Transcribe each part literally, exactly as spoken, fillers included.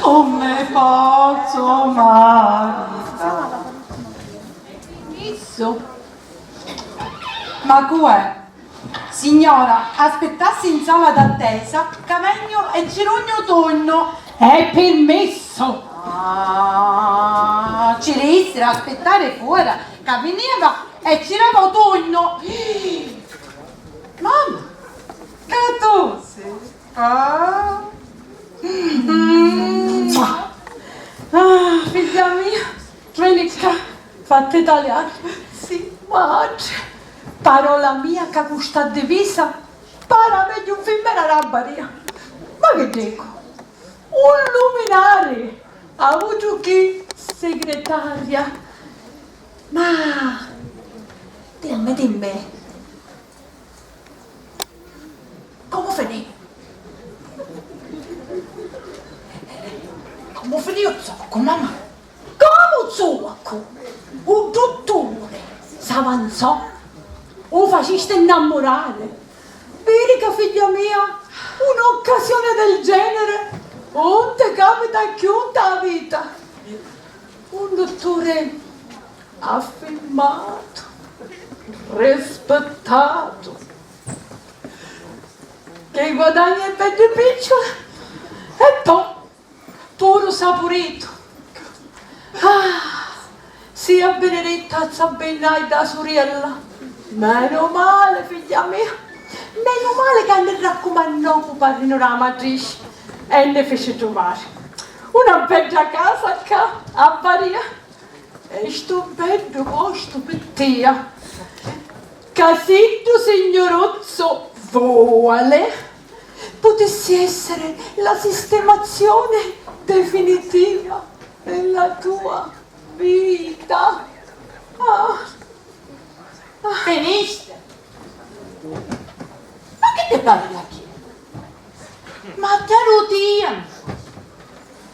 O me pozzu maritari. Permissu? Ma cu è? Signora, aspittassi in sala d'attesa ca vegnu e ci rugnu tunnu. È pirmissu! Ah, ci devissiru aspittari fora ca viniva e ci dava u tunnu. Mamma, ca tu sei? Ah. Mm. Ah, figghia mia, veni ccà, fatti taliari. Sì, matri. Parola mia ca cu sta divisa para megghiu nfimmina da baria. Ma chi dicu? Un luminari, autru chi segretaria. Ma dimmi, dimmi, comu finì? Comu finì u zoccu, mamma? Comu zoccu? U dutturi s'avanzò, u facisti nnammurari. Viri ca, figghia mia, un'occasione del genere 'un ti capita cchiù nta vita. Un dutturi affimmatu, rispittatu, chi guadagna i beddi picciuli e po' puru sapuritu. Ah, sia biniritta a Sabina e dda suriella. Menu mali, figghia mia, menu mali ca nni raccumannò cu parrinu dâ matrici e nni fici truvari una bedda casa ccà a Baria. E stu beddu postu pi tia, ca siddu Signuruzzu vuoli, putissi essiri la sistemazioni definitiva della tua vita. Ah. Finisti? Ma chi ti pari la chiesa? Ma ti arrutianu!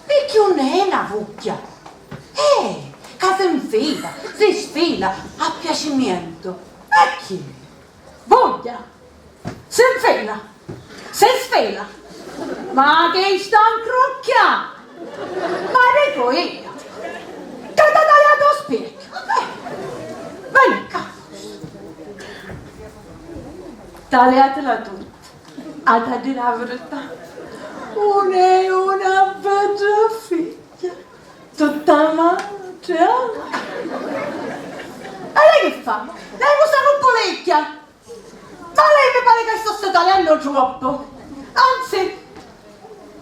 Picchì 'un è na vucchia! Eh, ca si nfila, si sfila a piacimientu! E chi? Vogghia! Si nfila! Si sfila! Ma chi sta ncrucchia! Ma dicu io! Ca t'ha taliatu u spirchiu! Eh, veni ccà! Taliatila tutta! Ad a diri a verità, 'un è una bedda figghia, tutta matri, ah! E lei chi fa? Lei cu sta cuppulicchia? Ma lei mi pari ca sta taliannu troppu! Anzi,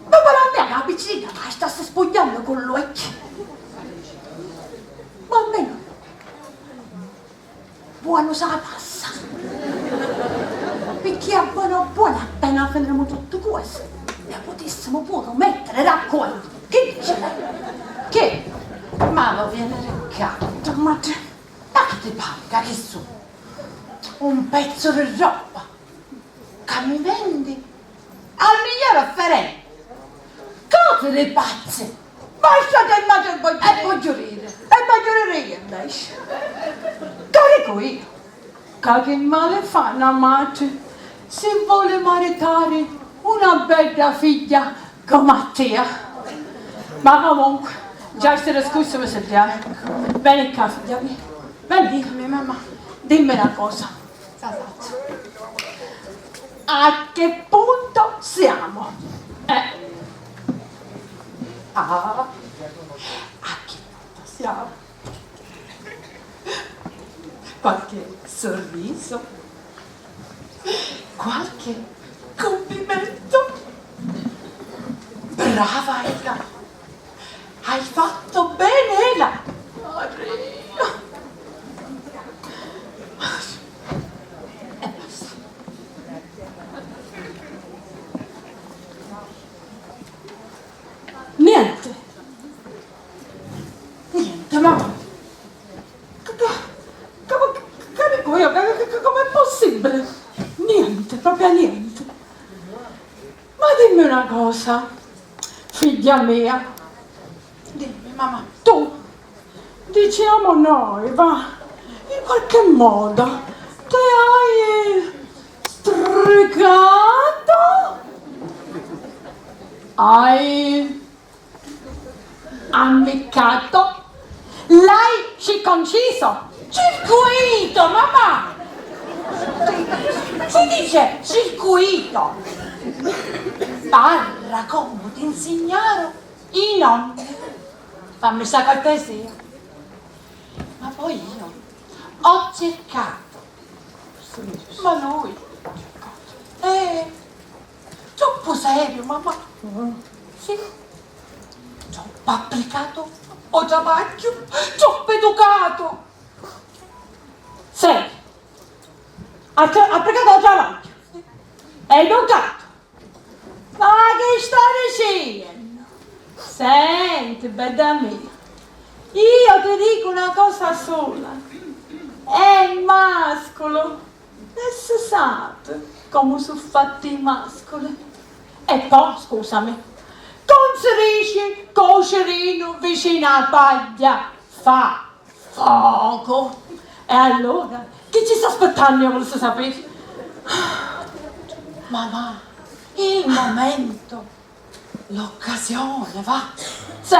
mi pari a mia ca a picciridda mi stassi spugghiannu cu l'uocchi! Ma almenu buonu s'ha passa. Picchì a buonu a buonu, appena finimu tuttu cosi, ne putissimu puru mettiri raccontu. Chi dici lei? Chi? Ma va veniri ccà, ma, ma chi ti pari ca chi su? Un pezzu di roba ca mi vendi al miglior offerente. Cosi di pazzi! Basta che il matrimonio... E vogghiu riri, e vogghiu riri io invece. Ca dicu io, ca chi mali fa na matri si voli maritari una bedda figghia comu a tia? Ma comunque, già sti discursi mi si dianu. Veni ccà, figghia mia. Veni, dimmi, mamma, dimmi na cosa. Esatto. A che punto siamo? Eh. Ah, a che punto siamo? Qualche sorriso? Qualche complimento? Brava Ela! Hai fatto bene, Ela! Maria! E basta. Niente. Niente, mamma. Ca, ca, ca, ca, ca dicu io? Ca, ca, ca, com'è possibile? Niente, proprio niente. Ma dimmi una cosa, figghia mia. Dimmi, mamma. Tu, diciamo noi, va, in qualche modo ti hai stricato? Hai Ammiccato. L'hai circonciso? Circuito, mamma! Si dice circuito. Parra comu ti nsignaru i nonni. Fammi sta cortesia. Ma poi io ho cercato. Ma lui, eh, troppo serio, mamma. Sì. Ci ho applicato o travagghiu, ci ho educato. Sì. Ha, ha applicato o travagghiu. Educato. Ma chi sta dicennu? Senti, bedda mia, io ti dico una cosa sola. È mascolo e si sa comu su fatti i mascoli. E poi, scusami, comu si dici, cucirinu vicino a paglia fa focu. E allora, chi ci sta aspettannu, io vulissi sapere? Mamma, il momento, l'occasione, va. Sì,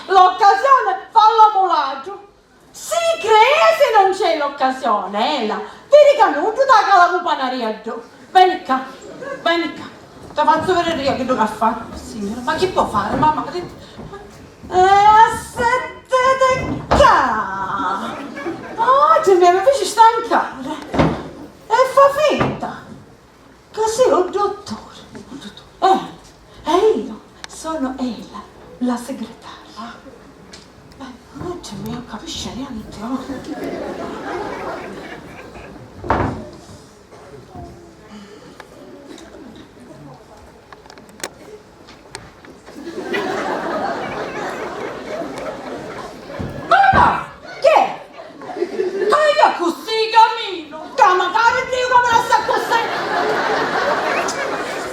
l'occasione fa l'omu ladru. Si crea se non c'è l'occasione, ella. Viri ca nuddu taca la cupanaria ddu. Veni ccà, veni ccà. Ti fazzu vediri io chiddu ca fa. Signora, ma chi può fare, mamma? Eh, assettete ccà! Oh, ti mi mi fici stancare! E fa finta ca si u duttore. Eh, e io sono ella, la segretaria. Eh, oh, ti mi non capisce niente, oh. Mamma! Che? Ca io accussì caminu! Ca macari Diu ca mi lassa accussì!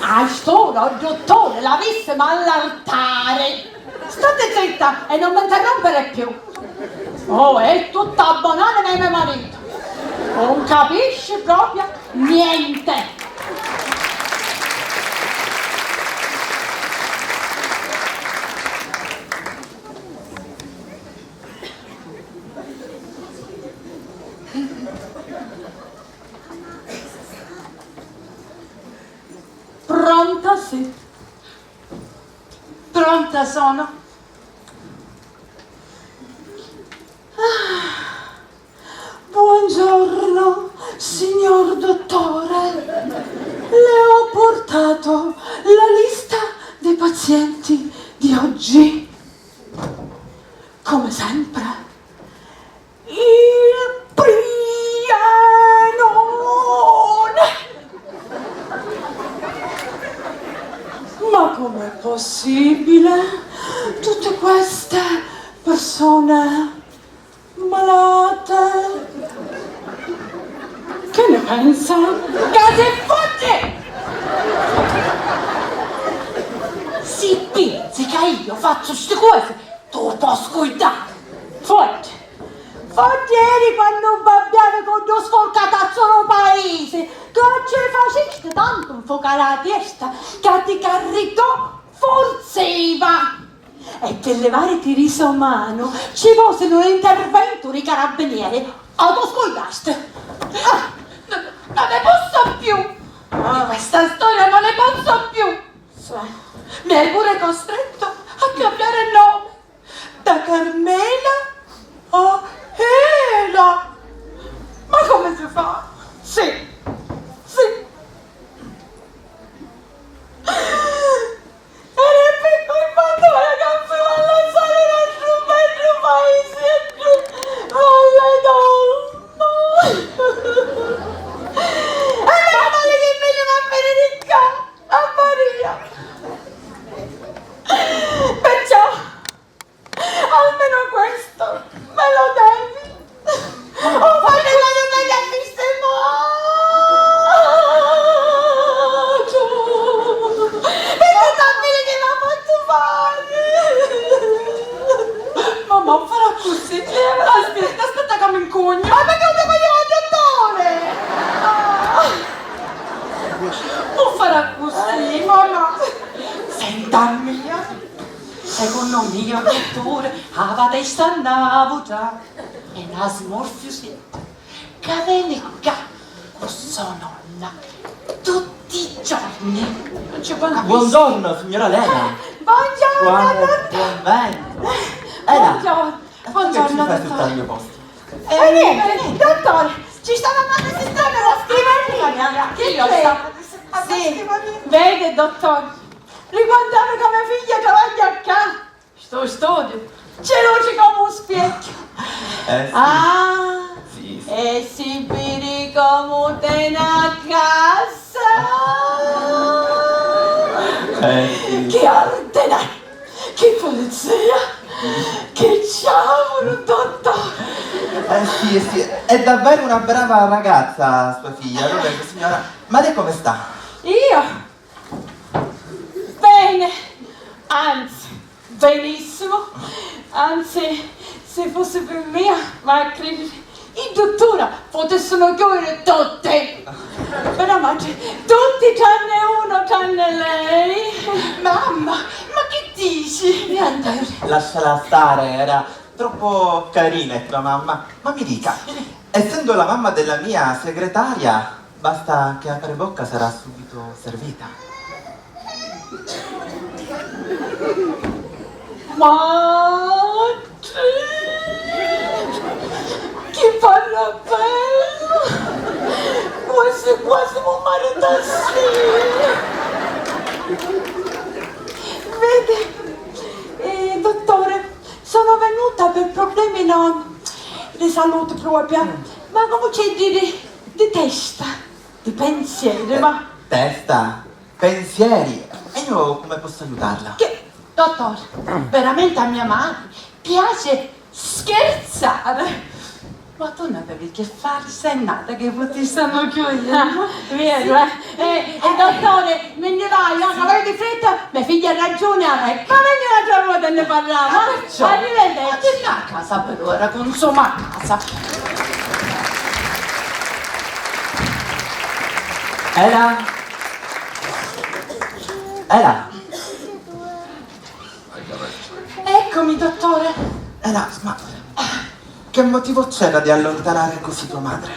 A st'ura u duttore l'avissimu all'artari! Stati zitta e non mi interrompere più! Oh, è tutta bonanima di me marito! Non capisci proprio niente! Pronta, sì. Pronta sono. Ah, buongiorno, signor dottore. Le ho portato la lista dei pazienti di oggi. Come sempre, il pianone. Ma com'è possibile? Tutte queste persone malate. Che ne pensa? Ca si futti! Si pensi ca io faccio sti cose, tu puoi scurdare! Futti! Futti eri quannu babbiavi cu ddu sfurcatazzu lu paisi, ca ci facisti tantu nfucari a testa ca ti carricò furziva! E pi livariti di so manu ci vosi lu interventu di carabinieri, o tu scurdasti? Ah! N-, non ne posso più! Di questa storia non ne posso più! Mi hai pure costretto a cambiare nome da Carmela a Ela! Ma come si fa? Sì, sì. Era pi colpa tua ca fui a lassari l'astru beddu paisi e ddu falledommu. E menu mali chi mi ni va beni di ccà, a Maria. Perciò, almeno questo me lo devi. Oh, ma che voglio che capissi, ma e tutta fine che mi ha fatto fare. Mamma, non farà così. Aspetta, aspetta che mi incugno. Ma perché non ti voglio al dottore? Ah. Non farà così, mamma. Senta a mia. Secunnu mia, dutturi, havi a testa nnavuta, è na smorfiusetta ca veni ccà cu so nonna tutti i giorni. Non ci può essere. Buongiorno, signora Lena. Buongiorno, buon, dottore. Buon vento. Ela, buongiorno, buongiorno, dottore. Ma tu che ci fai sotto al mio posto? Eh, niente, dottore, ci stava male sistema la scrivania. Che io sta... Sì, vede, dottore, ricordate che mia figlia travaglia ccà. Sto studio c'è luci come un specchio. Eh, sì. Ah, sì, sì. E si vidi come te na casa. Eh, sì. Che ordine, che pulizia, che ciauru, dottore. Eh, sì, eh, sì, è davvero una brava ragazza sua figlia, lo vedo, signora. Ma lei come sta? Io? Bene, anzi, benissimo. Anzi, se fosse per mia, ma credere, in dottora potessero chiudere tutte. Veramente, tutti tranne uno, tranne lei. Mamma, ma che dici? Niente. Lasciala stare, era troppo carina è tua mamma. Ma mi dica, essendo la mamma della mia segretaria, basta che apre bocca, sarà subito servita. Ma chi parla bello! Quasi quasi mi maritassi! Vede, eh, dottore, sono venuta per problemi, no, di salute propria, ma come c'è di, di, di testa, di pensieri, ma... Testa? Pensieri? E io come posso aiutarla? Che, dottore, veramente a mia madre piace scherzare. Ma tu non avevi che fare, sei nata che ti stanno chiudendo. Vero, eh? Eh, eh, dottore, me ne vai, ora vai di fretta, mia figlia ha ragione, eh. Ma veni un'altra volta e ne parliamo, eh? Perciò? Arrivederci. Ma che a casa però era consuma casa. Ela? Ela? Eccomi, dottore. Ela, ma che motivo c'era di allontanare così tua madre?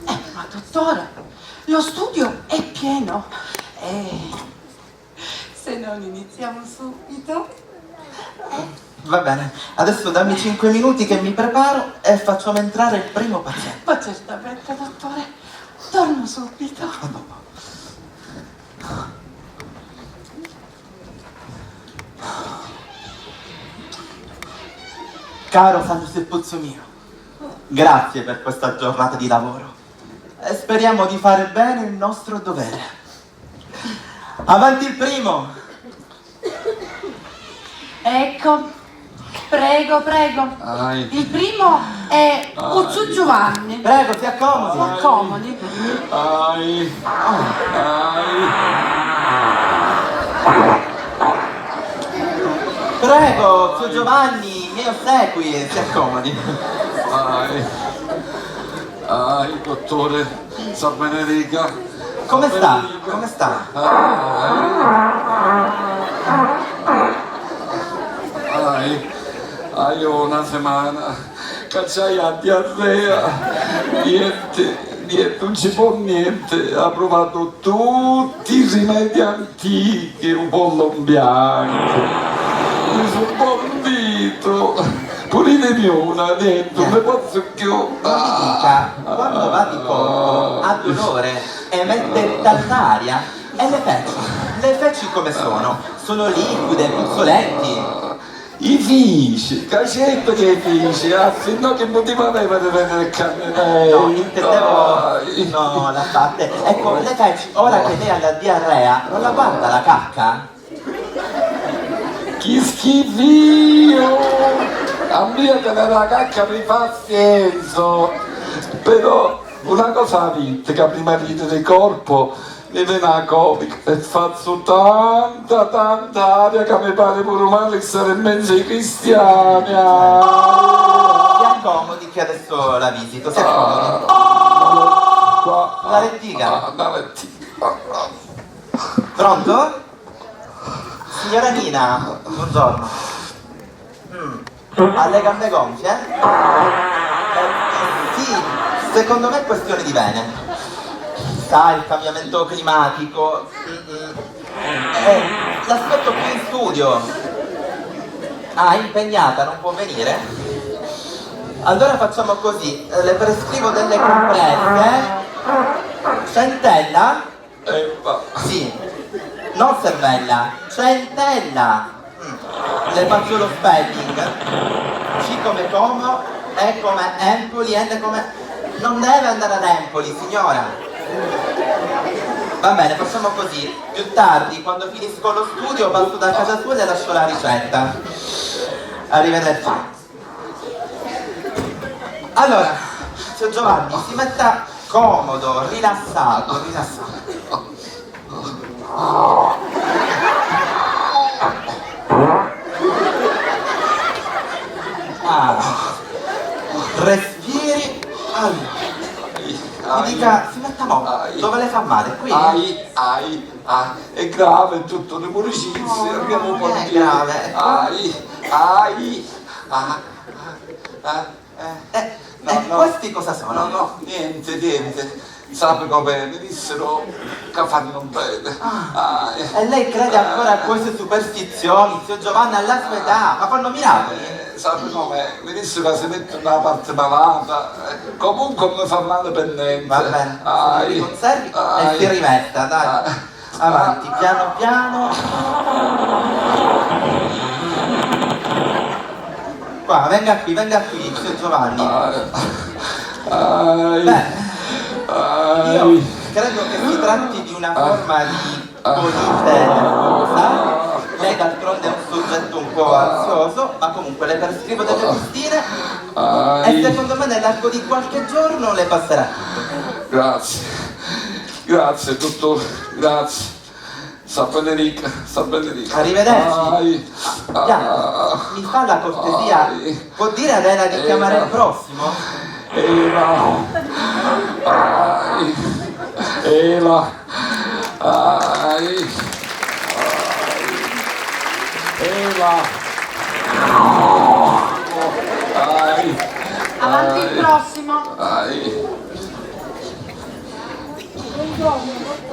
Eh, ma dottore, lo studio è pieno. Eh, se non iniziamo subito? Eh? Va bene, adesso dammi cinque minuti che mi preparo e facciamo entrare il primo paziente. Ma certamente, dottore, torno subito. A dopo. Caro San Giuseppuzzo mio, grazie per questa giornata di lavoro e speriamo di fare bene il nostro dovere. Avanti il primo! Ecco, prego, prego. Ai. Il primo è Uzzu Giovanni. Prego, si accomodi. Si accomodi. Ai. Ai. Prego, zio Giovanni, mi ossequi, si accomodi. Ai. Ai, dottore, sa benedica. Come sta? Come sta? Ai, ai, una settimana ca c'hai a diarrea. Niente, niente, non ci può niente. Ha provato tutti i rimedi antichi, un pollo in bianco. Mi sono bombito. Pulitemi una, niente, non ne posso più. Ma mi dica, quando va di colpo, ha dolore, emette tanta aria? E le feci? Le feci come sono? Sono liquide, puzzolenti? I fici, cacetto che fici, ah, se no che motivo aveva di venire qua? No, intendevo, no, la parte. Ecco, le feci, ora che lei ha la diarrea, non la guarda la cacca? Chi schifio! A mia tenere la cacca mi fa senso, però una cosa avete, che prima di dare corpo mi vene la colica e faccio tanta, tanta aria che mi pare pure male stare in mezzo ai cristiani. Ah! Si accomodi che adesso la visito, si accomodi. Ah, qua. La lettiga. Ah, la lettiga. Pronto? Signora Nina, buongiorno. Ha le gambe gonfie? Eh, sì, secondo me è questione di vene. Sa, il cambiamento climatico. Mm, mm. Eh, l'aspetto qui in studio. Ah, è impegnata, non può venire? Allora facciamo così, eh, le prescrivo delle compresse. Centella? Eppa. Sì. Non cervella, centella. Mm. Le faccio lo spelling. C come Como, E come Empoli, N come... Non deve andare ad Empoli, signora. Va bene, facciamo così. Più tardi, quando finisco lo studio, passo da casa sua e le lascio la ricetta. Arrivederci. Allora, zio Giovanni, si metta comodo, rilassato, rilassato. Ah, respiri. Allora, mi dica, si metta mo, dove le fa male? Qui? Ai, ai, ai, è grave, dottore, pure Cinzia, abbiamo... Non è grave. Ai, ai, ah, ah, ah. Eh, no, e no. Questi cosa sono? No, no, niente, niente. Sape come mi dissero ca fanno bene. Ah, e lei crede ancora a queste superstizioni, zio Giovanni, alla sua età? Ma fanno miracoli? Eh, sape come? Mi dissero ca si mettono la parte malata. Eh, comunque non mi fa male per niente. Va bene, se li conservi e si rimetta, dai. Avanti, piano piano. Qua, venga qui, venga qui, zio Giovanni. Ai. Beh, io credo che si tratti di una forma di colite nervosa. Lei d'altronde è un soggetto un po' ansioso, ma comunque le prescrivo delle pastine e secondo me nell'arco di qualche giorno le passerà tutto. Grazie. Grazie, dottore, grazie. Sa benedica, sa benedica. Arrivederci. Ai, ah, mi fa la cortesia, ai, può dire ad Ela di chiamare il prossimo? Ela. Ai, Ela. Ai, ai, Ela. Ai, avanti il prossimo. Ai.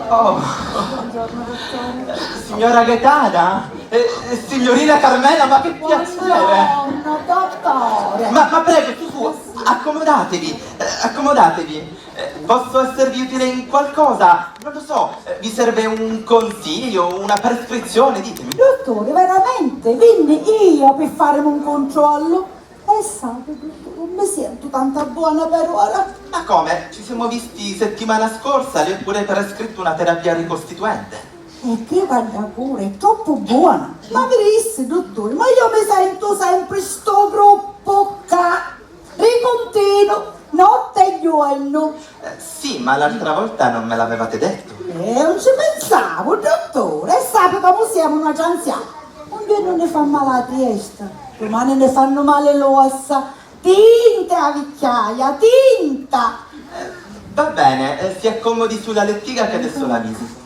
Oh. Buongiorno, dottore. Signora Gaetana? Eh, eh, signorina Carmela, ma che piacere! Buongiorno, dottore. Ma, ma prego, su, su, accomodatevi, eh, accomodatevi. Eh, posso esservi utile in qualcosa? Non lo so, eh, vi serve un consiglio, una prescrizione? Ditemi. Dottore, veramente, vinni io per farmi un controllo. E sape, dottore, non mi sentu tanto bona per ora. Ma come? Ci siamo visti settimana scorsa, le ho pure prescritto una terapia ricostituente. E che vagghia pure, è troppo buona. Ma vi dissi, dottore, ma io mi sentu sempre sto gruppo ccà, ricontinuo, notte e giorno. Eh, sì, ma l'altra volta non me l'avevate detto. Eh, non ci pensavo, dottore, e sape come siamo noi anziani. Un giorno ne fa male la testa, domani ne fanno male l'ossa. Tinta, a vicchiaia, tinta! Eh, va bene, eh, si accomodi sulla lettiga che adesso la visito.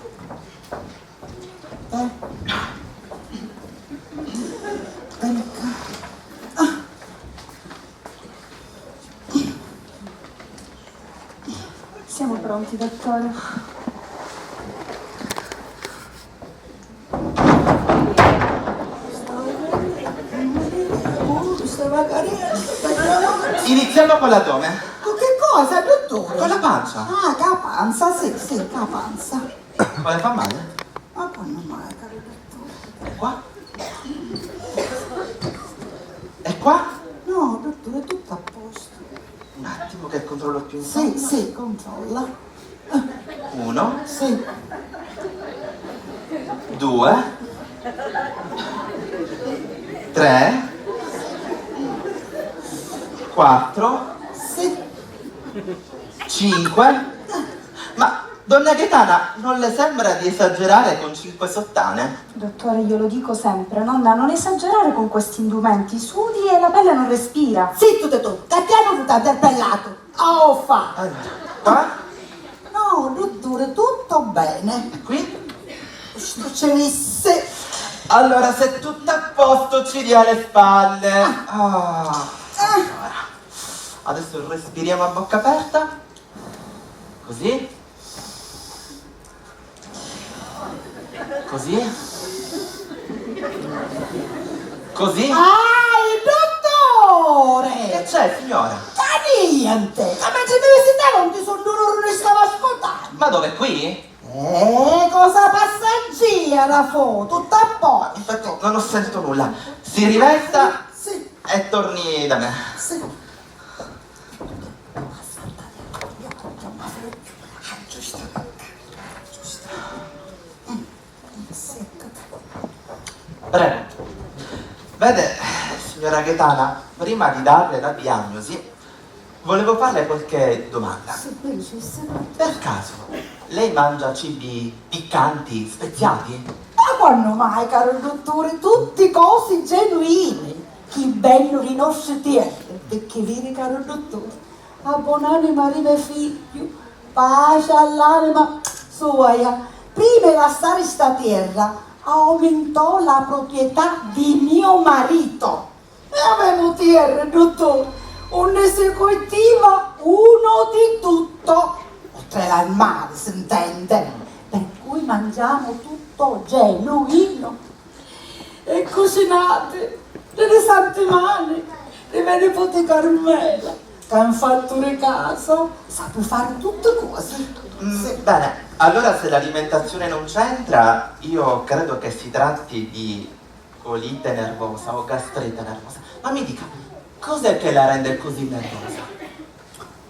Eh. Veni qua. Ah. Siamo pronti, dottore. Iniziamo con l'addome. Con che cosa, dottore? Con la pancia. Ah, con la panza, sì, sì, con la panza. Vuole far male? Ma quando mai, caro dottore? E qua? E qua? No, dottore, tutto a posto. Un attimo che controllo più in... Sì, sì, controlla. Uno. Sì. Due. Tre. Quattro. Sì. Cinque. Ma, donna Gaetana, non le sembra di esagerare con cinque sottane? Dottore, io lo dico sempre, nonna, non esagerare con questi indumenti, sudi e la pelle non respira. Zittu tu, che ti hanno avuto interpellato? Oh, fa! Allora, qua? No, dottore, tutto bene. E qui? Sto ce misse. Allora, se è tutto a posto, ci dia le spalle. Ah, allora. Adesso respiriamo a bocca aperta. Così. Così. Così. Ah, il dottore! Che c'è, signora? Ca niente! Ca mentre mi visitava non ti sono dolore, non stava ascoltando. Ma dove, qui? Eh, cosa passaggiera fo? Tutto a posto. Infatti non ho sentito nulla. Si rivesta, sì, e torni da me. Sì. Prego. Vede, signora Gaetana, prima di darle la diagnosi, volevo farle qualche domanda. Sì, mi dicesse. Per caso, lei mangia cibi piccanti, speziati? Ma quannu mai, caru dutturi, tutti cosi genuini, chi bellu di nostri tierri, picchì viri, caru dutturi, a bonanima di me figghiu, paci all'anima suaia, prima di lassari sta tierra, aumentò la proprietà di mio marito. E avemu tierra, dutturi, unni si cultiva uno di tutto, oltre al mare, s'intende, per cui mangiamo tutto genuino. E cucinati di li santi mani di me nipoti Carmela, ca è un fattu di casa, sapi fari tutti cosi. Mm, sì. Bene, allora se l'alimentazione non c'entra, io credo che si tratti di colite nervosa o gastrite nervosa. Ma mi dica, cos'è che la rende così nervosa?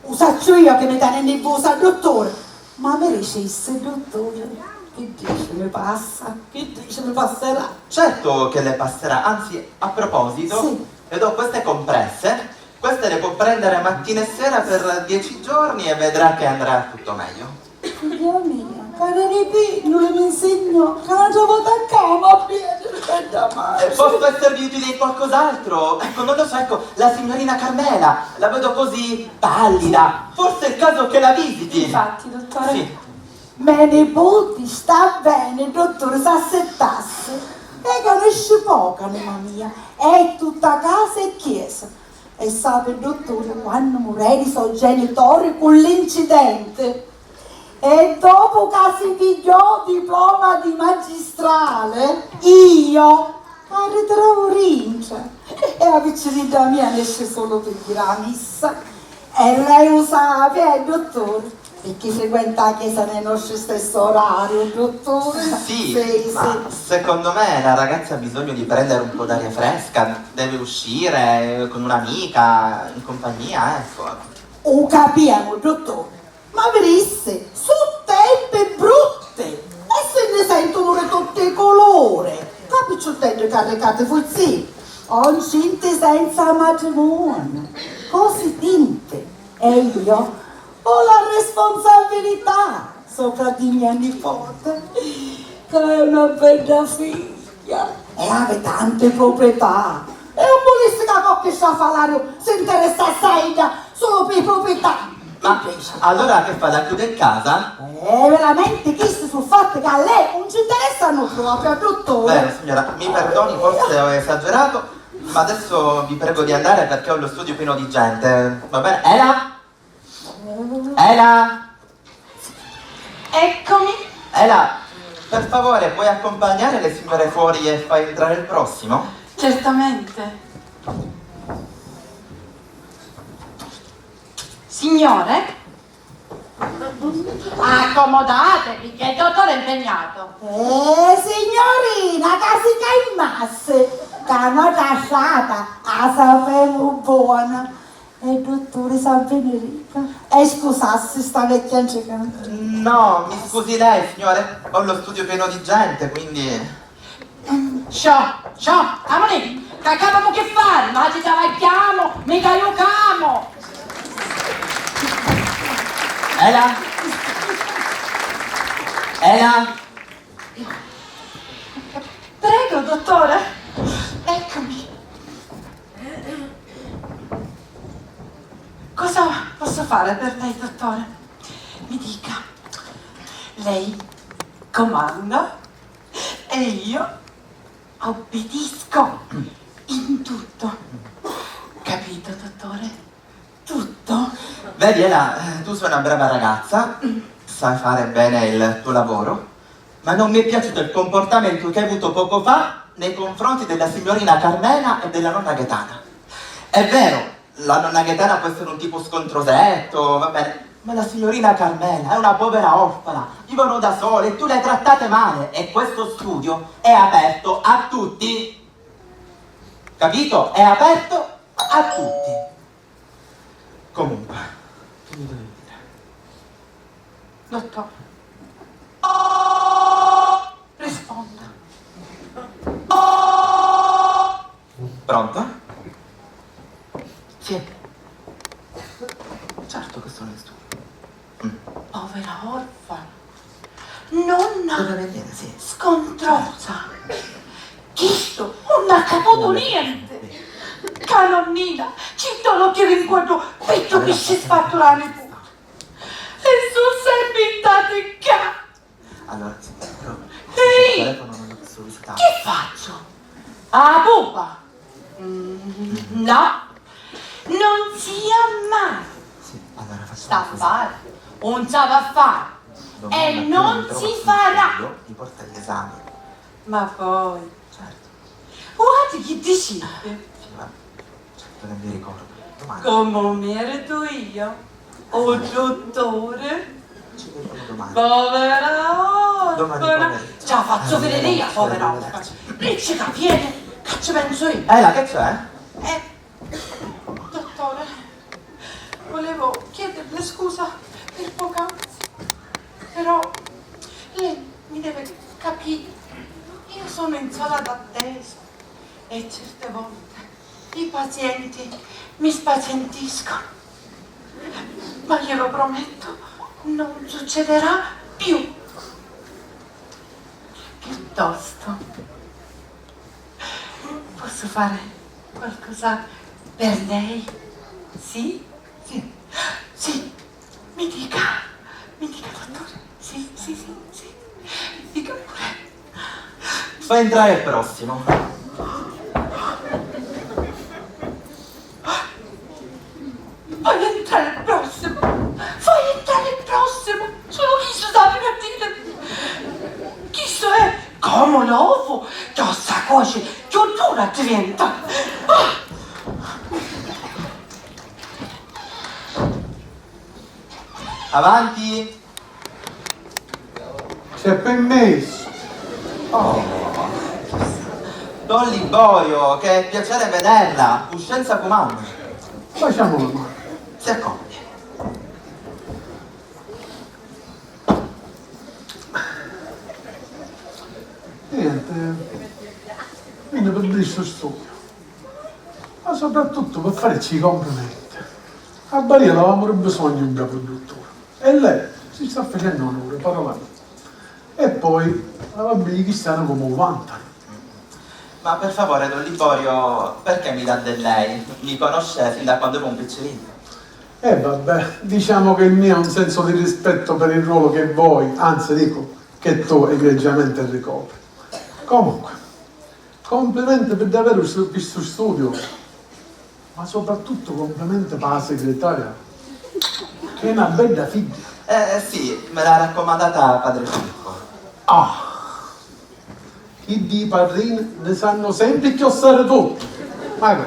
U sacciu io chi mi teni nirvusa, dutturi! Ma mi dicissi, dutturi, chi dici mi passa? Chi dici mi passerà? Certo che le passerà, anzi, a proposito, sì, le do queste compresse, queste le può prendere mattina e sera per dieci giorni e vedrà che andrà tutto meglio. Figghiu mia, cara di pinnuli, mi nsignu ca n'autra vota ccà m'avvieni, aspetta mai. E posso esservi utile in qualcos'altro? Ecco, non lo so, ecco, la signorina Carmela, la vedo così pallida, forse è il caso che la visiti. Infatti, dottore. Sì. Me niputi sta beni, dutturi, s'assittassi. E capisci pocu, anima mia, è tutta casa e chiesa. E sapi, dutturi, quannu mureri so genitori cu l'incidenti e dopu ca si pigghiò diploma di magistrale, io arritravu rintra e a picciridda mia nesci sulu pi jiri a missa. E lei u sapi, eh, dutturi? Picchì frequenta a chiesa nel nostro stesso orario, dutturi? Sì, sì, ma sì, secondo me la ragazza ha bisogno di prendere un po' d'aria fresca, deve uscire con un'amica, in compagnia, ecco. U capiamu, dutturi, ma virissi, su tempi brutti e si nni sentunu di tutti i culuri, ca picciutteddi carricati fuzzì o ncinti senza matrimoniu, cosi tinti. E io ho la responsabilità sopra di mia nipote, ca è una bedda figghia e havi tanti pruprietà. E un vulissi ca cocchi strafalariu si nteressassi a idda sulu pi pruprietà. Ma allora che fa, la chiude in casa? Eh, veramenti chisti su fatti ca a lei un ci nteressanu propriu, dutturi. Vero, signora, mi perdoni, forse ho esagerato, ma adesso vi prego di andare perché ho lo studio pieno di gente, va bene? Ela? Ela? Eccomi. Ela, per favore, puoi accompagnare le signore fuori e fai entrare il prossimo? Certamente. Signore? Accomodatevi, che il dottore è impegnato. Eh, signorina, ca si calmassi, ca nuatri a strata a sapemu bona. E dutturi San Venerica, e scusassi sta vecchia nci canta. No, mi scusi lei, signore, ho lo studio pieno di gente, quindi... Sciò, sciò, amulì, ca ccà avemu chi fari, ma ci travagghiamu, mica jucamu! Ela? Ela? Prego, dottore. Eccomi. Cosa posso fare per lei, dottore? Mi dica. Lei comanda e io Obbedisco in tutto. Capito, dottore? Tutto. Vedi, Ela, eh, tu sei una brava ragazza, sai fare bene il tuo lavoro, ma non mi è piaciuto il comportamento che hai avuto poco fa nei confronti della signorina Carmela e della nonna Gaetana. È vero, la nonna Gaetana può essere un tipo scontrosetto, va bene, ma la signorina Carmela è una povera orfana, vivono da sole e tu le hai trattate male e questo studio è aperto a tutti. Capito? È aperto a tutti. Comunque, che mi devi dire? Dottore. Risponda. Pronto? Sì. Certo che sono in studio. Mm. Povera orfana. Nonna. Dove me tiene? Sì. Scontrosa. Chisto nun ha caputu niente. Ca nonnina ci dò l'occhiu rincuoddu picciu chi si sfattura la niputi. E su sempri stati ccà. Allora, sì, però il telefono non lo posso visitare. Chi faccio? A pupa? Mm, no, non sia mai. Sì, allora facciamo così. Sta affare non s'ha da fare e non si farà. Domani mattina mi trovo sul studio, ti porta gli esami. Ma poi, certo. Guardi chi dicite. Sì, ma certo che mi ricordo. Domani. Come mi merito io? O dottore? Ci vediamo domani. Povera orfana. Domani pomeriggio. Ce la fazzu vedere io, povera orfana. Dici che viene, che ci penso io. Eh, là, che c'è? Eh, dottore, volevo chiederle scusa per poc'anzi, però lei mi deve capire. Io sono in sala d'attesa e certe volte i pazienti mi spazientiscono, ma glielo prometto, non succederà più. Piuttosto, posso fare qualcosa per lei? Sì? Sì. Sì. Mi dica, mi dica, dottore. Sì, sì, sì, sì. Mi dica pure. Fa entrare il prossimo. Fai entrare il prossimo! Fai entrare il prossimo! Sulu chistu sapi ca diri! Chistu è comu l'ovu, cchiù sa coci, cchiù dura diventa! Ah! Avanti! C'è permesso? Oh. Don Liborio, che piacere vederla. Cuscenza cumanna. Facciamo una mano. Si accomodi. Niente, vine per diri stu studio, ma soprattutto per farci i complimenti. A Baria l'avevamo bisogno un capo dottore. E lei si sta facendo onore, parola mia. E poi la famiglia cristiana come u vantano. Ma per favore, don Liborio, perché mi dà del lei? Mi conosce fin da quando ero un piccirillo. E vabbè, diciamo che il mio è un senso di rispetto per il ruolo che voi, anzi dico, che tu egregiamente ricopri. Comunque, complimenti per davvero su- pi stu studio, ma soprattutto complimenti per la segretaria, che è una bella figlia. Eh, eh, sì, me l'ha raccomandata padre Filippo. Ah, chi di padrini ne sanno sempre chiossari tutti. Ma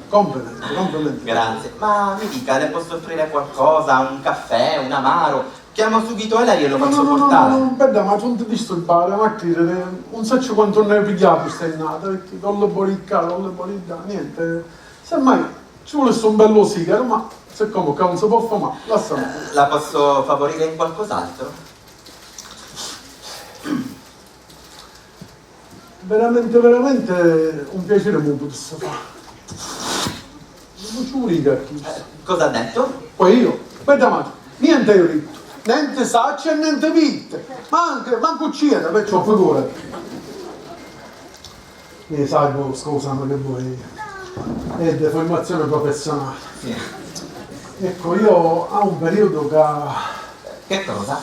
complimenti, complimenti. Grazie, ma mi dica, le posso offrire qualcosa? Un caffè, un amaro? Chiamo subito a lei e lo faccio portare. No, no, no, no, no, aspetta, ma non ti disturbare, ma credere, non saccio quantu ne pigghiavu sta annata, perché con le boricca, con le boricca, niente. Semmai ci volesse un bellu sigaro, ma siccome qua non si può fumare, lasciamo. Eh, la posso favorire in qualcos'altro? Veramente, veramente un piacere mi putesse fare. Non ci vuole capire. Eh, cosa ha detto? Poi io, aspetta, ma niente io ho detto. Niente saccio e niente vite. Ma anche, manco c'era, perciò figurati. Mi salvo, scusami che vuoi. È di formazione professionale. Sì. Ecco, io ho un periodo che... Che cosa?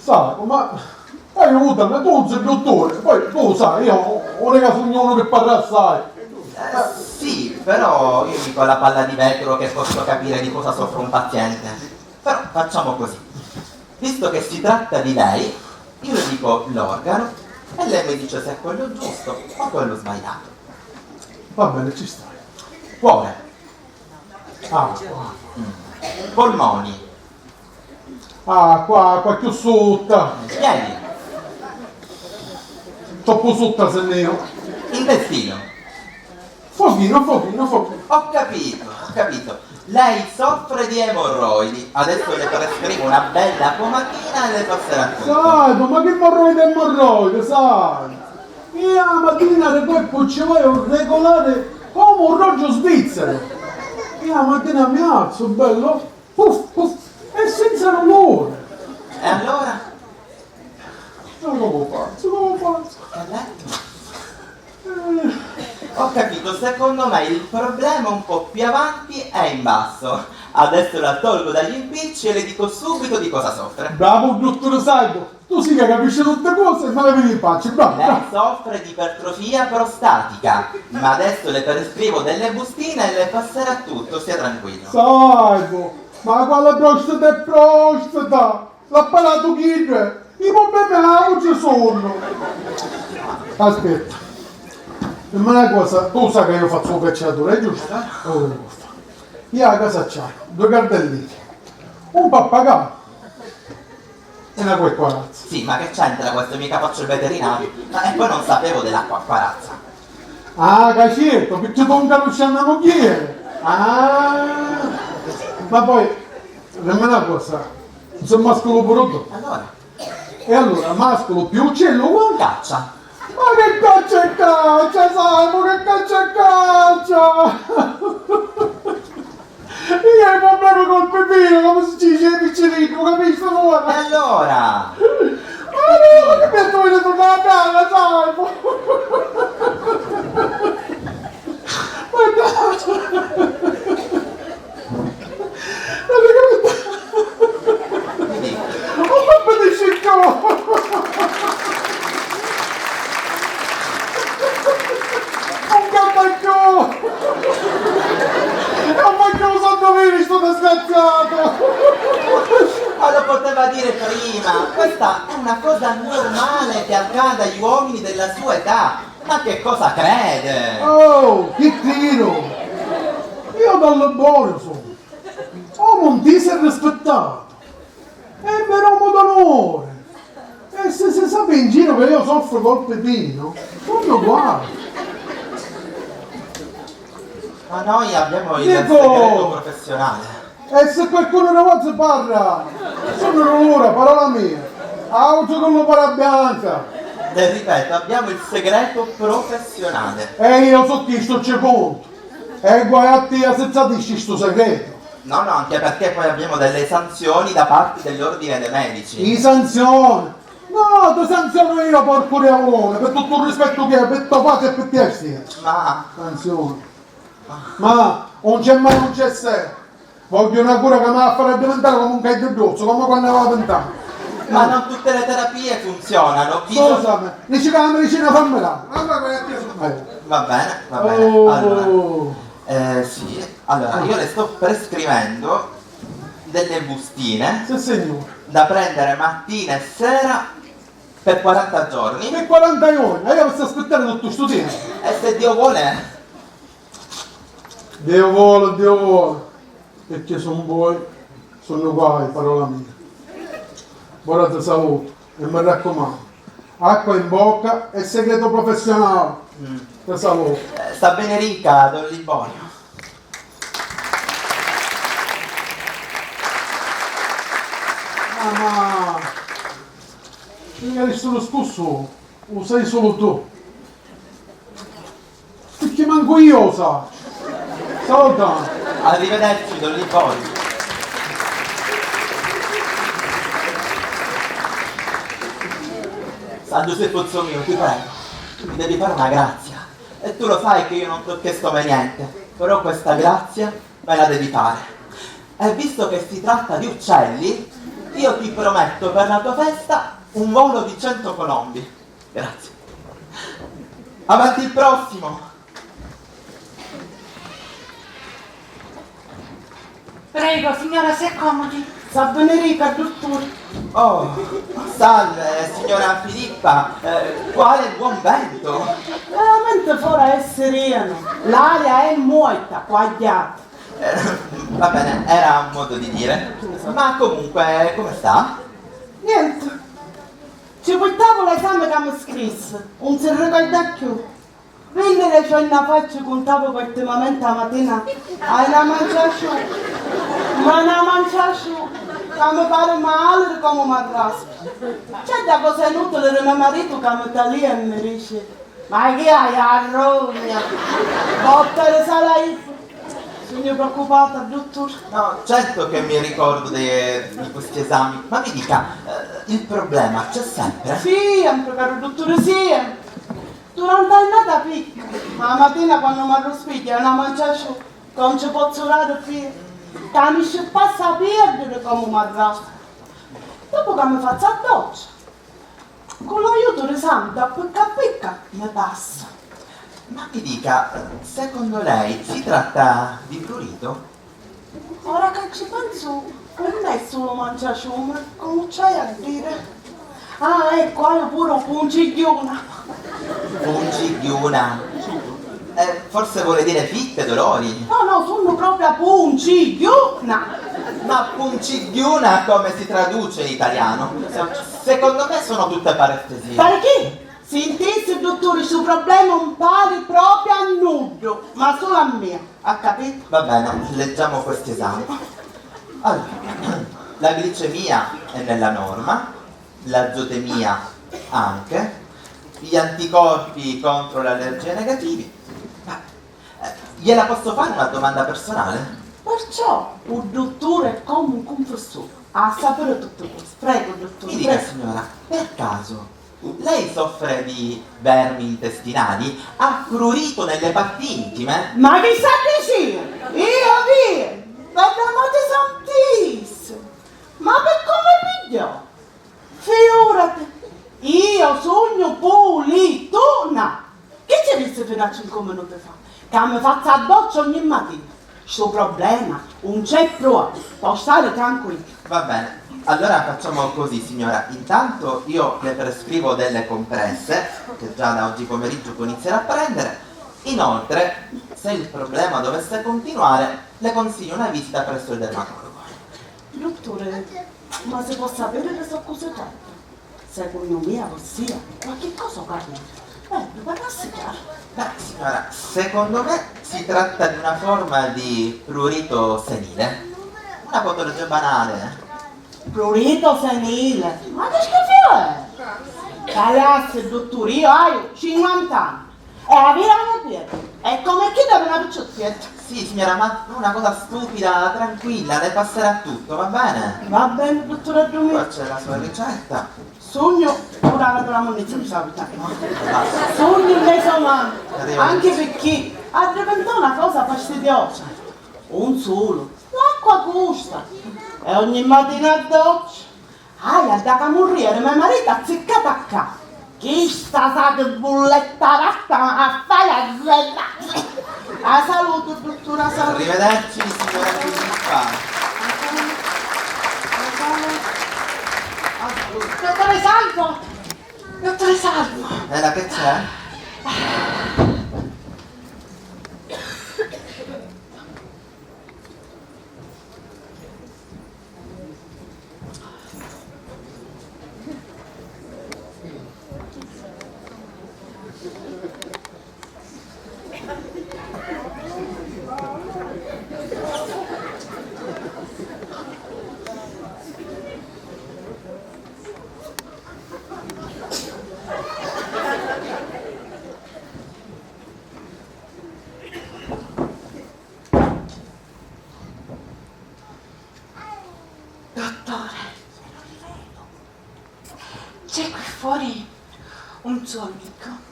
Sa, ma, eh, Aiutami, tu non sei dottore, poi tu sai, io non è che sugnu uno che parla assai. Eh, sì, però io dico alla palla di vetro che posso capire di cosa soffre un paziente. Però facciamo così. Visto che si tratta di lei, io le dico l'organo e lei mi dice se è quello giusto o quello sbagliato. Va bene, ci stai. Cuore. Ah, qua. Mm. Polmoni. Ah, qua, qua più sutta. Piedi. Troppo sutta se nero. Intestino. Fochino, fochino, fochino. Ho capito, ho capito. Lei soffre di emorroidi. Adesso le prescrivo una bella pomatina e le passerà tutto. Sai, ma che emorroide, emorroide, sai? Io la mattina di colpo ci voglio un regolare come un rogio svizzero. Io la mattina mi alzo, bello, puff, puff, e senza rumore. E allora? Ma come faccio? Come faccio? Che letto? Eh. Ho capito, secondo me il problema un po' più avanti è in basso. Adesso la tolgo dagli impicci e le dico subito di cosa soffre. Bravo, dottore Saibo! Tu sì che capisci tutte cose e me le vedi in faccia, bravo, bravo. Lei soffre di ipertrofia prostatica, ma adesso le prescrivo delle bustine e le passerà tutto, stia tranquillo. Saibo, ma quale prostata e prostata? L'apparato chiddu è! I problemi a ci sono! Aspetta, dimmi una cosa, tu sai che io faccio un cacciatore, è giusto? Oh, io a casa c'ho due cardellini, un pappagallo e una quacquarazza. Sì, ma che c'entra questo? Mica faccio il veterinario. Ma e poi non sapevo dell'acquacquarazza. Ah, ca certo, perché tu non conosci a mugghiere. Ah, ma poi, dimmi una cosa, non sei mascolo pure tu? Allora? E allora, mascolo più uccello uguale? Caccia. Ma che caccia e caccia, sai, ma che caccia e caccia? Io ho i problemi col pipino, come si dice, il piccirillo, capisci ora? E allora? Ma io che mi sto tornando a casa, sai? Ma no! Ma che mi sta... Oh, ma mi dici tu! Un cappaccione! E un maggioso a dovere sto disgraziato! Ma lo poteva dire prima, questa è una cosa normale che accada agli uomini della sua età. Ma che cosa crede? Oh, chi tiro! Io dall'Oborio sono! Omu ntiso e rispettato! È un vero omu d'onore! E se si sape in giro che io soffro col pipino, sono guai! Ma noi abbiamo il segreto professionale. E se qualcuno ne vuole parla, sono loro, parola mia. Auto con l'opera bianca. Le ripeto, abbiamo il segreto professionale. E io so chi sto ci conto. E guai a te se tradisci sto segreto. No, no, anche perché poi abbiamo delle sanzioni da parte dell'ordine dei medici. I sanzioni? No, ti sanziono io, porco diavolone, per tutto il rispetto che hai per tuo padre e per te stessa. Ma... Sanzioni. Ma non c'è mai, non c'è se. Voglio una cura che mi va a fare addiventare come un caidduzzo, come quando avevo venti anni. Ma non tutte le terapie funzionano. Bisogna... Scusami, dici che la medicina fa miracoli. Allora vai a chiesa. Va bene, va bene. Oh. Allora, eh, sì, allora io le sto prescrivendo delle bustine... Sì, signore. Da prendere mattina e sera per quaranta giorni. Per quaranta giorni? E io posso aspettare tutto sto tempo? E se Dio vuole? Dio vuole, Dio vuole, perché sono voi, sono guai, parola mia. Ora ti saluto e mi raccomando, acqua in bocca è segreto professionale. Mm. Ti saluto. Eh, sta bene ricca, don Liborio. Ah, ma io ero solo scusso, lo sai solo tu. Perché manco io lo so. Salta. Arrivederci, don Liborio. San Giuseppuzzo mio, ti prego, mi devi fare una grazia. E tu lo sai che io non ti ho chiesto mai niente, però questa grazia me la devi fare. E visto che si tratta di uccelli, io ti prometto per la tua festa Un volo di cento colombi. Grazie. Avanti il prossimo. Prego, signora, si accomodi. S'avvenirica, dutturi. Oh, salve, signora Filippa. Eh, quale buon vento! Veramenti fora è sirienu. L'aria è muoita, quagghiata. Eh, va bene, era un modo di dire. Ma comunque, come sta? Niente. Ci purtavu l'esami ca mi scrissi, un si ricorda cchiù. Vinni le cenna facci cuntavu ca ultimamenti a matina hai na manciasciu, ma na manciasciu ca mi pari mali di comu m'arraspi. C'è dda cosa inutili di me maritu ca mi talia e mi dici: "Ma chi hai a rugna?" Botta di sala. Sugnu preoccupata, duttur. No, certo che mi ricordo de, di questi esami, ma mi dica, eh, il problema c'è sempre? Siempre, caru dutturi, siempre. Durant'annata picca, ma a matina quannu m'arruspigghia na manciasciu ca 'un ci pozzu dari pi, ca mi scippassi a pieddi di comu m'arraspu. Dopu ca mi fazzu a doccia, cu l'aiutu di Santu a picca a picca mi passa. Ma mi dica, secondo lei si tratta di prurito? Ora ca ci pensu, 'un è sulu manciasciu, ma comu ci hai a diri? Ah, eccu, haiu puru puncigghiuna. Puncigghiuna? Eh, forse vuole dire fitte, dolori? No, no, sugnu propria puncigghiuna. Ma puncigghiuna come si traduce in italiano? Secondo me sono tutte parestesie. Pari chi? Sintissi, dutturi, stu problema 'un pari propria a nuddu, ma sulu a mia. Ha capito? Va bene, leggiamo questi esami. Allora, la glicemia è nella norma, l'azotemia anche, gli anticorpi contro l'allergia negativi. Ma, eh, gliela posso fare una domanda personale? Perciò u dutturi è comu un cunfissuri, ha a sapiri tutti cosi. Prego, dutturi, prego. Mi dica, signora, per caso lei soffre di vermi intestinali? Ha prurito nelle parti intime? Ma chi sta diciri? Io, vi? Vabbi, ma ti santissi! Ma pi comu mi pigghiò? Fiurati! Io sugnu pulituna! Chi ci dissi finu a cincu minuti fa? Ca mi fazzu a doccia ogni matina. Stu problema 'un c'è prua, pò stari tranquilla. Va bene, allora facciamo così, signora. Intanto io le prescrivo delle compresse, che già da oggi pomeriggio può iniziare a prendere. Inoltre, se il problema dovesse continuare, le consiglio una visita presso il dermatologo. Dutturi, ma si pò sapiri di soccu si tratta? Secunnu mia, vossia, qualchi cosa o capita. Eh, mi parrassi chiaru. Beh, signora, secondo me si tratta di una forma di prurito senile. Una patologia banale. Prurito senile? Ma chi schifiu è? Ca lassi, dutturi, io haiu cinquanta anni. E aviri a me pieddi è comu chi devi na picciuttedda. Sì, signora, ma una cosa stupida, tranquilla, le passerà tutto, va bene? Va bene, dutturi, a durmiri. Qua c'è la sua ricetta. Sugnu, puru la munnizza mi sta pitannu. Sugnu nesomante, anche picchì addivintò na cosa fastidiosa. Un sulu, l'acqua custa, e ogni matina a doccia. Aia, dda camurria di me maritu azziccata ccà. Chista sati bulletta vatta a fai a svella. A salutu, duttura, salutu. Arrivederci, signora Filippa. Dottore Salvo! Dottore Salvo! Ella, che c'è? Dottore, c'è qui fuori un suo amico.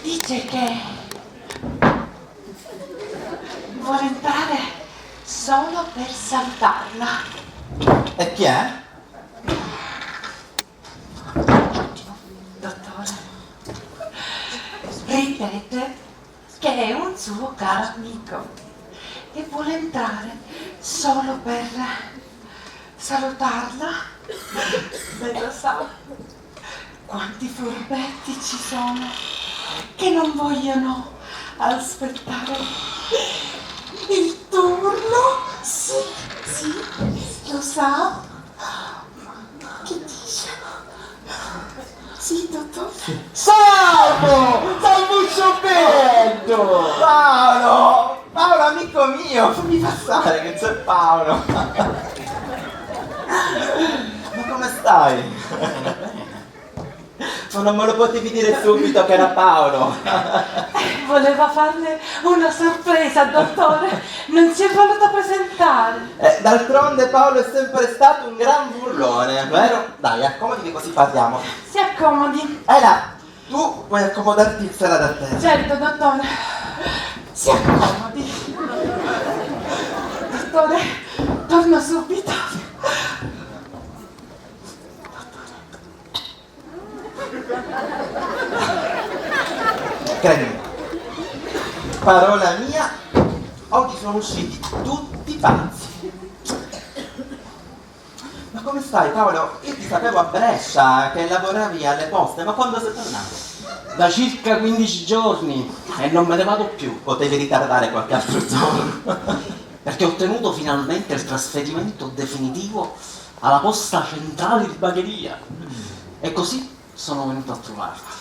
Dice che vuole entrare solo per salutarla. E chi è? Ripete che è un suo caro amico e vuole entrare solo per salutarla. Beh, lo sa quanti furbetti ci sono che non vogliono aspettare il turno. Sì, sì, lo sa. Che dice? Sì, dottore. Salvo! Salvuccio Beddu! Paolo! Paolo, amico mio, fammi passare che c'è Paolo. Ma come stai? Ma non me lo potevi dire subito che era Paolo? Voleva farle una sorpresa, dottore. Non si è voluto presentare. Eh, d'altronde Paolo è sempre stato un gran burlone, vero? Dai, accomoditi così parliamo. Si accomodi. Ela, tu puoi accomodarti in sala d'attesa. Certo, dottore. Si accomodi. Dottore, torno subito. Credimi, parola mia, oggi sono usciti tutti pazzi. Ma come stai, Paolo? Io ti sapevo a Brescia che lavoravi alle poste, ma quando sei tornato? Da circa quindici giorni e non me ne vado più. Potevi ritardare qualche altro giorno. Perché ho ottenuto finalmente il trasferimento definitivo alla posta centrale di Bagheria. E così sono venuto a trovarti.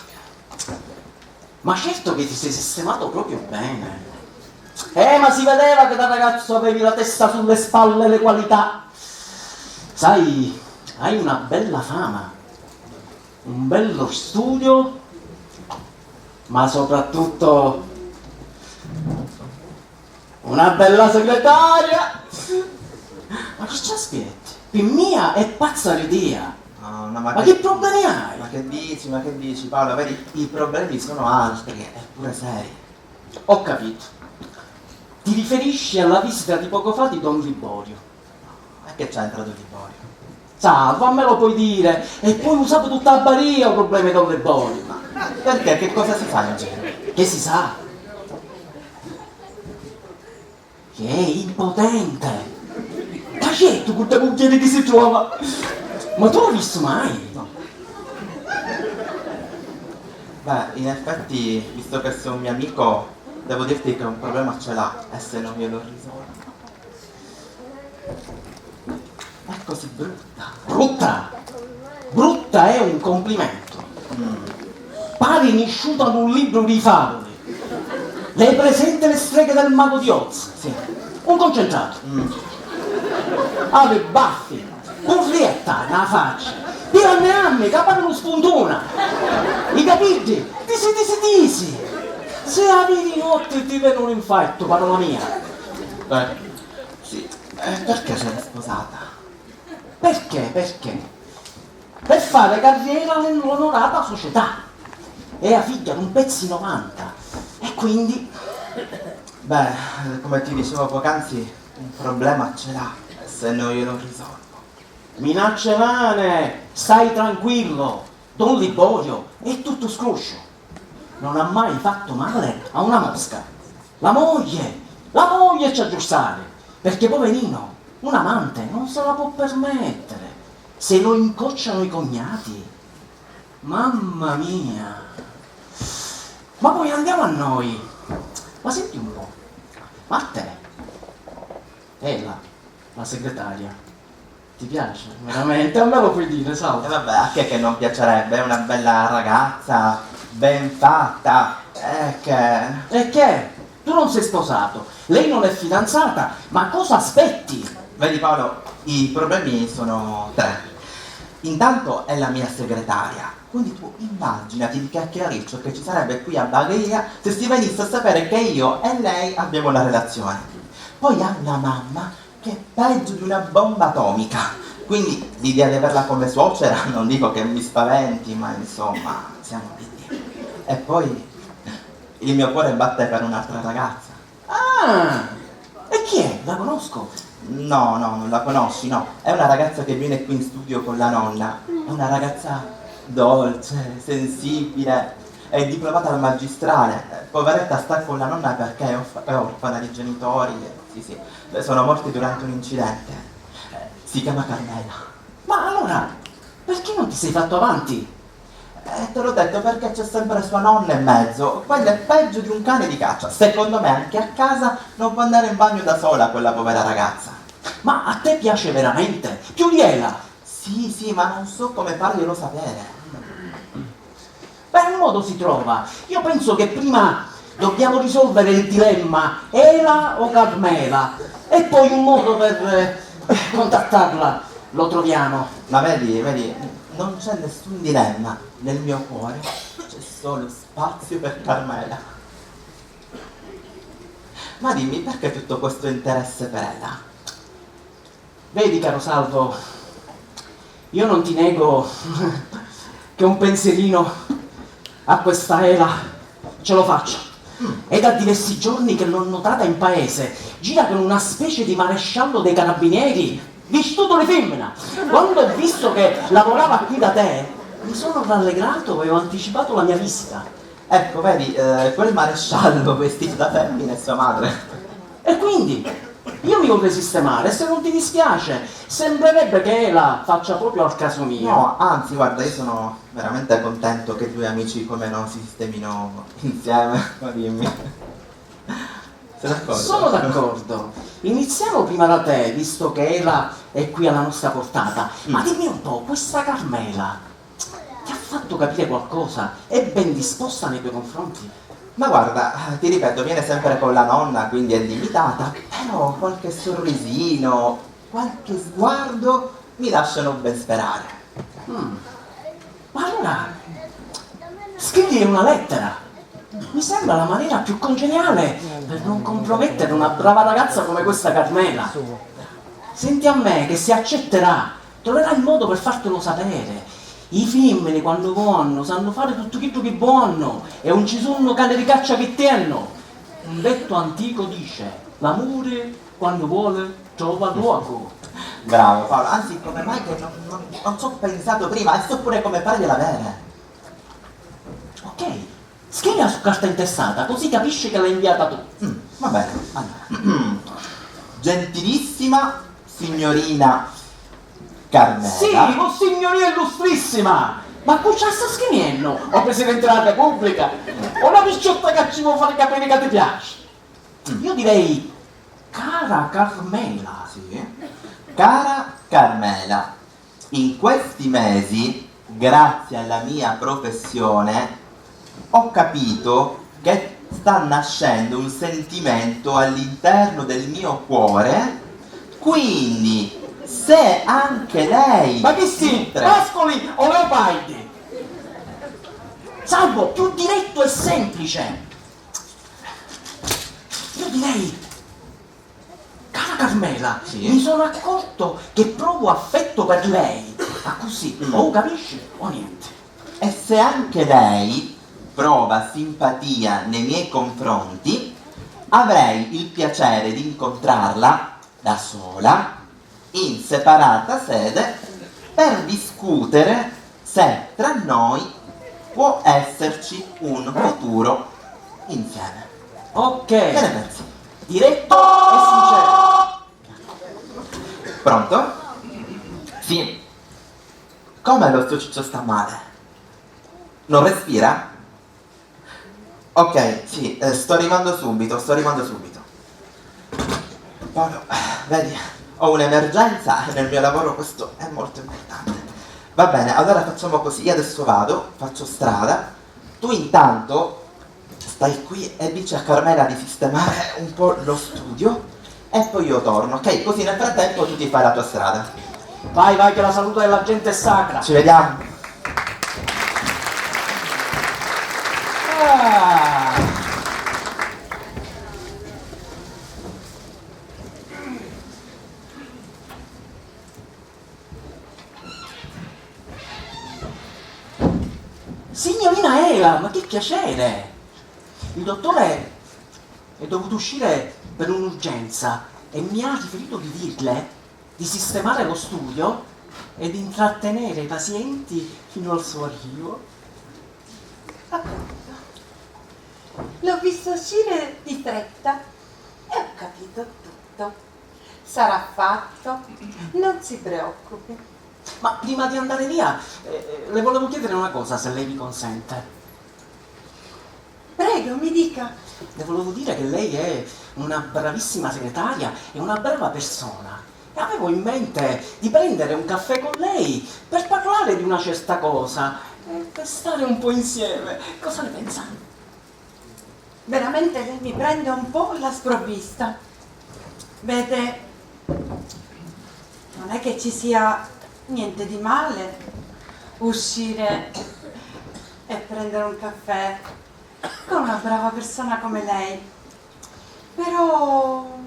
Ma certo che ti sei sistemato proprio bene. Eh, ma si vedeva che da ragazzo avevi la testa sulle spalle e le qualità. Sai, hai una bella fama, un bello studio, ma soprattutto una bella segretaria! Ma chi ci aspetti? Pi mia è pazza l'idea! No, no, ma Ma che, che problemi hai? Ma che dici, ma che dici, Paolo? Vedi, i problemi sono altri, eppure seri. Ho capito. Ti riferisci alla visita di poco fa di Don Liborio? E che c'entra Don Liborio? Sa, fammelo poi dire, e poi usate tutta la baria o problemi con le boie. Perché? Che cosa si fa in giro? Che si sa? Che è impotente. Cacettu cu dda mugghieri chi si trova. Ma tu l'hai visto mai? No. Beh, in effetti, visto che sei un mio amico, devo dirti che un problema ce l'ha, e se no io lo risolvo. È così brutta. Brutta? Brutta è un complimento. Mm. Pari nisciuta d'un libru di favuli. L'hai presente le streghe del mago di Oz? Sì. Un concentrato. Mm. Havi baffi, currietta na facci. Tiranni anni, ca pari un spuntuna. I capiddi, tisi, tisi, tisi. Se havi di notti ti veni un infartu, parola mia. Beh. Sì, e perché se n'è sposata? Perché? Perché? Per fare carriera nell'onorata società. È la figlia d'un pezzi novanta. E quindi? Beh, come ti dicevo poc'anzi, un problema ce l'ha, se no io lo risolvo. Minacce vane, stai tranquillo, Don Liborio è tutto scroscio. Non ha mai fatto male a una mosca. La moglie, la moglie ci ha giursare, perché poverino, un amante non se la può permettere. Se lo incocciano i cognati, mamma mia. Ma poi andiamo a noi. Ma senti un po', ma a te, Ela, la segretaria, ti piace? Veramente? A me lo puoi dire, sa? E vabbè, a chi è che non piacerebbe? È una bella ragazza, ben fatta. E che? E che? Tu non sei sposato, lei non è fidanzata, ma cosa aspetti? Vedi Paolo, i problemi sono tre. Intanto è la mia segretaria, quindi tu immaginati il chiacchiericcio che ci sarebbe qui a Bagheria se si venisse a sapere che io e lei abbiamo una relazione. Poi ha una mamma che è peggio di una bomba atomica. Quindi l'idea di averla come suocera non dico che mi spaventi, ma insomma, siamo lì. E poi il mio cuore batte per un'altra ragazza. Ah! E chi è? La conosco? No, no, non la conosci, no. È una ragazza che viene qui in studio con la nonna. È una ragazza dolce, sensibile. È diplomata al magistrale, eh, poveretta sta con la nonna perché è orf-, è orfana di genitori, eh, sì, sì, beh, sono morti durante un incidente. Eh, si chiama Carmela. Ma allora, perché non ti sei fatto avanti? Eh, te l'ho detto, perché c'è sempre sua nonna in mezzo. Quella è peggio di un cane di caccia. Secondo me anche a casa non può andare in bagno da sola quella povera ragazza. Ma a te piace veramente? Più di Ela? Sì, sì, ma non so come farglielo sapere. Beh, un modo si trova. Io penso che prima dobbiamo risolvere il dilemma Ela o Carmela e poi un modo per, eh, contattarla lo troviamo. Ma vedi, vedi, non c'è nessun dilemma nel mio cuore, c'è solo spazio per Carmela. Ma dimmi, perché tutto questo interesse per Ela? Vedi, caro Salvo, io non ti nego che un pensierino a questa Ela ce lo faccio. È da diversi giorni che l'ho notata in paese. Gira con una specie di maresciallo dei carabinieri, vestito di femmina. Quando ho visto che lavorava qui da te, mi sono rallegrato e ho anticipato la mia visita. Ecco, vedi, eh, quel maresciallo vestito da femmina è sua madre. E quindi? Io mi vorrei sistemare, se non ti dispiace, sembrerebbe che Ela faccia proprio al caso mio. No, anzi, guarda, io sono veramente contento che due amici come noi si sistemino insieme, ma dimmi. Sei d'accordo? Sono d'accordo. Iniziamo prima da te, visto che Ela è qui alla nostra portata. Ma dimmi un po', questa Carmela ti ha fatto capire qualcosa? È ben disposta nei tuoi confronti? Ma guarda, ti ripeto, viene sempre con la nonna, quindi è limitata, però qualche sorrisino, qualche sguardo mi lasciano ben sperare. Mm. Ma allora scrivigli una lettera. Mi sembra la maniera più congeniale per non compromettere una brava ragazza come questa Carmela. Senti a me che se accetterà, troverà il modo per fartelo sapere. I fimmini quannu vonnu sannu fari tuttu chiddu chi vonnu e un ci sunnu cani di caccia chi tennu. Un detto antico dice: l'amore quannu vuole trova luogo. Bravo Paolo, anzi come mai che non, non, non ci ho pensato prima, e so pure come fargliela avere. Ok, scrivila su carta intestata, così capisci che l'hai inviata tu. Mm, va bene, allora. Gentilissima signorina Carmela. Sì, vossignoria illustrissima! Ma cu ci sta scrivennu? O Presidente della Repubblica? O una picciotta che ci vuoi fare capire che ti piace? Mm. Io direi cara Carmela. Sì. Cara Carmela, in questi mesi, grazie alla mia professione, ho capito che sta nascendo un sentimento all'interno del mio cuore, quindi se anche lei... Ma chi si? Pascoli o Leopardi? Salvo, più diretto e semplice. Io direi, cara Carmela, sì? Mi sono accorto che provo affetto per lei. Ma così, mm, o capisci o niente. E se anche lei prova simpatia nei miei confronti, avrei il piacere di incontrarla da sola, in separata sede, per discutere se tra noi può esserci un futuro insieme. Ok. Che ne pensi? Diretto e sincero. Pronto? Sì. Come, lo zio Ciccio sta male? Non respira? Ok, sì, eh, sto arrivando subito, sto arrivando subito. Paolo, vedi, ho un'emergenza e nel mio lavoro questo è molto importante. Va bene, allora facciamo così, io adesso vado, faccio strada, tu intanto stai qui e dici a Carmela di sistemare un po' lo studio e poi io torno, ok? Così nel frattempo tu ti fai la tua strada. Vai, vai, che la salute della gente è sacra. Ci vediamo. Ah. Signorina Ela, ma che piacere! Il dottore è dovuto uscire per un'urgenza e mi ha riferito di dirle di sistemare lo studio e di intrattenere i pazienti fino al suo arrivo. L'ho visto uscire di fretta e ho capito tutto. Sarà fatto, non si preoccupi. Ma prima di andare via, eh, le volevo chiedere una cosa, se lei mi consente. Prego, mi dica. Le volevo dire che lei è una bravissima segretaria e una brava persona. E avevo in mente di prendere un caffè con lei per parlare di una certa cosa e per stare un po' insieme. Cosa ne pensa? Veramente lei mi prende un po' alla sprovvista. Vede, non è che ci sia niente di male uscire e prendere un caffè con una brava persona come lei, però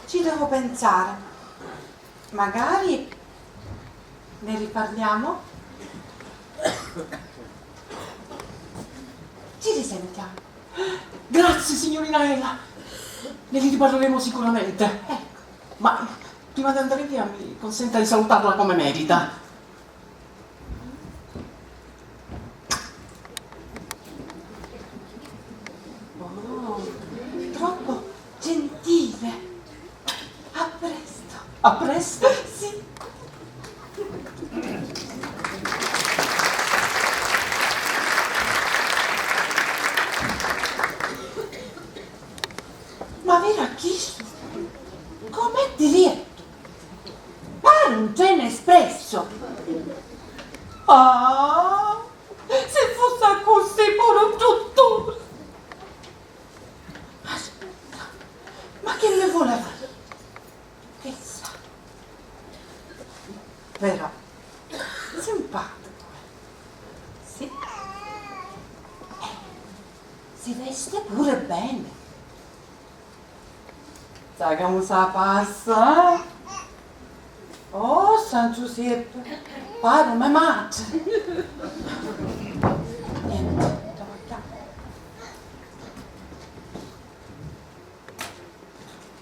ci devo pensare. Magari ne riparliamo? Ci risentiamo. Grazie, signorina Ella. Ne riparleremo sicuramente. Ecco. Ma prima di andare via, mi consenta di salutarla come merita. Oh, troppo gentile. A presto. A presto? Sì. Ma vira chistu? Com'è diriettu? Pari un trenu espresso! Ah, si fussi accussì puru un dutturi! Aspetta, ma chi mi vuleva? Chissà. Però, simpatico, eh? Sì. Eh, si veste pure bene. Sa comu sa passa, eh? Oh, San Giuseppe, pari me matri. Niente, torta.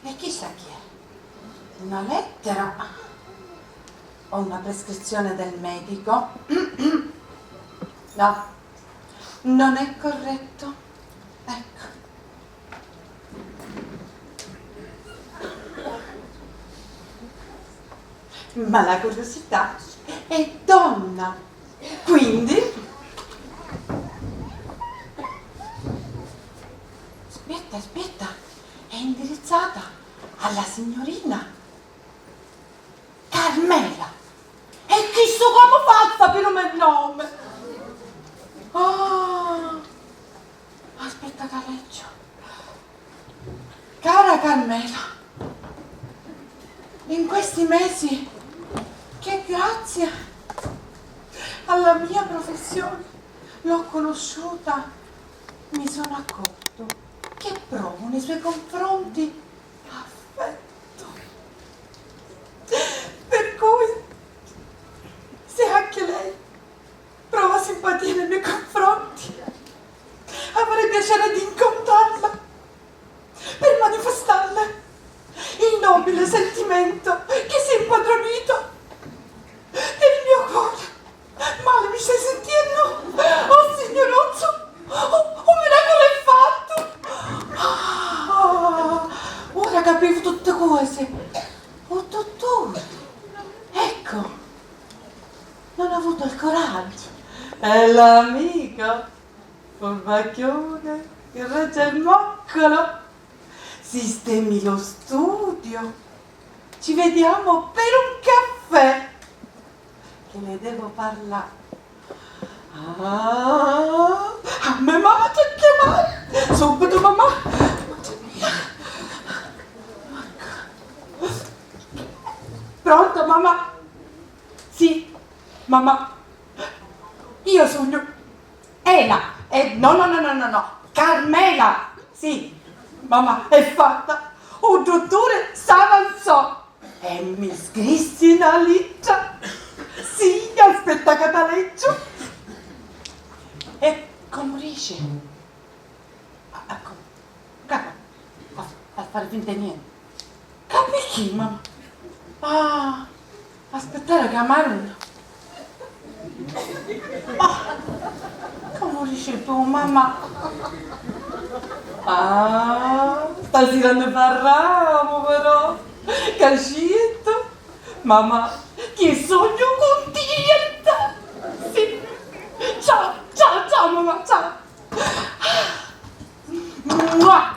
E chissà chi è? Una lettera o una prescrizione del medico? No, non è corretto. Ecco. Ma la curiosità è donna, quindi... Aspetta, aspetta, è indirizzata alla signorina Carmela. E chistu comu fa a sapiri u me nomi? Ah, aspetta ca leggiu. Cara Carmela, in questi mesi che grazie alla mia professione l'ho conosciuta, mi sono accorto che provo nei suoi confronti affetto. Per cui, se anche lei prova simpatia nei miei confronti, avrei piacere di incontrarla per manifestarle il nobile sentimento che si è impadronito del mio cuore. Mali mi stai sintiennu? Oh Signuruzzu! Oh, un miraculu è fattu! Ah, ora capivu tutti cosi. U dutturi, ecco, non ha avuto il coraggio. E l'amico, furbacchione, che regge il moccolo, sistemi lo studio. Ci vediamo per un caffè, che le devo parlare. Ah, a me mamma ti chiamare! Subito, mamma! Pronto, mamma? Sì, mamma. Io sugnu Ela, eh, no, no, no, no, no, no. Carmela! Sì, mamma, è fatta. U dutturi s'avanzò e mi scrissi na littra. Sì, aspetta ca ta leggiu. E comu dici? Ah, ecco, capo, a, a fare finta di niente. Ca picchì, mamma? Ah, aspettare ca maruna. Ah, comu dici tu, mamma? Ah, stasira nni parramu però, ca sciettu, mamma, chi sugnu cuntenta! Sì, ciao, ciao, ciao, mamma, ciao! Mua!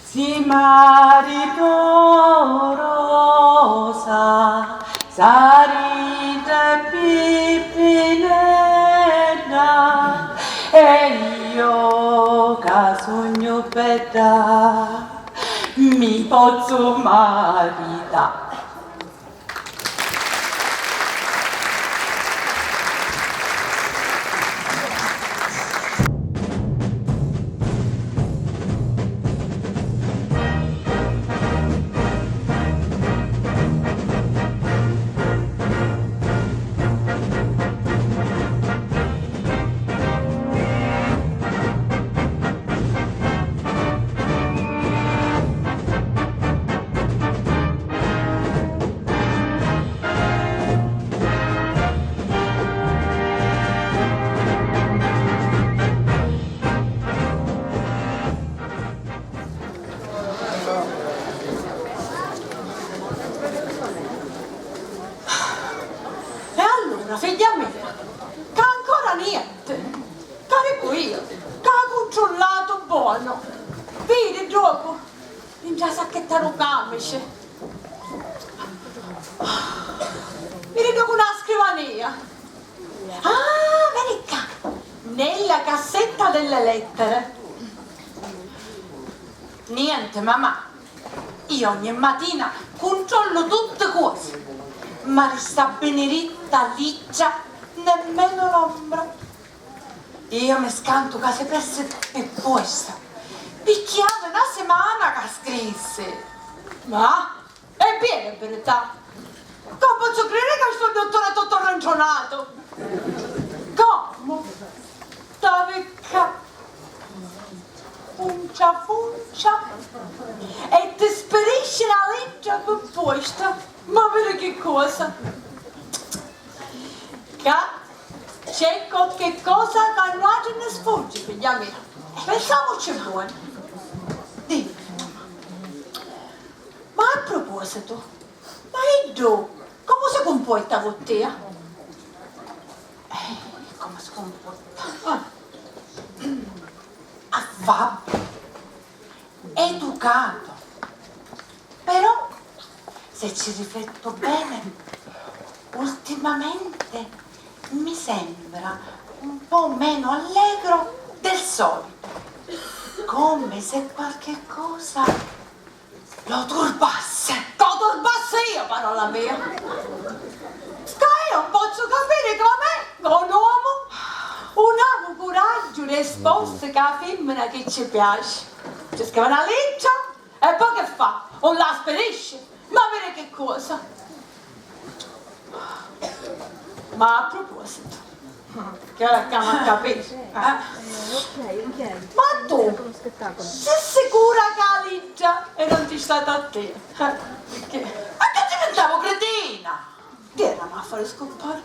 Si maritò Rosa, sarita è Pippinedda, e io ca sugnu bedda, mi pozzu marità. E allura, figghia mia, ca ancora nienti? Ca dicu io, ca ha cuntrullatu bonu. Vidi ddocu, intra a sacchetta dû camici. Vidi ddocu na scrivania. Ah, vedi ccà, nella cassetta delle lettere. Niente, mamma. Io ogni matina cuntrollu tutti cosi, ma di sta beniritta liggia nemmeno l'ombra. Io mi scantu ca si persi pi puesta, picchì havi na simana ca scrissi. Ma è vera verità? Ca pozzu criri ca sto dottore è tuttu ringiunatu? Comu? T'havi ccà funcia funcia e ti spirisci la lettera pi posta. Ma viri chi cosa! Ca c'è qualche cosa ca a nuatri ni sfuggi, figghia mia. Pensamuci bonu. Dimmi, ma a propositu, ma iddu comu si cumporta cu tia? Eh, comu si cumporta? Ah. Affabbiu, educatu. Però, se ci riflettu bene, ultimamente mi sembra un po' meno allegro del solito, come se qualche cosa lo turbassi! Ca lu turbassi io, parola mia! Ca io nun pozzu capiri comu è ca un omu un havi curaggiu di esporsi cu a fimmina chi ci piaci. Ci scrivi na littra e poi chi fa? Un la spirisci? Ma viri chi cosa! Ma a propositu, chi ora ca m'ha capiri, eh? Ma tu si sicura ca a littra è non ti stata a te? Picchì? Ma chi ci pinsavu, cretina? Tiramu a fari scuppari.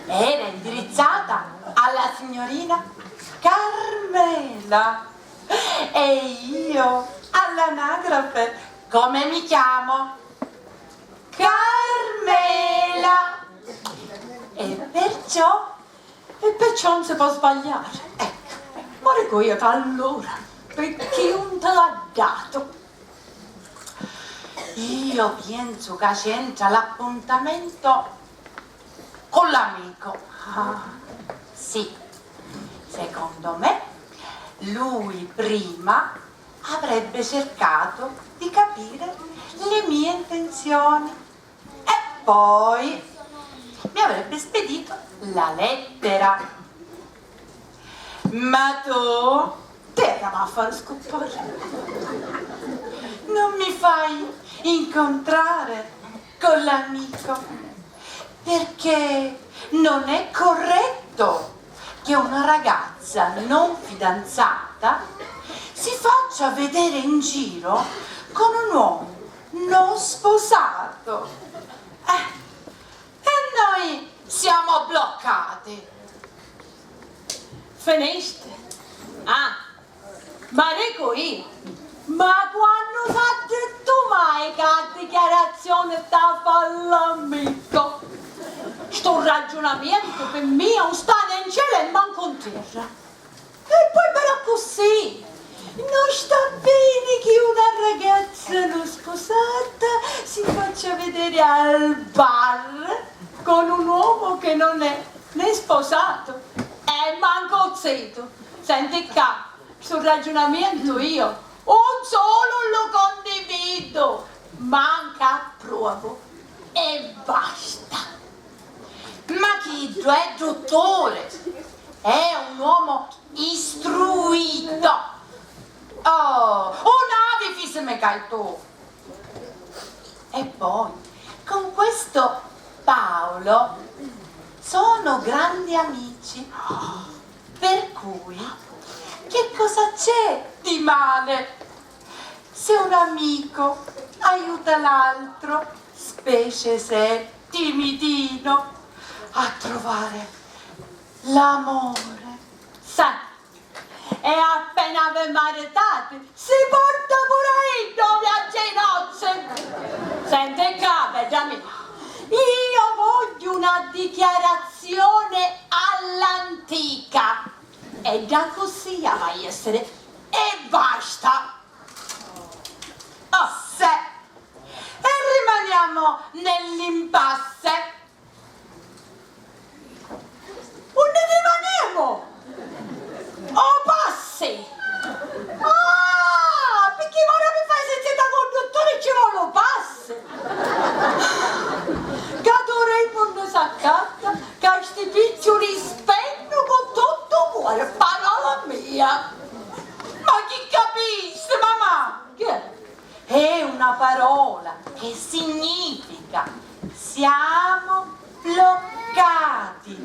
Era indirizzata alla signorina Carmela. E io all'anagrafe come mi chiamo? Carmela! E perciò, e perciò non si può sbagliare. Ecco, ma dico io che allora, perché non te l'ha dato? Io pienzu ca c'entra l'appuntamento con l'amico. Ah, sì, secondo me lui prima avrebbe cercato di capire le mie intenzioni e poi mi avrebbe spedito la lettera. Ma tu, te la va a far scuppare. Non mi fai incontrare con l'amico, perché non è corretto che una ragazza non fidanzata si faccia vedere in giro con un uomo non sposato. Eh, e noi siamo bloccati. Finisti? Ah, ma dicu io, ma quannu s'ha dittu mai ca a dichiarazioni t'ha fa l'amico? Stu raggiunamientu pi mia 'un sta né 'n cielu e mancu 'n terra. E poi però accussì non sta bene che una ragazza non sposata si faccia vedere al bar con un uomo che non è né sposato e manco zito. Senti ccà, stu raggiunamientu io un sulu lu condividu, mancu approvu e basta. Ma chiddu è dutturi, è un uomo istruito. Oh, un avi fisimi ca hai tu. E poi, con questo Paolo sono grandi amici, per cui che cosa c'è di male se un amico aiuta l'altro, specie se è timidino, a trovare l'amore? Sa, e appena vi maritati, si porta pure iddu o viaggia i nozzi. Senti ccà, bedda mia, io voglio una dichiarazione all'antica. E d'accussì havi a essere. E basta. Oh, se. E rimaniamo nell'impasse. Unni rimanimu? O passi! Ah, picchì ora mi fai sintiri ca cu dutturi ci voli u passi! Ca tu Raymond s'accatta ca sti picciuli spennu cu tuttu u cuori, parola mia! Ma chi capisti, mamà? Chi è? È una parola che significa siamo bloccati,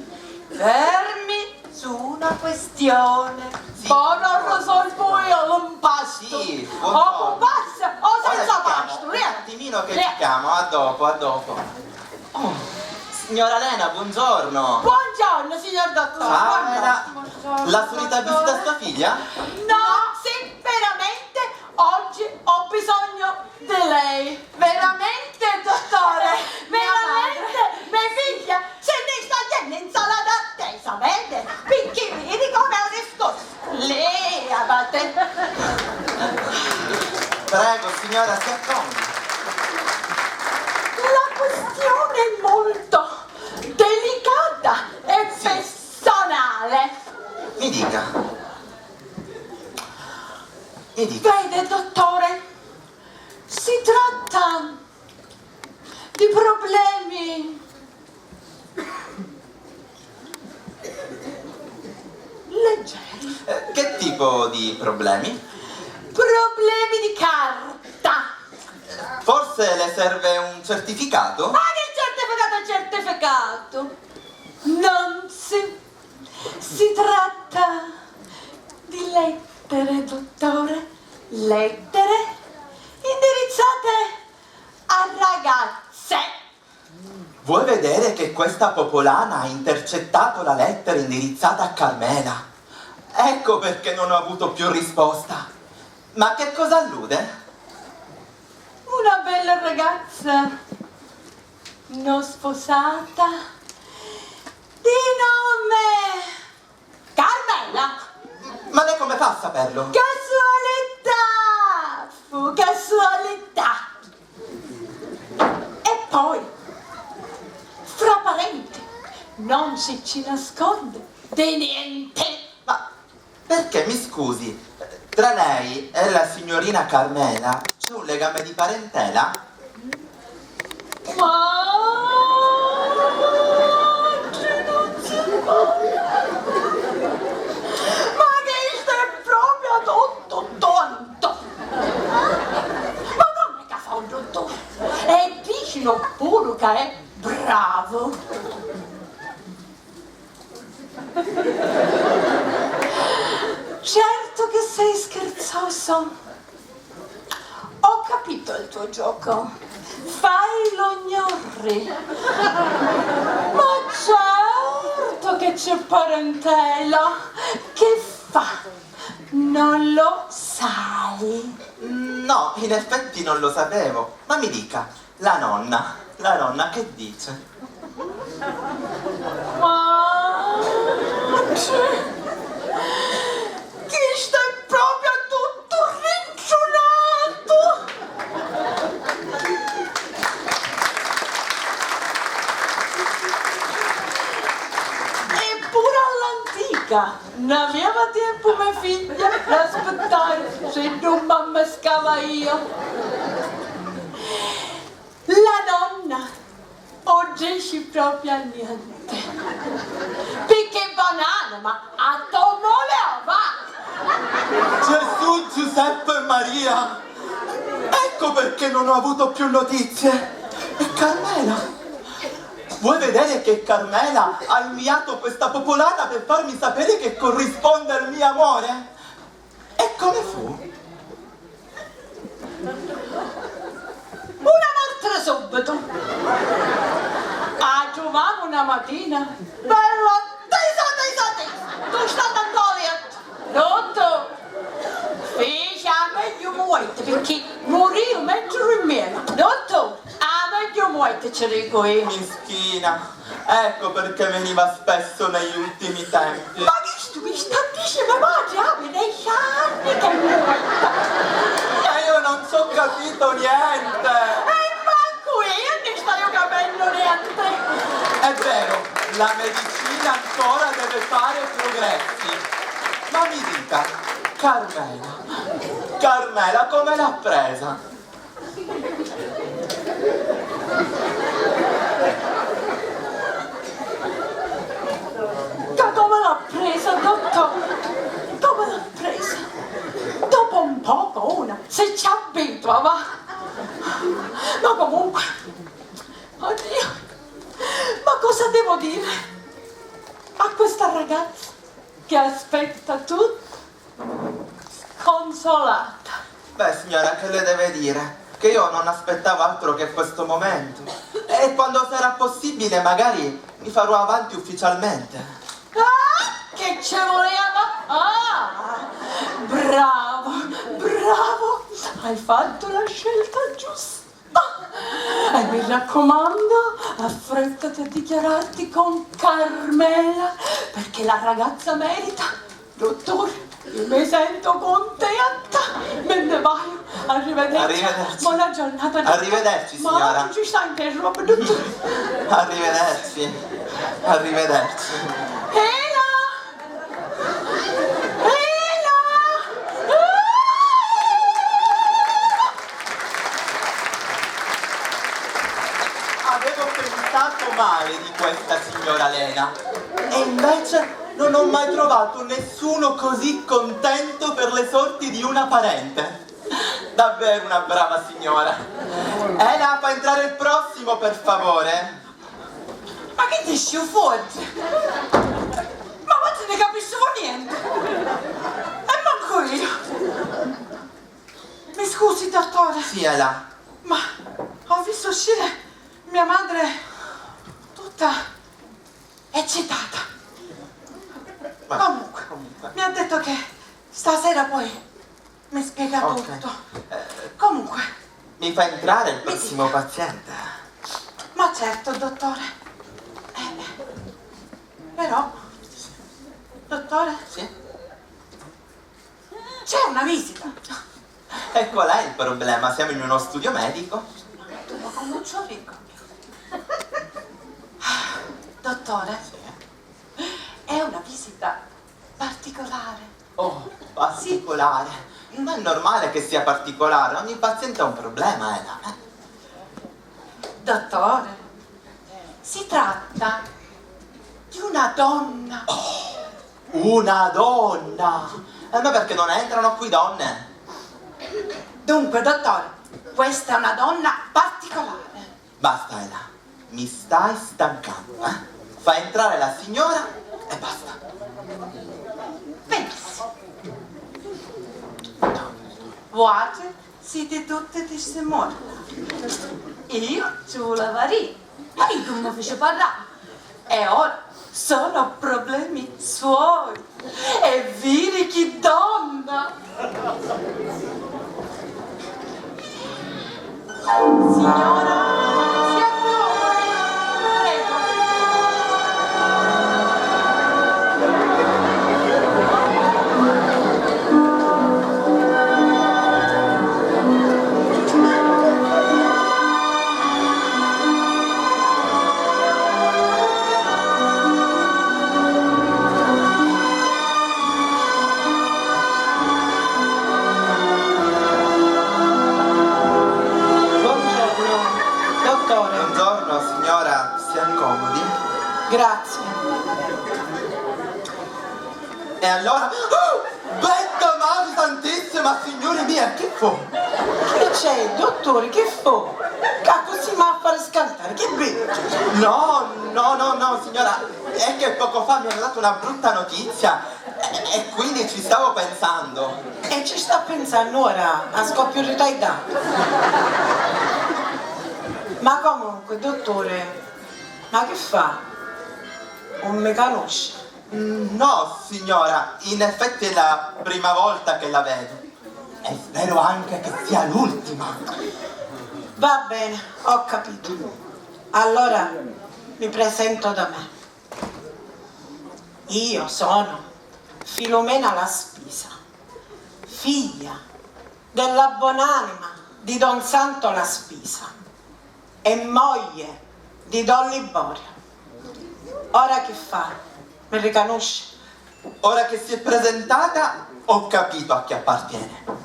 fermi su una questione. Sì, ora risolvu io l'impasto. Sì, buongiorno. O cu pasta o senza pasta. Ora ci chiamo, un attimino che ci chiamo, a dopo, a dopo. Oh, signora Lena, buongiorno. Buongiorno, signor dottore. Ciao, buongiorno. È la, la solita visita a sua figlia? No, sì, veramente oggi ho bisogno di lei. Veramente, dottore? Veramente? Me figghia se nni sta jennu 'nsalata attesa, vede? Picchì vidi com'è u discorsu. Lei, abate. Prego, signora, si accomodi. La questione è molto delicata e personale. Mi dica. Mi dica. Vede, dottore, si tratta di problemi leggeri. Eh, che tipo di problemi? Problemi di carta. Forse le serve un certificato? Ma che certificato, certificato? Non si, si tratta di lettere, dottore, lettere indirizzate a ragazze. Vuoi vedere che questa popolana ha intercettato la lettera indirizzata a Carmela? Ecco perché non ho avuto più risposta. Ma a che cosa allude? Una bella ragazza non sposata di nome Carmela! Ma lei come fa a saperlo? Casualità! Fu casualità! E poi, fra parenti, non si ci nasconde di niente! Ma perché, mi scusi, tra lei e la signorina Carmela c'è un legame di parentela? Ma oggi non si parla. Ma chistu è propriu tuttu tontu. Ma comu è ca fa u dutturi? E dicinu puru ca è bravu. Certo che sei scherzoso. Ho capito il tuo gioco. Fai lo gnorri. Ma certo! Che c'è parentela? Che fa? Non lo sai? No, in effetti non lo sapevo. Ma mi dica, la nonna, la nonna che dice? Ma... Chistu è propriu tuttu rinciunatu! E puru all'antica, non aveva tempu me figghia d'aspittari, si non m'ammiscava io. La nonna 'un dici propriu nienti. Picchì bonanima, a to mole a va! Gesù, Giuseppe e Maria! Ecco perché non ho avuto più notizie. E Carmela? Vuoi vedere che Carmela ha inviato questa popolana per farmi sapere che corrisponde al mio amore? E come fu? Una morta subito. A truvamu na matina, bella tesa, tesa, tesa, tu stata in toilet. Tuttu. Fici a megghiu muorta, picchì murìu mentri durmìa. Tuttu. A megghiu muorta, ci dicu io. Mischina. Ecco perché veniva spesso negli ultimi tempi. Ma chistu mi sta dicendo, ma già mi dieci anni che è morta! E io non ci ho capito niente! E mancu io ne staiu capennu niente! È vero, la medicina ancora deve fare progressi. Ma mi dica, Carmela, Carmela, come l'ha presa? Ca come l'ha presa, dottore? Come l'ha presa? Dopo un poco una si ci abitua, va. Ma comunque, oddio, ma cosa devo dire a questa ragazza che aspetta tutto? Sconsolata. Beh, signora, che le deve dire? Che io non aspettavo altro che questo momento. E quando sarà possibile, magari mi farò avanti ufficialmente. Ah, che ci voleva? Ah, bravo, bravo, hai fatto la scelta giusta. E mi raccomando, affrettati a dichiararti con Carmela, perché la ragazza merita. Dottore, io mi sento contenta. Me ne vado. Arrivederci. Arrivederci. Buona giornata, dottore. Arrivederci, signora. Ma non ci sta in che roba, dottore. Arrivederci. Arrivederci. Ela! Ela! Avevo pensato male di questa signora Lena, e invece non ho mai trovato nessuno così contento per le sorti di una parente. Davvero una brava signora. Ela, fa entrare il prossimo, per favore. Ma chi ti sciu forti? Ma non ti ne capisco niente. E manco io. Mi scusi, dottore. Sì, Ela. Ma ho visto uscire mia madre tutta eccitata. Ma comunque, comunque, mi ha detto che stasera poi mi spiega tutto. Ok. Eh, comunque, mi fa entrare il prossimo paziente? Ma certo, dottore. Eh, però, dottore? Sì? C'è una visita. E qual è il problema? Siamo in uno studio medico. Ma come ci arrivo? Dottore, sì, è una visita particolare. Oh, particolare. Sì. Ma è normale che sia particolare, ogni paziente ha un problema, Ela. Dottore, si tratta di una donna. Oh, una donna! E ma perché non entrano qui donne? Dunque, dottore, questa è una donna particolare. Basta, Ela, mi stai stancando, eh? Fa entrare la signora e basta. Benissimo. Vuatri siti tutti di sti morta. Io ci vuleva riri, ma io non mi fici parrà. E ora Sono problemi suoi. E viri chi donna! Signora, si accomodi, prego. Buongiorno, dottore. Buongiorno, signora, si accomodi. Grazie. E allora? Oh! Betta Maria Santissima, signori mia, chi fu? Chi c'è, dottore, chi fu? Ca così m'ha a fare scantare, chi bi? No, no, no, no, signora, è che poco fa mi hanno dato una brutta notizia e, e quindi ci stavo pensando. E ci sta pensando ora, a scoppio di taità. Ma comunque, dottore, ma che fa? Non mi conosce? Mm, no, signora, in effetti è la prima volta che la vedo. E spero anche che sia l'ultima. Va bene, ho capito. Allora mi presento da me. Io sono Filumena la Spisa, figlia della buonanima di Don Santo la Spisa e moglie di Don Liborio. Ora chi fa? Mi ricanusci? Ora che si è presentata, ho capito a chi appartiene.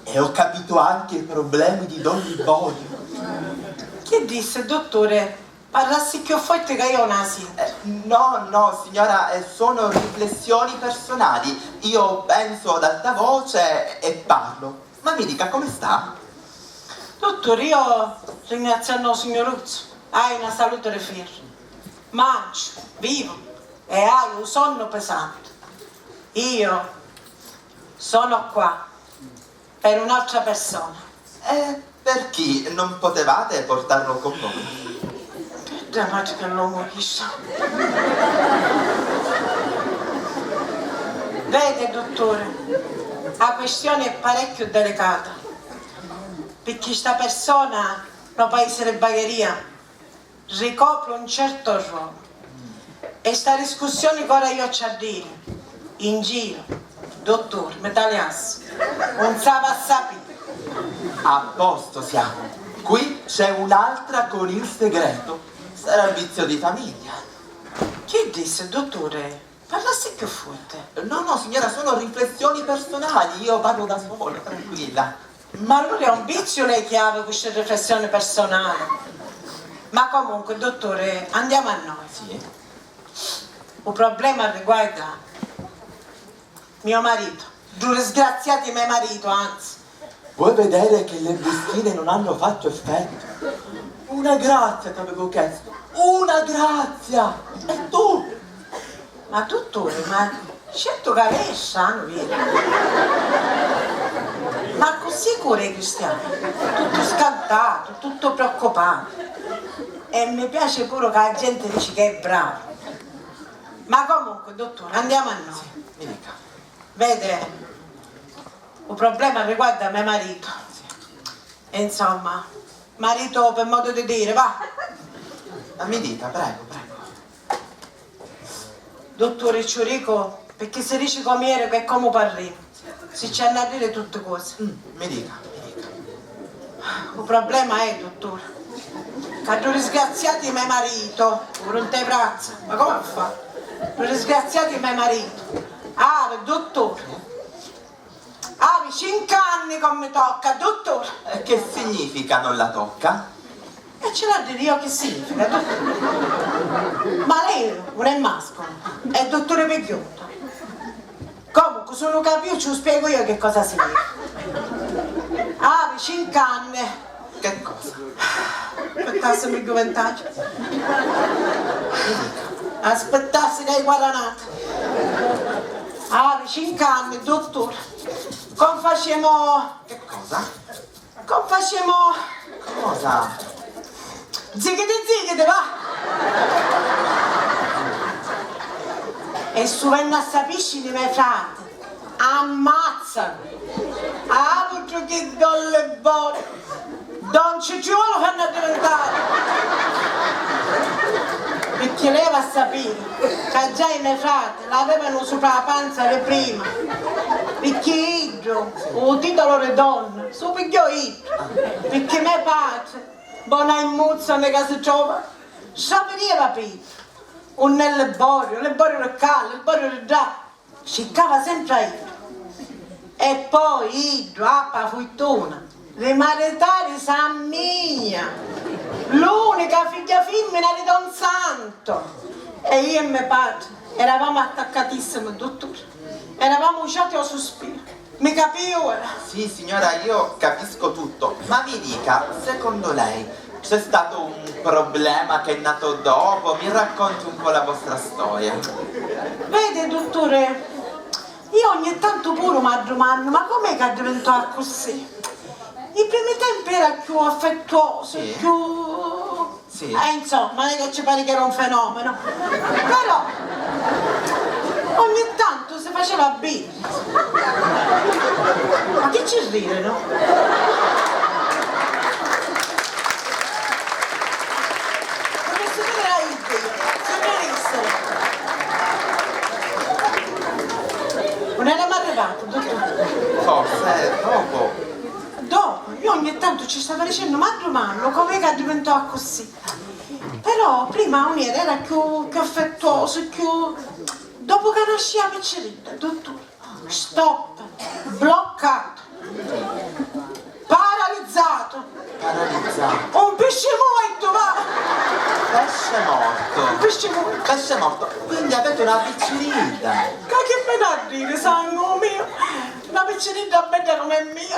E ho capito anche i problemi di Don Liborio. Chi dissi, dutturi? Parrassi cchiù forti ca io nun la sintu. Eh, no, no, signora, eh, sono riflessioni personali. Io penso ad alta voce e parlo. Ma mi dica, come sta? Dutturi, io, ringraziannu u Signuruzzu, haiu na saluti di ferru. Manciu, vivu e haiu u sonnu pisanti. Io sono qua per un'altra persona. E perché non potevate portarlo con voi? Che drammatica l'omu chistu. Vede, dutturi, a quistioni è parechju delicata, picchì sta persona nô paisi di Bagheria ricopri un certo ruolu. E sta discussioni ca ora io ci a diri, in giru, dutturi, mi taliassi, un s'havi a sapiri. A posto siamo. Qui c'è un'altra con il segreto. Sarà vizio di famiglia. Chi dissi, dutturi? Parrassi cchiù forti. No, no, signora, sono riflessioni personali, io parlo da solo, tranquilla. Ma allura è un viziu lei chi havi queste riflessioni personali. Ma comunque, dutturi, andiamo a noi. Sì. U problema riguarda mio marito. Ddu risgraziatu di me marito, anzi. Vuoi vedere che le bustine non hanno fatto effetto? Una grazia t'avevo chiesto, una grazia! E tu? Ma dutturi, ma certu ca lei è stranu, veri? Ma accussì cu ri cristiani? Tuttu scantatu, tuttu preoccupatu. E mi piaci puru ca a genti dici ca è bravu. Ma comunque, dutturi, andiamo a noi. Sì, mi dica. Vede, u problema riguarda me maritu. E insomma, maritu per modo di dire, va. Ma mi dica, prego, prego. Dutturi, ci u dicu, picchì si dici comu eri e comu parrimu. Si ci hannu a diri tutti cosi. Mm, mi dica, mi dica. U problema è, dutturi, ca ddu risgraziatu di me maritu, puru nte prazza, ma comu fa? Ddu risgraziatu di me maritu, havi, dutturi, havi cincu anni ca mi tocca, dutturi! E che significa non la tocca? E ci l'ha a diri io chi significa, dutturi? Ma lei non è mascolo, è dutturi pi ghjunta. Comunque, sulu ca vi ci u spiegu io che cosa significa. Havi cincu anni. Che cosa? Aspettassi mi ghjuventagghia. Aspettassi ca i quaranata. Havi cincu anni, dutturi. Comu facemu? Che cosa? Comu facemu? Cosa? Zichiti zichiti, va! E su vennu a sapisciri me frati, ammazzanu! Autru chi don Libori! Don Cicciolu fannu addivintari! Picchì lei va a sapiri ca già i me frati l'avevanu supra la panza di prima, picchì iddu u titolo di donna su pigghiò iddu, picchì me patri, bona immuzza unni ca si trova, stravirieva pi iddu, unn'è Liboriu, Liboriu di ccà, Liboriu di ddà. Circava sempri a iddu. E poi iddu appi a furtuna di maritarisi a mia, l'unica figghia fimmina di don Santu. E io e me patri eravamu attaccatissimi, dutturi. Eravamu ciati o suspira. Mi capì ora? Sì, signora, io capisco tutto, ma mi dica, secondo lei c'è stato un problema che è nato dopo? Mi racconti un po' la vostra storia. Vede, dutturi, io ogni tantu puru m'addumannu, ma com'è ca addivintò accussì? I primi tempi era cchiù affettuosu, sì, cchiù... Sì. Eh, insomma, non è che ci pari che era un fenomeno. Però ogni tantu si faceva biri. Ma chi ci ridenu? Vulissi vidiri a iddi, si ridissinu. Non eramu arrivati, dutturi. Forse, dopo. Dopo, io ogni tantu ci stava dicennu, m'addumannu, com'è ca addivintò accussì? Però prima un era, era cchiù, cchiù affettuosu, cchiù... Dopu ca nascì a picciridda, dutturi, stop, bloccatu, paralizzatu. Paralizzatu. Un pisci muertu, va! Pesce morto. Un pisci muertu. Pesce morto. Quindi avete una picciridda. Ca chi mi dà a diri, sangu miu? Na picciridda bedda com'è mia.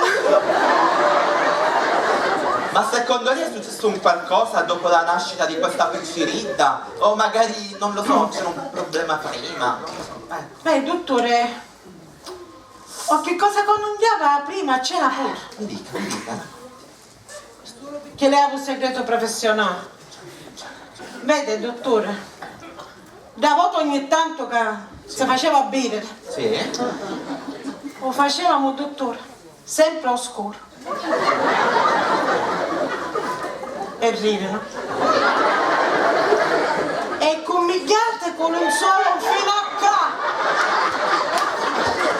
Ma secondo lei è successo un qualcosa dopo la nascita di questa picciridda? O magari, non lo so, c'era un problema prima, non lo so. Eh. Beh, dutturi, o chi cosa ca nun chiava prima c'era puru. Mi dica, mi dica. Chi lei havi un segreto professionale. Vede, dutturi, da vota ogni tantu ca si faceva biri. Sì? U facevamu, dutturi, sempri a u scuru. E ririnu. E cummigghiati cu lu nzolu finu a ccà.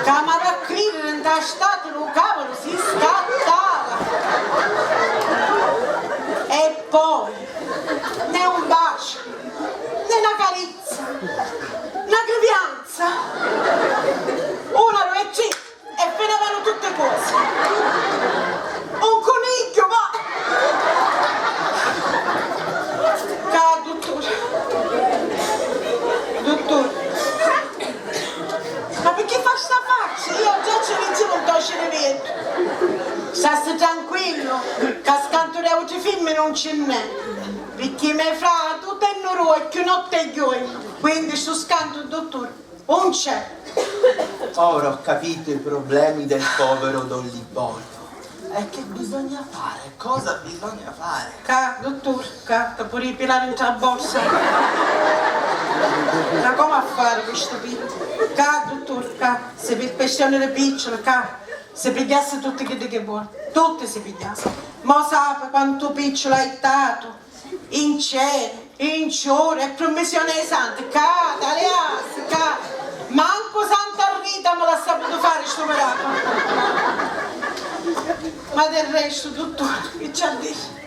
Ca m'havi a cridiri, nta stati lu cavulu si scattava. E poi, né un baciu, né na carizza, na grivianza. Una, dui e tri, e finivanu tutti cosi. Un cunigghiu, ma... Ca, dutturi. Dutturi. Ma picchì fa sta faccia? Io già ci vincivu un tocinu di vietu. Stassi tranquillu, ca scantu di autri fimmini nun ci nn'è. Picchì me fratu tennu dui e cchiù notti e juornu. Quindi stu scantu, dutturi, un c'è. Ora ho capito i problemi del povero don Liborio. E che bisogna fare? Cosa bisogna fare? Ca, dutturi, ca, ti puri pilari ntra a borsa. Ma comu a fari cu stu pi-, ca, dutturi, ca, si pi questioni di picciuli, ca, si pigghiassi tutti chiddi chi voli, tutti si pigghiassi. Mo sapi quantu picciuli hai datu? In ceri, in ciuri, e prummisioni ai santi, ca, taliassi, ca, mancu Santa Rita mi l'ha saputu fari stu miraculu. Ma del restu, dutturi, chi c'ha diri?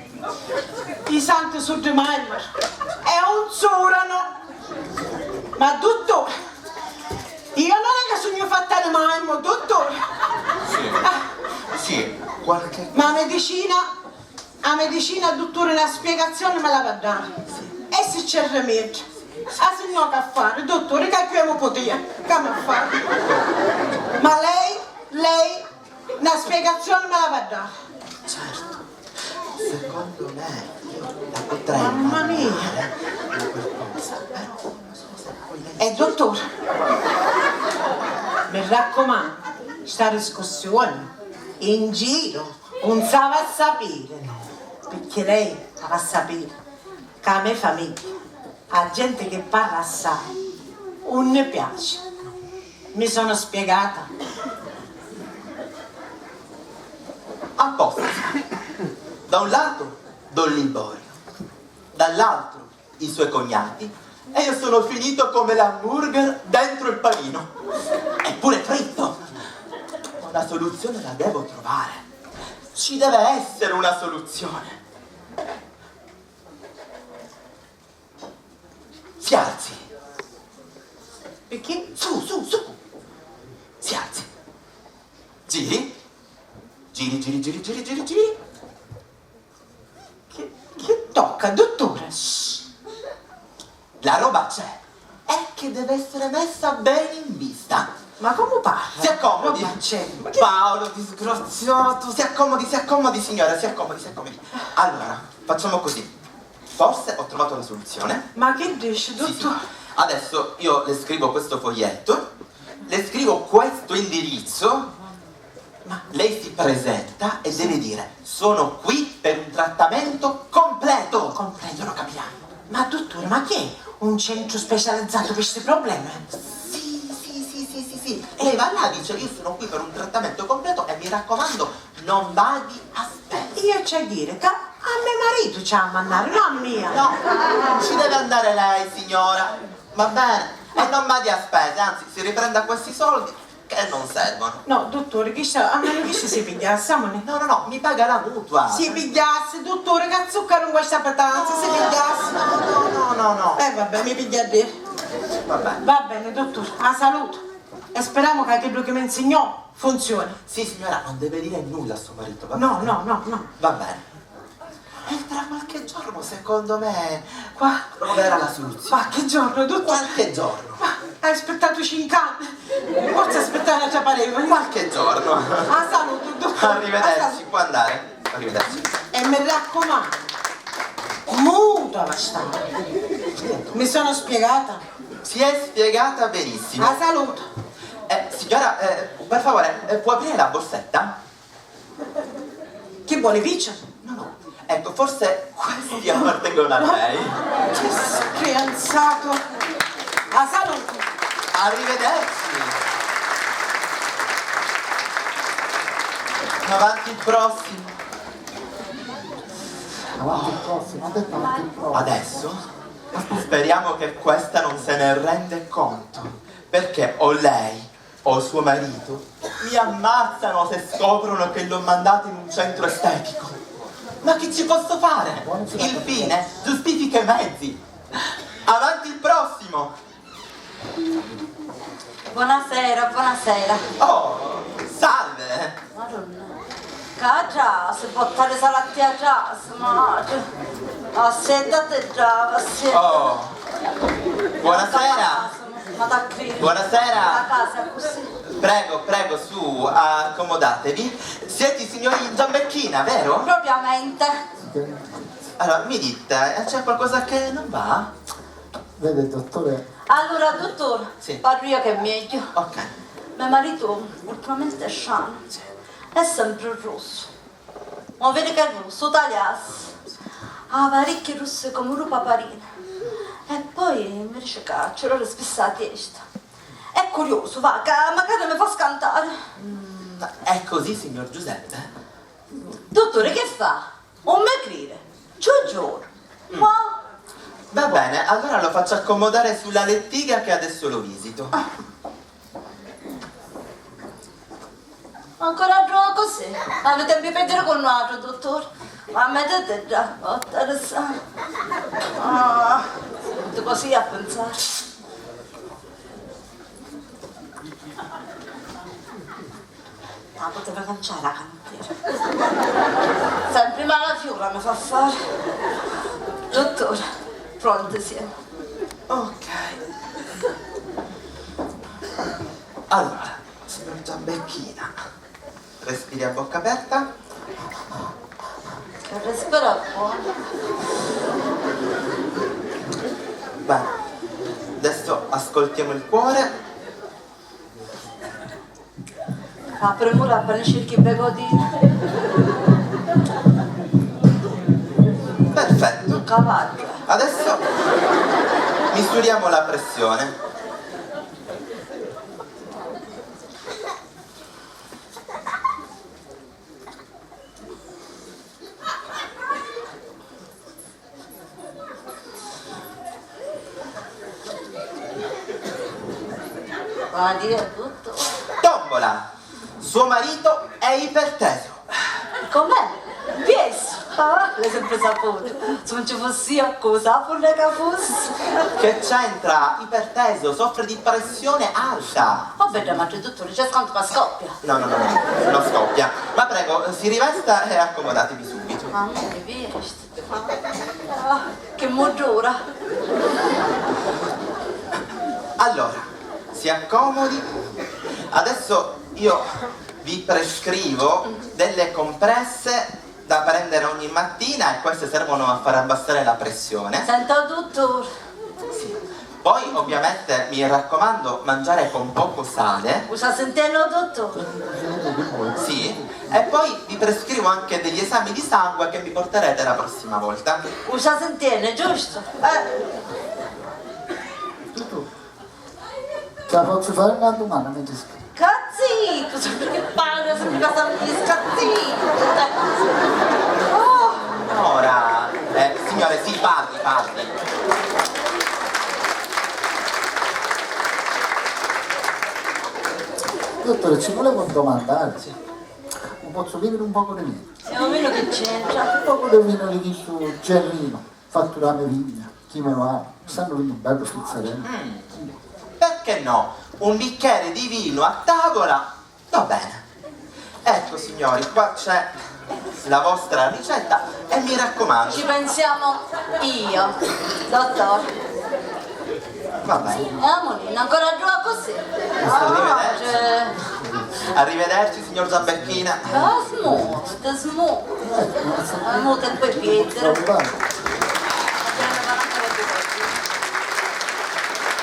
I santi su di marmaru e un zuranu. Ma dutturi, io non è che sugnu fatta di marmu, dutturi. Sì, sì, qualche... Ma medicina? A medicina, dutturi, na spiegazioni mi l'havi a dari. E si c'è rimediu? Ah, si no, c'ha fari, dutturi, ca cchiù emu putìa, c'amu a fari? Ma lei, lei, na spiegazioni mi l'havi a dari. Certo, secondo me io la potrei... Mamma mia. Aiutare in qualcosa, però non so se poi lei... E dutturi, mi raccumannu, sta discussioni in giru. Un s'havi a sapiri, picchì lei havi a sapiri ca a me famigghia, a genti chi parra assai, Unni piaci. Mi sono spiegata? A posto. Da un lato Don Liborio, dall'altro i suoi cognati, e io sono finito come l'hamburger dentro il panino. Eppure fritto! Una soluzione la devo trovare. Ci deve essere una soluzione. Si alzi. Perché? Su, su, su. Si alzi. Giri. Giri, giri, giri, giri, giri, giri. Chi, chi tocca, dutturi? Shh. La roba c'è. È che deve essere messa bene in vista. Ma comu parra? Si accomodi. Roba c'è. Ma chi Paolo, disgraziato. Si accomodi, si accomodi, signora, si accomodi, si accomodi. Allora, facciamo così. Forse ho trovato la soluzione. Ma chi dici, dutturi? Sì, sì. Adesso io le scrivo questo foglietto, le scrivo questo indirizzo, ma lei si presenta e deve dire: "Sono qui per un trattamento completo." Completo, lo capiamo. Ma dutturi, ma chi è un centro specializzato per sti problemi? Sì, sì, sì, sì, sì, sì. Lei va là, dice: "Io sono qui per un trattamento completo e mi raccomando, non vadi a spese." Io c'è a dire ca a me maritu ci ha a mannari, no a mia. No, ci deve andare lei, signora. Va bene? E non vadi a spese, anzi, si riprenda questi soldi che non servono. No, dutturi, chi sta, a menu chi si pigliassi, amore. No, no, no, mi paga la mutua. Si pigliassi, dutturi, ca zuccaru in questa petanza, si pigliassi. No, no, no, no, no. Eh, vabbè, mi piglia a dire. Va bene. Va bene, dutturi, a salutu. E speramu ca chiddu chi mi nsignò funzioni. Sì, signora, non deve dire nulla a suo marito, va bene? No, no, no, no. Va bene. E tra qualche giorno, secondo me, qua troverà la soluzione. Qualche giorno, dutturi? Qualche giorno. Ma hai aspettatu cincu anni. Forse aspettare un'altra pareva. Qualche giorno. A salutu, dutturi. Arrivederci, può andare. Arrivederci. E mi raccumannu, muta, bastardu. Mi sono spiegata? Si è spiegata benissimo. A salutu. Eh, signora, eh, per favore, eh, può aprire la borsetta? Chi vuole, piccia? No, no. Ecco, forse questi appartengono a lei. Che scrianzato. A salutu. Arrivederci. Avanti il prossimo. Avanti il prossimo, ha detto avanti il prossimo. Adesso speriamo che questa non se ne rende conto, perché o lei o suo marito mi ammazzano se scoprono che l'ho mandato in un centro estetico. Ma che ci posso fare? Il fine giustifica i mezzi. Avanti il prossimo! Buonasera, buonasera. Oh, salve! Madonna. Ca trasi, bottari salati a trasi, madri. Assettati dda, assettati. Oh, buonasera. Ma t'accriri. Buonasera. La casa è così. Prego, prego, su, accomodatevi. Siete i signori Giambecchina, vero? Propriamenti. Allora, mi dite, eh, c'è qualcosa che non va? Vede, dottore. Allura, duttur, sì, parru io che è megghiu. Ok. Me maritu ultimamenti è stranu. Sì. È sempri russu. Mo vidi che è russu, u taliassi. Havi aricchi russi comu dui paparini. E poi mi dici ca ci doli spissu a testa. È curiusu, va, ca macari mi fa scantari. Mm, è così, signor Giuseppe? Dutturi, chi fa? Un mi criri? Ci u giuru. Mm. Mo? Va bene, allora lo faccio accomodare sulla lettiga che adesso lo visito. Ah. Ancora ddu così? Aviti tempi pi jiri cu nuatri, dutturi? Ma mettiti dda, botta di sangu. Ah, ti così a pinsari. Ah, puteva canciari la canutera. Sempri mala fiura mi fa fari. Dutturi, pronti simu. Ok. Allora, signor Giambecchina, respiri a bocca aperta. Che respira buono. Bene, adesso ascoltiamo il cuore. A primura appena circhi i begotini. Perfetto. Cavaggio. Adesso misuriamo la pressione. Ma dire tutto. Tombola! Suo marito è iperteso. Com'è? Pies? Ah, l'hai sempre saputo. Se non ci fossi io, cosa vuole che fosse? Che c'entra? Iperteso, soffre di pressione alta. Vabbè, da madre dottore, c'è sconto ma scoppia. No, no, no, no, non scoppia. Ma prego, si rivesta e accomodatevi subito. Ah, mi rivesto. Ah, che modura. Allora, si accomodi. Adesso io vi prescrivo delle compresse da prendere ogni mattina e queste servono a far abbassare la pressione. Senta, dottore. Sì. Poi ovviamente mi raccomando mangiare con poco sale. Usa senteno, dottore. Sì, e poi vi prescrivo anche degli esami di sangue che mi porterete la prossima volta. Usa sentene, giusto? Eh. Dottore, ce la posso fare una domanda, mi dispiace. Sta zitto, sempre che parla, sempre che sta zitto. Oh. Ora, eh, signore, sì, parli, parli. Dottore, ci volevo domandare, sì. Ma posso bere un poco di vino? Sì, ma vino che c'entra? Un poco di vino di questo genuino, fatto da me vigna, chi me va, stanno vino bello frizzarello. Mm. Perché no? Un bicchiere di vino a tavola? Va bene. Ecco, signori, qua c'è la vostra ricetta e mi raccomando. Ci pensiamo io, dottore. Va bene. Sì, amulina, ancora giù così. Arrivederci. Ah, cioè. Arrivederci, signor Zabecchina. Ah, smut, smut. Ah, mo tempo e pietro.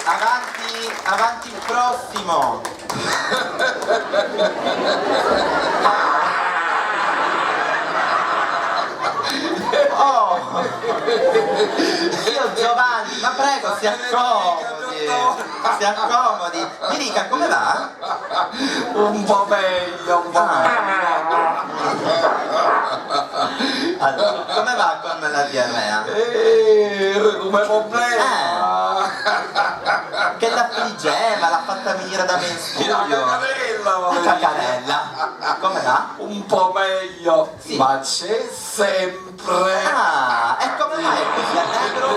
Avanti, avanti il prossimo. Oh! Zio Giovanni, ma prego, si accomodi, si accomodi. Mi dica, come va? Un po' meglio, un po' meglio. Allora, come va con la diarrea? Eh, come problema. Eh. Che l'affliggeva, l'ha fatta venire da me in studio. La cacarella, va bene. La cacarella. Come va? Un po' meglio, sì, ma c'è sempre. Ah, e come mai è così allegro?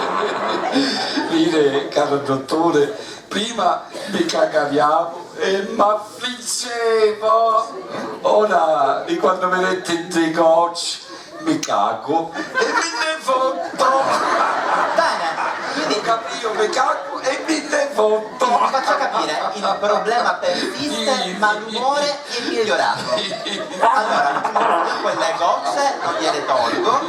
Vide, caro dottore, prima mi cagariavo e m'affliggevo. Ora, di quando mi metti in negozio, mi cago e mi ne fotto. Bene, quindi capito, mi cago e mi ne fotto. Quindi vi faccio capire, il problema persiste, ma l'umore è migliorato. Allora, quelle gocce non gliele tolgo.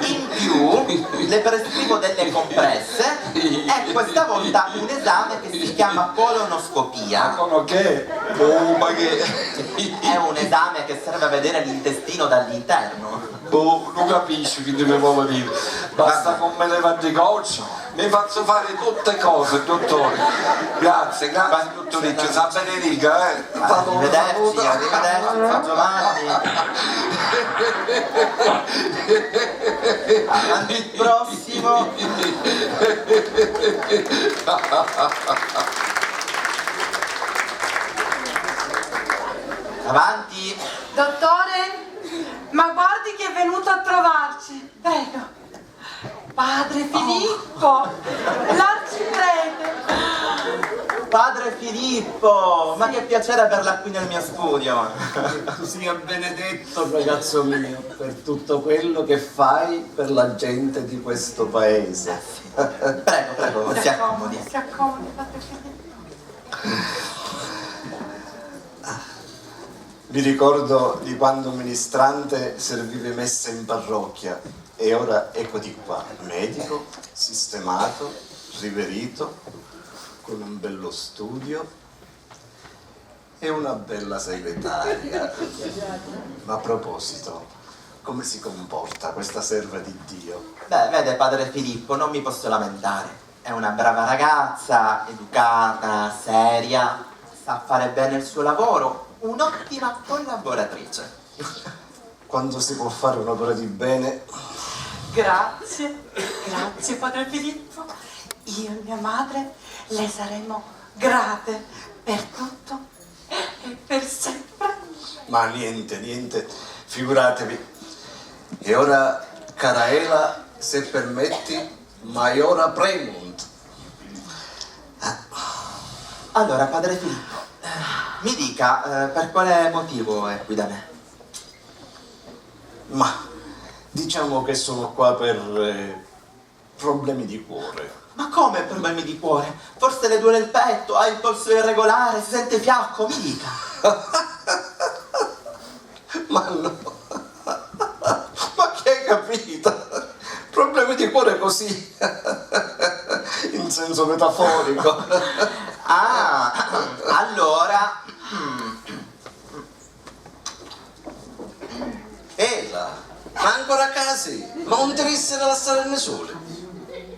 In più, le prescrivo delle compresse e questa volta un esame che si chiama colonoscopia. Ma con che? Oh, ma che? È un esame che serve a vedere l'intestino dall'interno. Boh, non capisco chi ti mi vuole dire. Basta, vabbè, con me leva di goccia, mi faccio fare tutte cose, dottore. Grazie, grazie, dottoriccio, sa benedica, eh. Arrivederci, arrivederci, zio Giovanni. Avanti il prossimo. Avanti. Dottore, ma guardi chi è venuto a trovarci. Prego. Padre Filippo, l'arciprete. Padre Filippo, ma che piacere averla qui nel mio studio. Tu sia benedetto, ragazzo mio, per tutto quello che fai per la gente di questo paese. Prego, prego, si accomodi. Si accomodi, padre Filippo. Mi ricordo di quando ministrante servivi messa in parrocchia e ora eccoti qua, medico, sistemato, riverito, con un bello studio e una bella segretaria. Ma a proposito, come si comporta questa serva di Dio? Beh, vede, padre Filippo, non mi posso lamentare. È una brava ragazza, educata, seria, sa fare bene il suo lavoro, un'ottima collaboratrice. Quando si può fare un'opera di bene. Grazie, grazie, padre Filippo. Io e mia madre le saremo grate per tutto e per sempre. Ma niente, niente, figuratevi. E ora, cara Ela, se permetti, maiora premunt. Allora, padre Filippo, mi dica, eh, per quale motivo è qui da me? Ma diciamo che sono qua per, eh, problemi di cuore. Ma come problemi di cuore? Forse le duole il petto, ha il polso irregolare, si sente fiacco, mi dica. Ma no. Ma che hai capito? Problemi di cuore così, in senso metaforico. Ah, allora. Ela, ma ancora ccà si? Ma 'un ti dissi di lassarinni suli?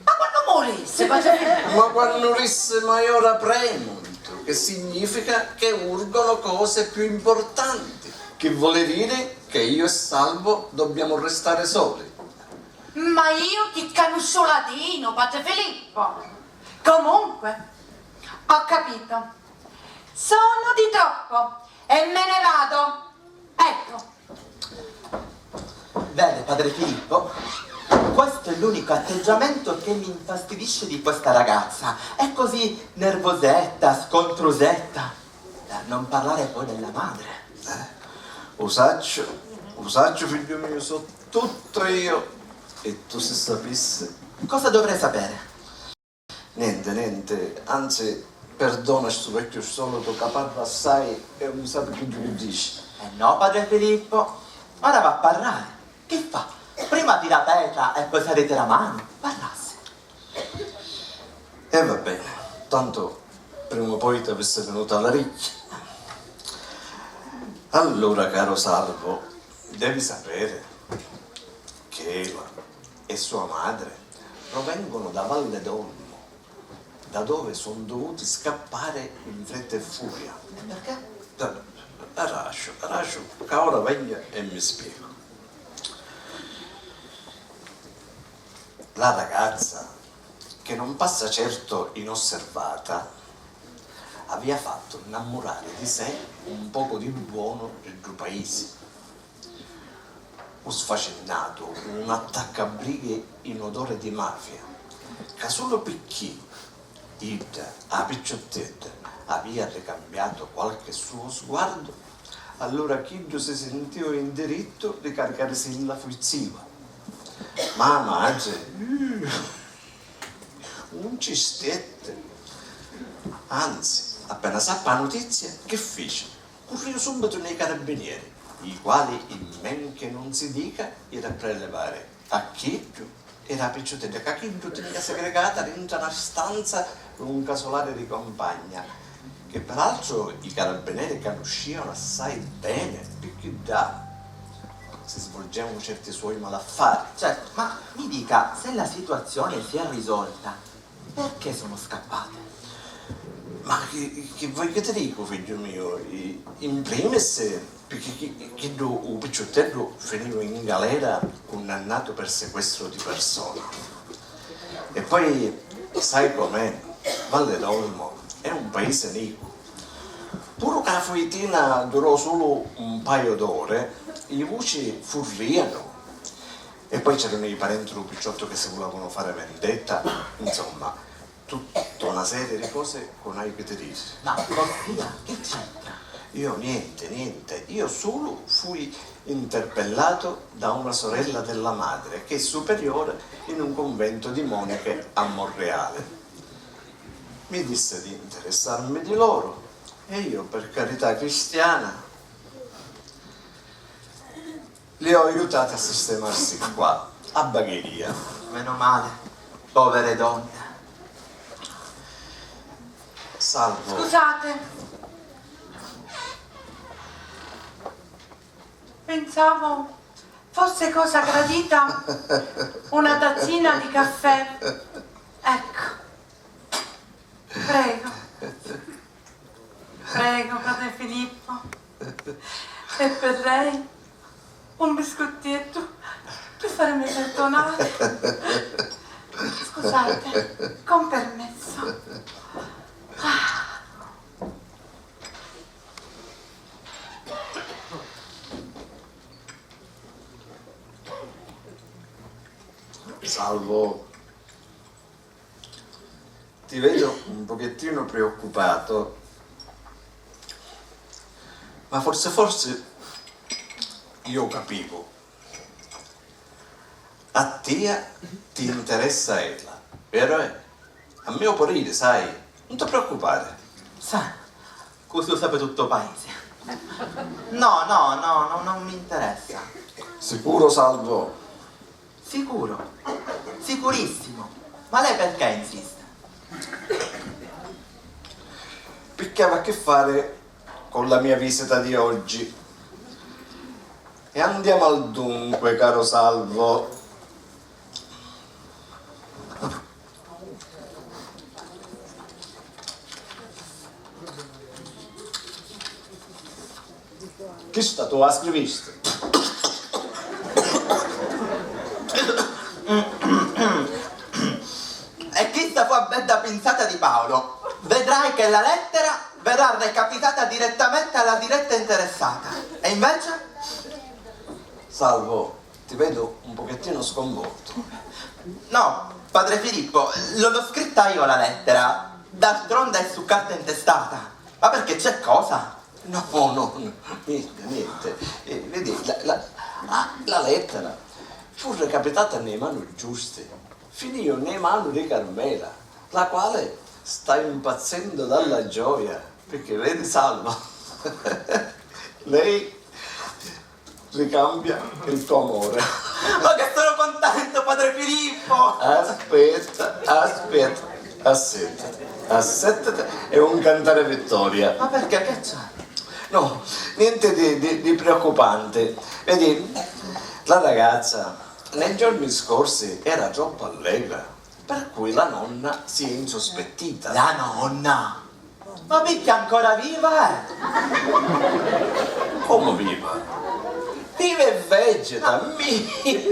Ma quannu mu dissi, padre Filippo? Ma quannu dissi maiora premunt, che significa che urgono cose più importanti, che vuole dire che io e Salvo dobbiamo restare soli. Ma io chi canusciu latinu, padre Filippo? Comunque, ho capito. Sono di troppo e me ne vado. Ecco. Vede, padre Filippo, questo è l'unico atteggiamento che mi infastidisce di questa ragazza. È così nervosetta, scontrusetta. Da non parlare poi della madre. Eh, u sacciu, u sacciu, figghiu miu, so tutto io e tu si sapissi. Cosa dovrei sapere? Nenti, nenti, anzi, perdona stu vecchiu stolitu ca parra assai e 'un sapi chiddu chi dici. Eh no, padre Filippo, ora va a parrari. Chi fa? Prima tira petra e poi s'arritira manu. Parrassi. E va beni, tantu prima o poi t'avissi vinutu a l'aricchia. Allura, caro Salvo, devi sapere che Ela e sua madre provengono da Valle d'Olmo, da dove son dovuti scappare in fretta e furia. E perché? Eh, arrasciu, arrasciu, ca ora vegnu e mi spiegu. La ragazza, che non passa certo inosservata, avia fattu nnammurari di sè un pocu di buonu di ddu paisi. U sfacinnatu, un attaccabrighe in odore di mafia, ca sulu picchì idda, a picciuttedda, avia ricambiatu qualche suo sguardu, allura chiddu si sintiu in dirittu di caricarisilla fuizziva. Ma a matri, uh, un ci stetti. Anzi, appena sappi a nutizia, chi fici? Curriu subbitu nni i carabinieri, i quali, in men che non si dica, ira a prelevare a chiddu ira a picciuttedda, ca chiddu tinìa segregata dintra na stanza d'un casulari di campagna, che peraltro i carabinieri canuscìanu assai beni, picchì ddà si svolgevanu certi suoi malaffari. Certo, ma mi dica, se la situazione si è risolta, perché sono scappate? Ma chi, chi vuoi che ti dicu, figghiu miu? I-, in primis, picchì chi-, chiddu, u picciutteddu finiu in galera cunnannatu per sequestro di persona. E poi, sai com'è? Valle d'Olmo è un paese nicu. Puru ca a fuitina durò sulu un paio d'ore, i vuci furrianu. E poi c'erano i parenti di un picciotto che si volevano fare vendetta, insomma, tutta una serie di cose che non hai che ti dici. Ma Corsia, che c'entra? Io niente, niente, io solo fui interpellato da una sorella della madre che è superiore in un convento di monache a Monreale. Mi disse di interessarmi di loro e io, per carità cristiana, li ho aiutati a sistemarsi qua, a bagheria. Meno male, povere donne. Salvo. Scusate. Pensavo fosse cosa gradita una tazzina di caffè. Ecco. Prego. Prego, padre Filippo. E per lei un biscottetto per farmi perdonare. Scusate, con permesso. Ah. Salvo, ti vedo un pochettino preoccupato, ma forse, forse io capivo. A tia ti interessa ella, vero è? A mio pariri, sai, nun ti preoccupari. Sa, così lo sape tutto paese. No, no, no, no, non mi interessa. Sicuro, Salvo? Sicuro, sicurissimo. Ma lei perché insiste? Perché aveva a che fare con la mia visita di oggi. E andiamo al dunque, caro Salvo. Chista tu la scrivisti? E chista fu a bedda pinsata di Paolo. Vedrai che la lettera verrà recapitata direttamente alla diretta interessata. E invece? Salvo, ti vedo un pochettino sconvolto. No, padre Filippo, non l'ho scritta io la lettera. D'altronde è su carta intestata. Ma perché c'è cosa? No, no, no, niente, niente. Eh, vedi, la, la, la, la lettera fu recapitata nei manu giusti. Finìu nei manu di Carmela, la quale sta impazzendo dalla gioia, perché vedi, Salvo, lei ricambia il tuo amore. Ma che sono contento, padre Filippo! Aspetta, aspetta, assettati, assettati e un cantare vittoria. Ma perché, che c'è? No, niente di, di, di preoccupante. Vedi, la ragazza nei giorni scorsi era troppo allegra, per cui la nonna si è insospettita. La nonna? Ma picchì ancora viva è? Come viva? Viva e vegeta, mi...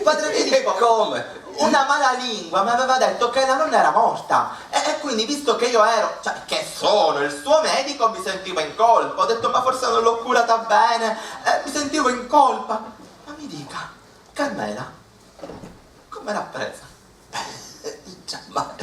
Padre Filippo, e come? Una mala lingua mi aveva detto che la nonna era morta e, e quindi, visto che io ero, cioè, che sono il suo medico, mi sentivo in colpa. Ho detto: "Ma forse non l'ho curata bene", e mi sentivo in colpa. Ma mi dica, Carmela, come l'ha presa? Già, ma...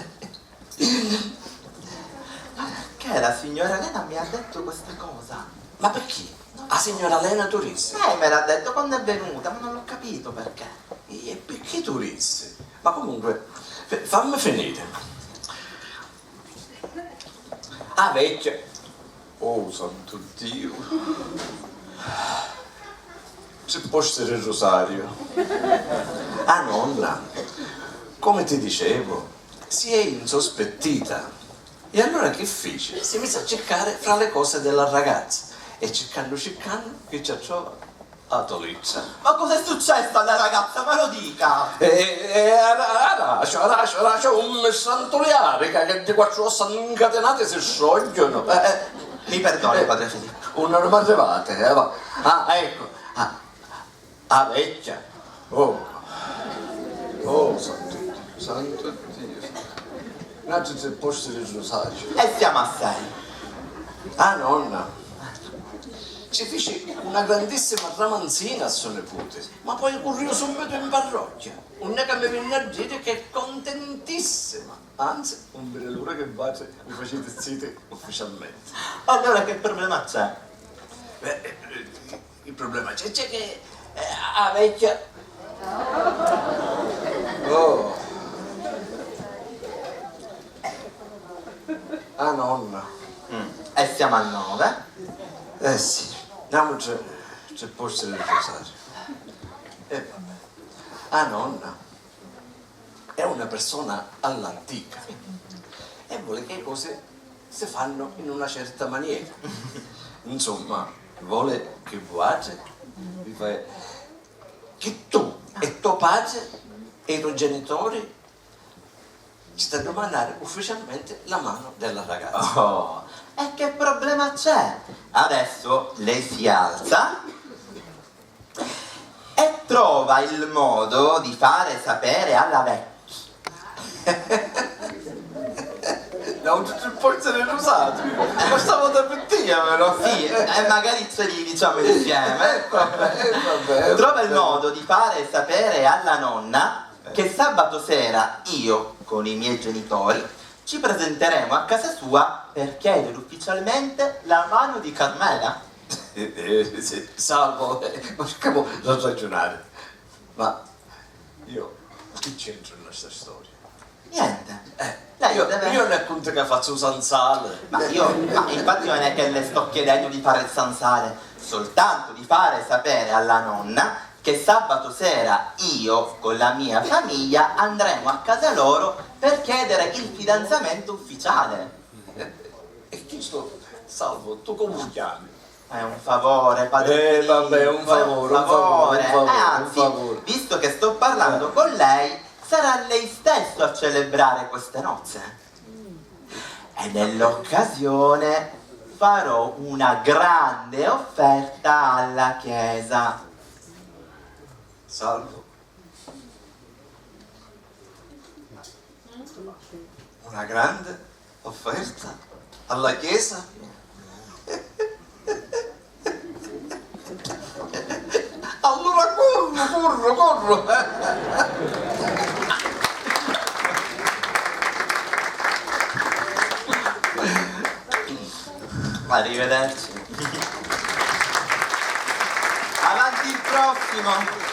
Ma perché la signora Lena mi ha detto questa cosa? Ma perché? A signora Lena tu rissi? Eh, me l'ha detto quando è venuta, ma non l'ho capito perché. E perché tu rissi? Ma comunque, f-, fammi finire. A vecchia. Oh, santu Diu! Tri posti di rusariu. A nonna, come ti dicevo, si è insospettita. E allora che fece? Si mise a cercare fra le cose della ragazza e, cercando, cercando, che ci trova? A to litra. Ma cosa è successo alla ragazza? Me lo dica! E, e, e ara-, aracia, aracia, aracia, un santuliarica che di quattro ossa incatenate si sciogliono. Eh, eh. Mi perdoni, eh, padre Filippo. Non mi arrivate, eh, va. Ah, ecco. Ah, a vecchia. Oh. Oh, santo Dio, santo Dio. N'altri tre posti di rusariu. E siamo a sei. Ah, nonna. Ci fici una grandissima ramanzina a so niputi, ma poi curriu subito in parrocchia. Nun è ca mi vinni a diri che è contentissima, anzi, nun viri l'ura che vatri vi faciti ziti ufficialmente. Allora che problema c'è? Beh, eh, il problema c'è, c'è che, eh, a vecchia... Oh. A nonna. Mm. E siamo a nove? Eh sì, andiamo tre, tre posti del rosario. E vabbè. A nonna è una persona all'antica e vuole che le cose si fanno in una certa maniera. Insomma, vuole che vuatri vi fa-, che tu e tuo padre e i tuoi genitori ci da domandare ufficialmente la mano della ragazza. Oh, e che problema c'è? Adesso lei si alza e trova il modo di fare sapere alla vecchia. No, tutto il polso del rosario. Ma stavolta per te, però. Sì, e magari ce li diciamo insieme. Eh, vabbè, eh, vabbè, trova il modo di fare sapere alla nonna che sabato sera io, con i miei genitori, ci presenteremo a casa sua per chiedere ufficialmente la mano di Carmela. Eh, eh, sì, Salvo, eh, ma cercamo di ragionare. Ma io chi c'entro in sta storia? Niente. Eh, lei io, deve io le conto che faccio un sansale. Ma io, ma infatti non è che le sto chiedendo di fare il sansale, soltanto di fare sapere alla nonna che sabato sera io con la mia famiglia andremo a casa loro per chiedere il fidanzamento ufficiale. E chi sto Salvo, tu come ti chiami? È un favore, padre. Eh, vabbè, un favore, un favore, un favore, un favore. Eh, anzi, visto che sto parlando con lei, sarà lei stesso a celebrare queste nozze. E nell'occasione farò una grande offerta alla Chiesa. Salvo. Una grande offerta alla Chiesa? Allora corro, corro, corro! Arrivederci. Avanti il prossimo.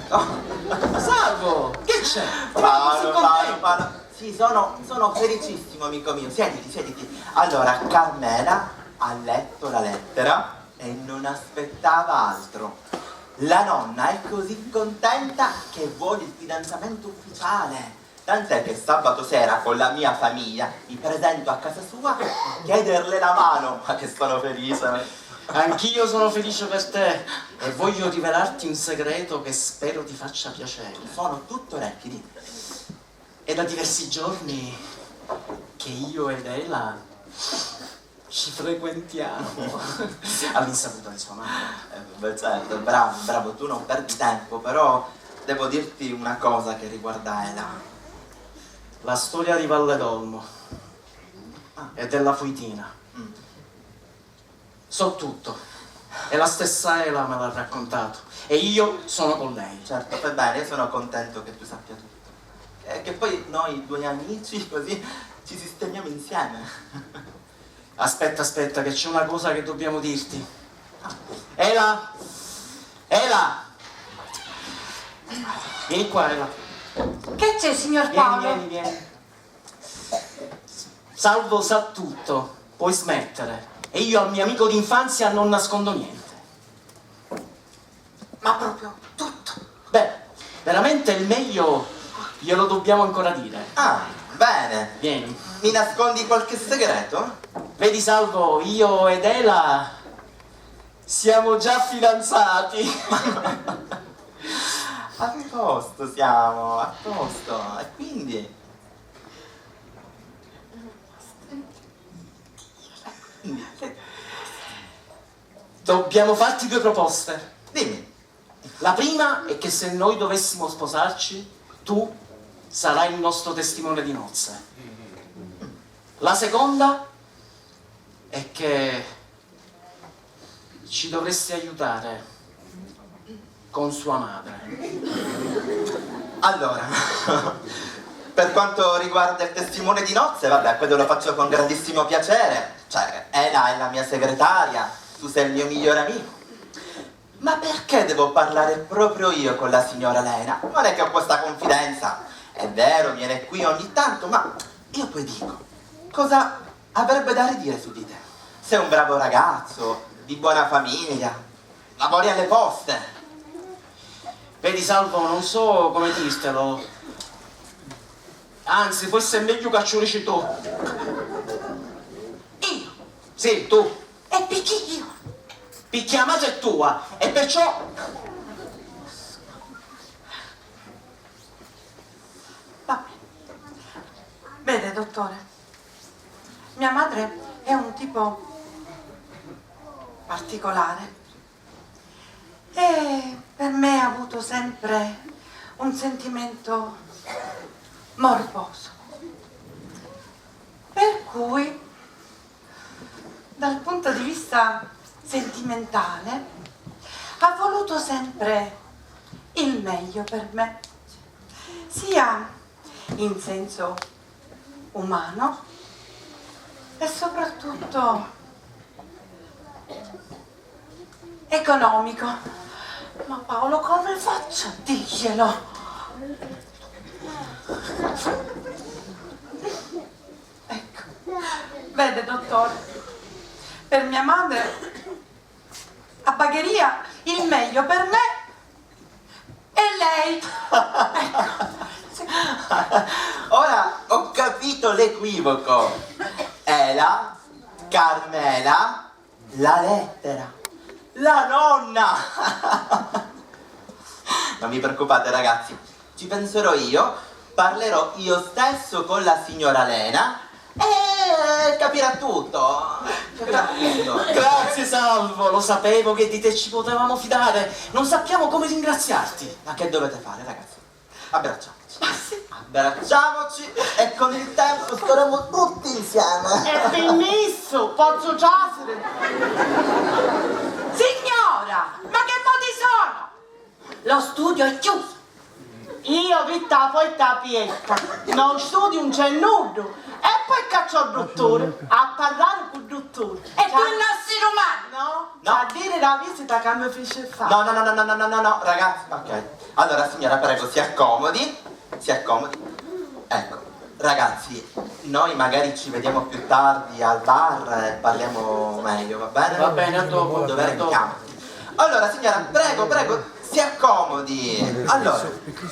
Oh, Salvo, che c'è? Paolo, Paolo, Paolo. Sì, sono, sono felicissimo, amico mio. Siediti, siediti. Allora, Carmela ha letto la lettera e non aspettava altro. La nonna è così contenta che vuole il fidanzamento ufficiale. Tant'è che sabato sera con la mia famiglia mi presento a casa sua a chiederle la mano. Ma che sono felice! Anch'io sono felice per te e voglio rivelarti un segreto che spero ti faccia piacere. Sono tutto orecchi, dimmi. È da diversi giorni che io ed Ela ci frequentiamo all'insaputa di sua madre. Eh, beh, certo, bravo, bravo, tu non perdi tempo, però devo dirti una cosa che riguarda Ela. La storia di Valle d'Olmo e della Fuitina. So tutto. E la stessa Ela me l'ha raccontato. E io sono con lei. Certo, fai bene, io sono contento che tu sappia tutto. E che poi noi due amici così ci sistemiamo insieme. Aspetta, aspetta, che c'è una cosa che dobbiamo dirti. Ela! Ela! Vieni qua, Ela. Che c'è, signor Paolo? Vieni, vieni, vieni. Salvo sa tutto, puoi smettere. E io al mio amico d'infanzia non nascondo niente. Ma proprio tutto. Beh, veramente il meglio glielo dobbiamo ancora dire. Ah, bene. Vieni. Mi nascondi qualche segreto? Vedi, Salvo, io ed Ela siamo già fidanzati. A posto siamo, a posto. E quindi? Dobbiamo farti due proposte. Dimmi. La prima è che se noi dovessimo sposarci, tu sarai il nostro testimone di nozze. La seconda è che ci dovresti aiutare con sua madre. Allora, per quanto riguarda il testimone di nozze, vabbè, quello lo faccio con grandissimo piacere. Cioè, Ela è la mia segretaria, tu sei il mio migliore amico. Ma perché devo parlare proprio io con la signora Lena? Non è che ho questa confidenza. È vero, viene qui ogni tanto, ma io poi dico, cosa avrebbe da ridire su di te? Sei un bravo ragazzo, di buona famiglia, lavori alle poste. Vedi, Salvo, non so come dirtelo. Anzi, forse è meglio che ci lo dici tu. Io? Sì, tu. E picchì io? Picchì a madre è tua, e perciò... Vabbè. Vede, dottore, mia madre è un tipo particolare e per me ha avuto sempre un sentimento morboso. Per cui, dal punto di vista sentimentale, ha voluto sempre il meglio per me, sia in senso umano e soprattutto economico. Ma Paolo, come faccio a dirglielo? Ecco, vede, dottore, per mia madre a bagheria il meglio per me e lei. Ecco. Ora ho capito l'equivoco. Ela, Carmela, la lettera, la nonna. Non vi preoccupate, ragazzi, ci penserò io, parlerò io stesso con la signora Lena e capirà tutto. Capirà tutto. Grazie Salvo, lo sapevo che di te ci potevamo fidare. Non sappiamo come ringraziarti. Ma che dovete fare, ragazzi? Abbracciamoci. Abbracciamoci e con il tempo staremo tutti insieme. E permesso, posso trasere? Signora, ma che modi sono? Lo studio è chiuso. Io vi tapo e tapietta, no studio non c'è nuddu. E poi cacciò il dottore, a parlare con il dottore. E tu non si rumano? No, no. A dire la visita che mi fece fare. No, no, no, no, no, no, no, no, ragazzi, ok. Allora, signora, prego, si accomodi, si accomodi. Ecco, ragazzi, noi magari ci vediamo più tardi al bar e parliamo meglio, va bene? Va bene, a dopo. Dov'è il campo? Allora, signora, prego, prego, si accomodi. Allora,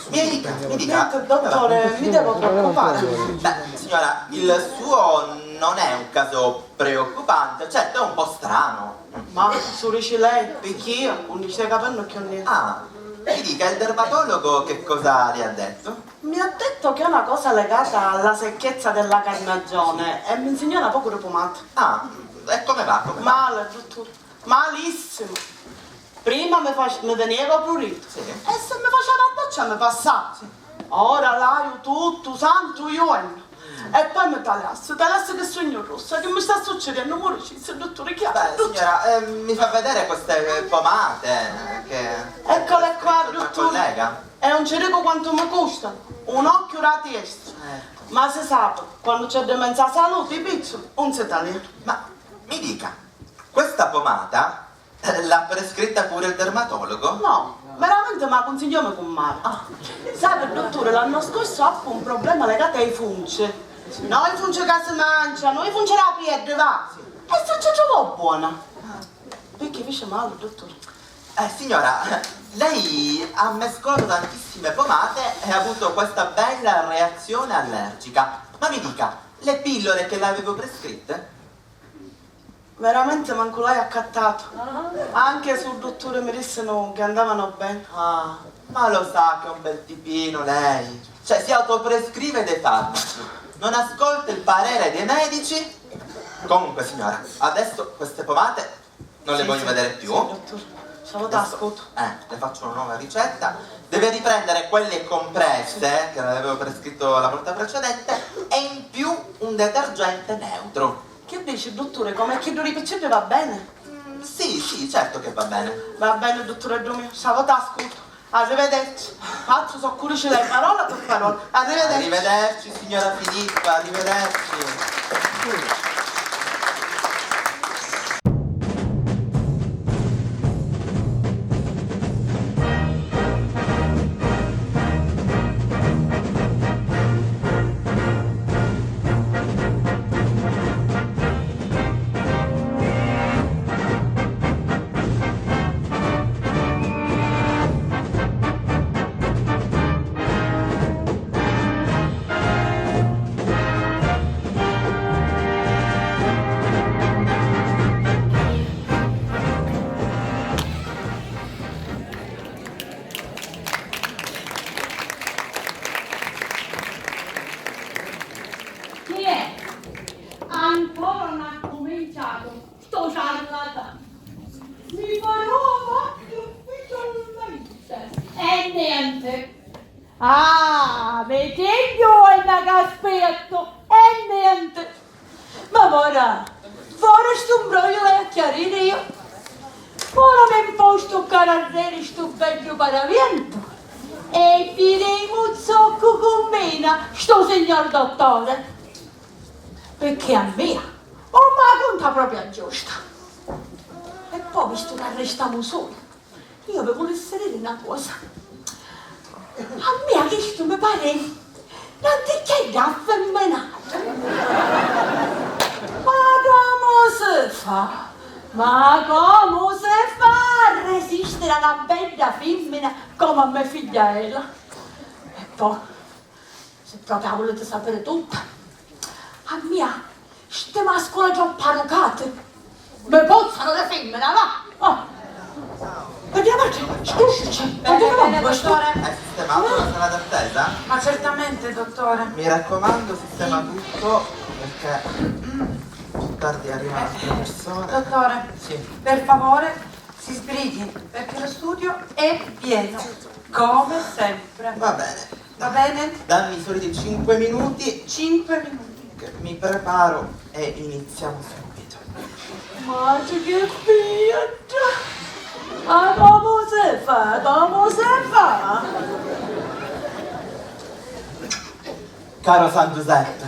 mi dica, mi dica. Niente, dottore, mi devo preoccupare. Beh, signora, il suo non è un caso preoccupante, certo è un po' strano. Ma su dici lei, perché io non ci stai capendo più niente. Ah, mi dica, il dermatologo che cosa le ha detto? Mi ha detto che è una cosa legata alla secchezza della carnagione e mi insegnò una poco di pomata. Ah, e come va? Come va? Male, dottore. Malissimo. Prima mi, fac- mi veniva prurito. Sì. E se mi faceva la doccia mi passava. Sì. Ora l'haiu tuttu santu juornu. E poi mi taliassi, taliassi che sugnu rossa, che mi sta succediennu? Mu dicissi, dutturi, chi ha? Beh, signora, eh, mi fa vedere queste pomate che... Eccole qua, dutturi. Collega. E non ci dico quantu mi costanu, un occhiu da testa. Eh. Ma si sapi, quannu c'è demenza a saluti, i pizzuli non si talianu. Ma mi dica, questa pomata l'ha prescritta pure il dermatologo? No, veramente me la cunsigliò me cummari. Ah. Sapi, dutturi, l'annu scorsu appi un problema legatu ai funci. No i funci ca si mancianu, i funci dâ pieddi, va! E si ci truvò bona. Picchì fici mali, dutturi? Eh, signora, lei ha mescolato tantissime pomate e ha avuto questa bella reazione allergica. Ma mi dica, le pillole che le avevo prescritte? Veramente mancu l'haiu accattatu. Anche su dutturi mi dissinu che andavanu beni. Ah, ma lo sa che è un bel tipino lei. Cioè, si autoprescrive dei farmaci. Non ascolta il parere dei medici. Comunque, signora, adesso queste pomate non le voglio vedere più. Sì, dottor. Salute, ascolto. Eh, le faccio una nuova ricetta. Deve riprendere quelle compresse che le avevo prescritto la volta precedente e in più un detergente neutro. Chi dici, dutturi, comu è chiddu dî picceddi va beni? Mm, sì, sì, certo che va bene. Va beni, duttureddu miu, stavota ascutu. Arrivederci. Fazzu soccu dici lei, parola per parola. Arrivederci. Arrivederci, signora Filippa, arrivederci. Chi è? Ancora non ha cominciato sto ciarlatanu. Mi farò avanti ufficialmente. E niente. Ah, vecchio, è una caspetto. E niente. Ma ora, fora stu mbrogliu e a chiariri io. Ora mi mpostu cararreri stu beddu paravientu. E videmu zoccu cumbina stu signor dottore, picchì a mia 'un m'â cunta propriu a giusta. E po', vistu ca restamu suli, io vi vulissi diri na cosa. A mia chistu mi pari n'anticchieddu affimminatu. Ma comu si fa? Ma comu si fa a resistiri a na bedda fimmina comu a me figghia Ela? E po', si propria vuliti sapiri tutta, a mia sti masculi troppu arrucati mi puzzanu di fimmina, va! Oh. Vediamo, scusaci, vediamo questo. È sistemato la sala d'attesa? Ma certamente, dottore. Mi raccomando, sistema tutto, perché più tardi arriva un'altra persona. Dottore, sì, per favore, si sbrighi, perché lo studio è pieno, come sempre. Va bene. Va bene? Dammi i soliti cinque minuti. Cinque minuti. Che mi preparo e iniziamo subito. Ma chi fiata! Ma comu si fa? Comu si fa? Caro San Giuseppe,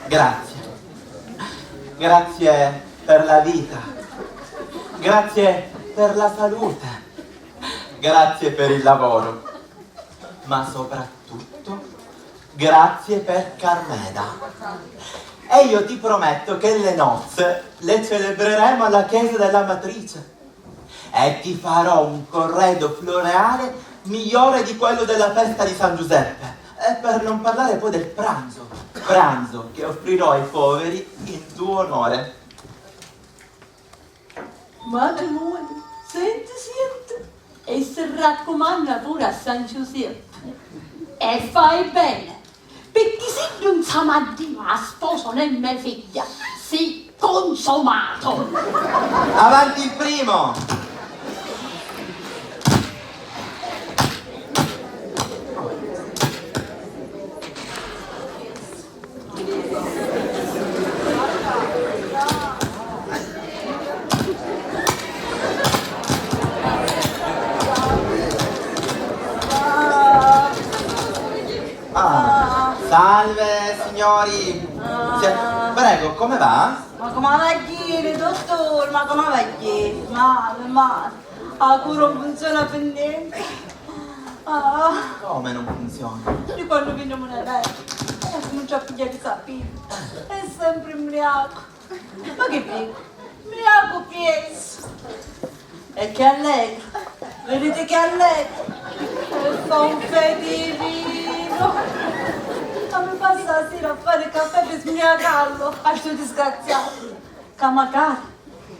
grazie. Grazie per la vita. Grazie per la salute. Grazie per il lavoro. Ma soprattutto grazie per Carmela. E io ti prometto che le nozze le celebreremo alla chiesa della Matrice. E ti farò un corredo floreale migliore di quello della festa di San Giuseppe. E per non parlare poi del pranzo, pranzo che offrirò ai poveri in tuo onore. Matrimoniu, senti, senti, e si raccumanna puru a San Giuseppi. E fai beni, picchì siddu 'un s'amaddiva a sposu né me figghia, si cunsumato! Avanti il primo! Ah, salve signori. Si- Prego, come va? Ma comu va a ghiri, duttur? Ma comu va a ghiri? Mali, mali. A cura 'un funziona pi nenti. Ah. Come non funziona? Di quannu vinni Munedè e cuminciò a pigghiari sapiddi. È sempre mbriacu. Ma chi dicu? Mbriacu piesu. E chi allegru. Viditi chi allegru. E fa un feti di vinu. Ma mi passa la sira a fari caffè pi sbriacarlu a stu disgraziatu. Ca macari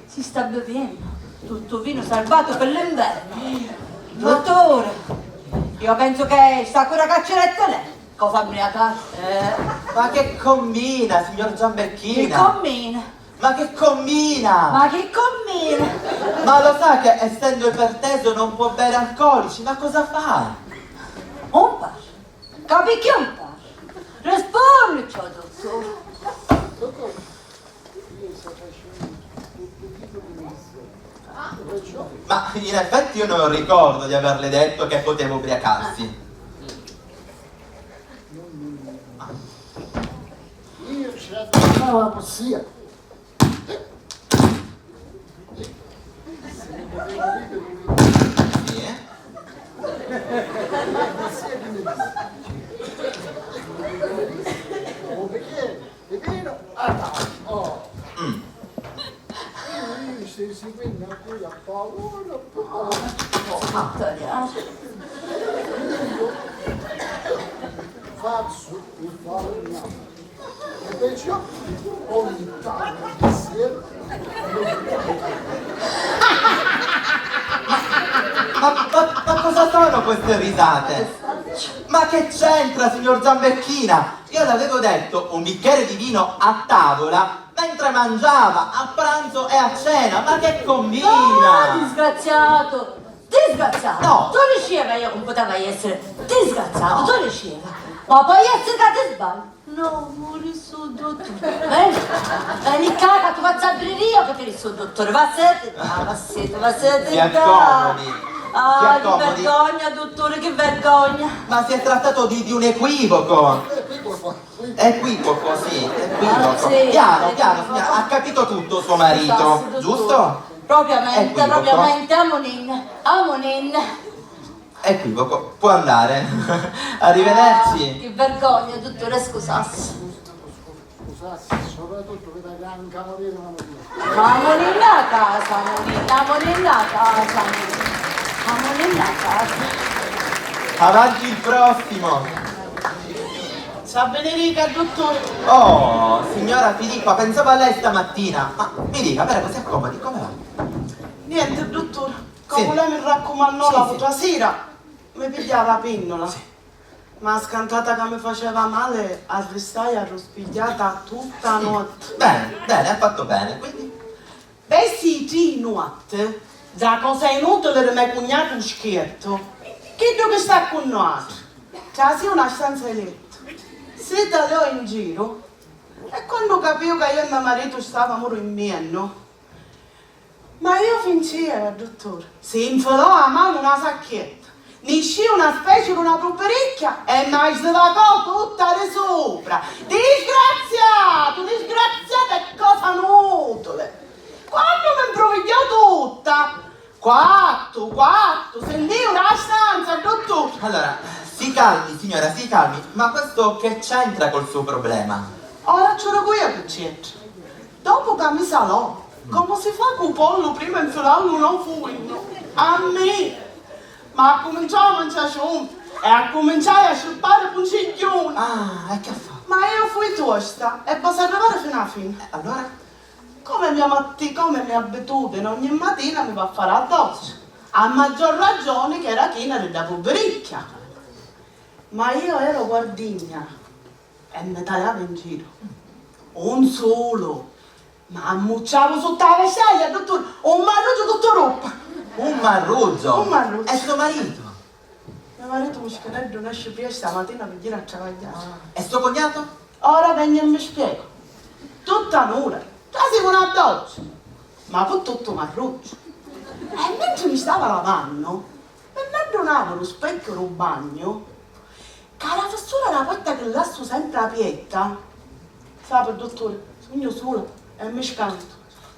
si sta biviennu tuttu vinu salvatu pi l'invernu. Dutturi, io pensu che sta cura ca ci detti lei, ca u fa mbriacari. Eh, ma che combina, signor Gianbecchina? Che combina? Ma che combina? Ma che combina? Ma lo sa che essendo iperteso non può bere alcolici, ma cosa fa? Un par. Capì chi un par? Rispunni, ciò, duttur. Ma in effetti io non ricordo di averle detto che poteva ubriacarsi. Io ci la portava così. Sì, eh? Così che mi dice. È vero? Ah, oh. Mm. Io, io stai seguendo a cui a paura, a paura. Io faccio il fallo. E perciò ogni tanto insieme. Ma, ma, ma cosa sono queste risate? Ma che c'entra, signor Gianbecchina? Io le avevo detto un bicchiere di vino a tavola mentre mangiava, a pranzo e a cena, ma che combina? Ah, disgraziatu! Disgraziatu! No! Tu dicivi io che puteva essere disgraziatu, no. Tu dicivi. Ma poi essere che ti sbagli? No, muri su dottore. Eh? Veni ccà ca tu fazzu apriri io che ti rissu dottore. Va senti, va senti, va senti. Si accomodi. Ah, che vergogna, dottore, che vergogna! Ma si è trattato di, di un equivoco! Equivoco, sì, equivoco. Ah, sì, piano, piano, equivoco. Signora, ha capito tutto suo marito, giusto? Scusassi, dottore. Propriamente, equivoco. Propriamente, amunin, amunin. Equivoco, può andare. Arrivederci. Ah, che vergogna, dottore, scusassi. Scusassi, soprattutto vi tagghianu nca moriri una mugghieri. Ma amunin a casa, amunin, amunin a casa, amunin. Amunin a casa. Avanti il prossimo. Sa benedica, dottore. Oh, signora Filippa, pensavo a lei stamattina. Ma mi dica, prego, si accomodi, come va? Niente, dottore. Comu lei mi raccumannò l'autra sira, mi pigghiai la pinnola. Sì. Ma scantata ca mi faceva mali, arristai arruspigghiata tutta a notti. Bene, bene, ha fatto bene, quindi? Pi sti tri notti, dda cosa inutili di me cugnatu u schiettu, chiddu chi sta cu nuatri, trasì una stanza di lettu, si taliò in giru e quannu capiu ca iu e me maritu stavamu rimmiennu, ma iu fincìa, dottore. Si nfilò a manu nta sacchetta, niscìu na speci d'una prubbiricchia e ma svacò tutta di supra. Disgraziatu, disgraziatu e cosa nutili! Quannu mi mpruvigghiò tutta, quattu, quattu, sintìu dda stanza, dottore! Allora, si calmi, signora, si calmi, ma questo che c'entra col suo problema? Ora ci dicu iu chi c'entra. Dopu ca mi salò, comu si fa cu u pollu prima nfilallu nô fuinnu? A mi! Ma accuminciau a mancià ciumpi e accuminciai a sciuppari puncigghiuni. Ah, e che fa? Ma iu fui tosta e basta arrivari finu a fini. Eh, allora? Comu è mia matti-, comu è mia abitudini, ogni matina mi va a fari a doccia. A maggior ragioni ca era china di dda prubbiricchia. Ma iu eru guardigna. E mi taliava in giru. Un sulu! Ma ammucciavu sutta a vestaglia, dottore! Un marruzzu tuttu roppa! Un marruzzu? Un marruzzu. E so maritu? Me maritu, muschineddu, nesci pi sta matina pi jiri a travagghiari. Ah. E so cognato? Ora vegnu e mi spiegu. Tutta nura, trasi cu na doccia, ma cu tuttu marruzzu. E mentri mi stava lavannu, mi nn'addunavu lu specchiu dû bagnu, ca la fissura dâ porta chi lassu sempri aperta, sapi, dutturi, sugnu sula e mi scantu.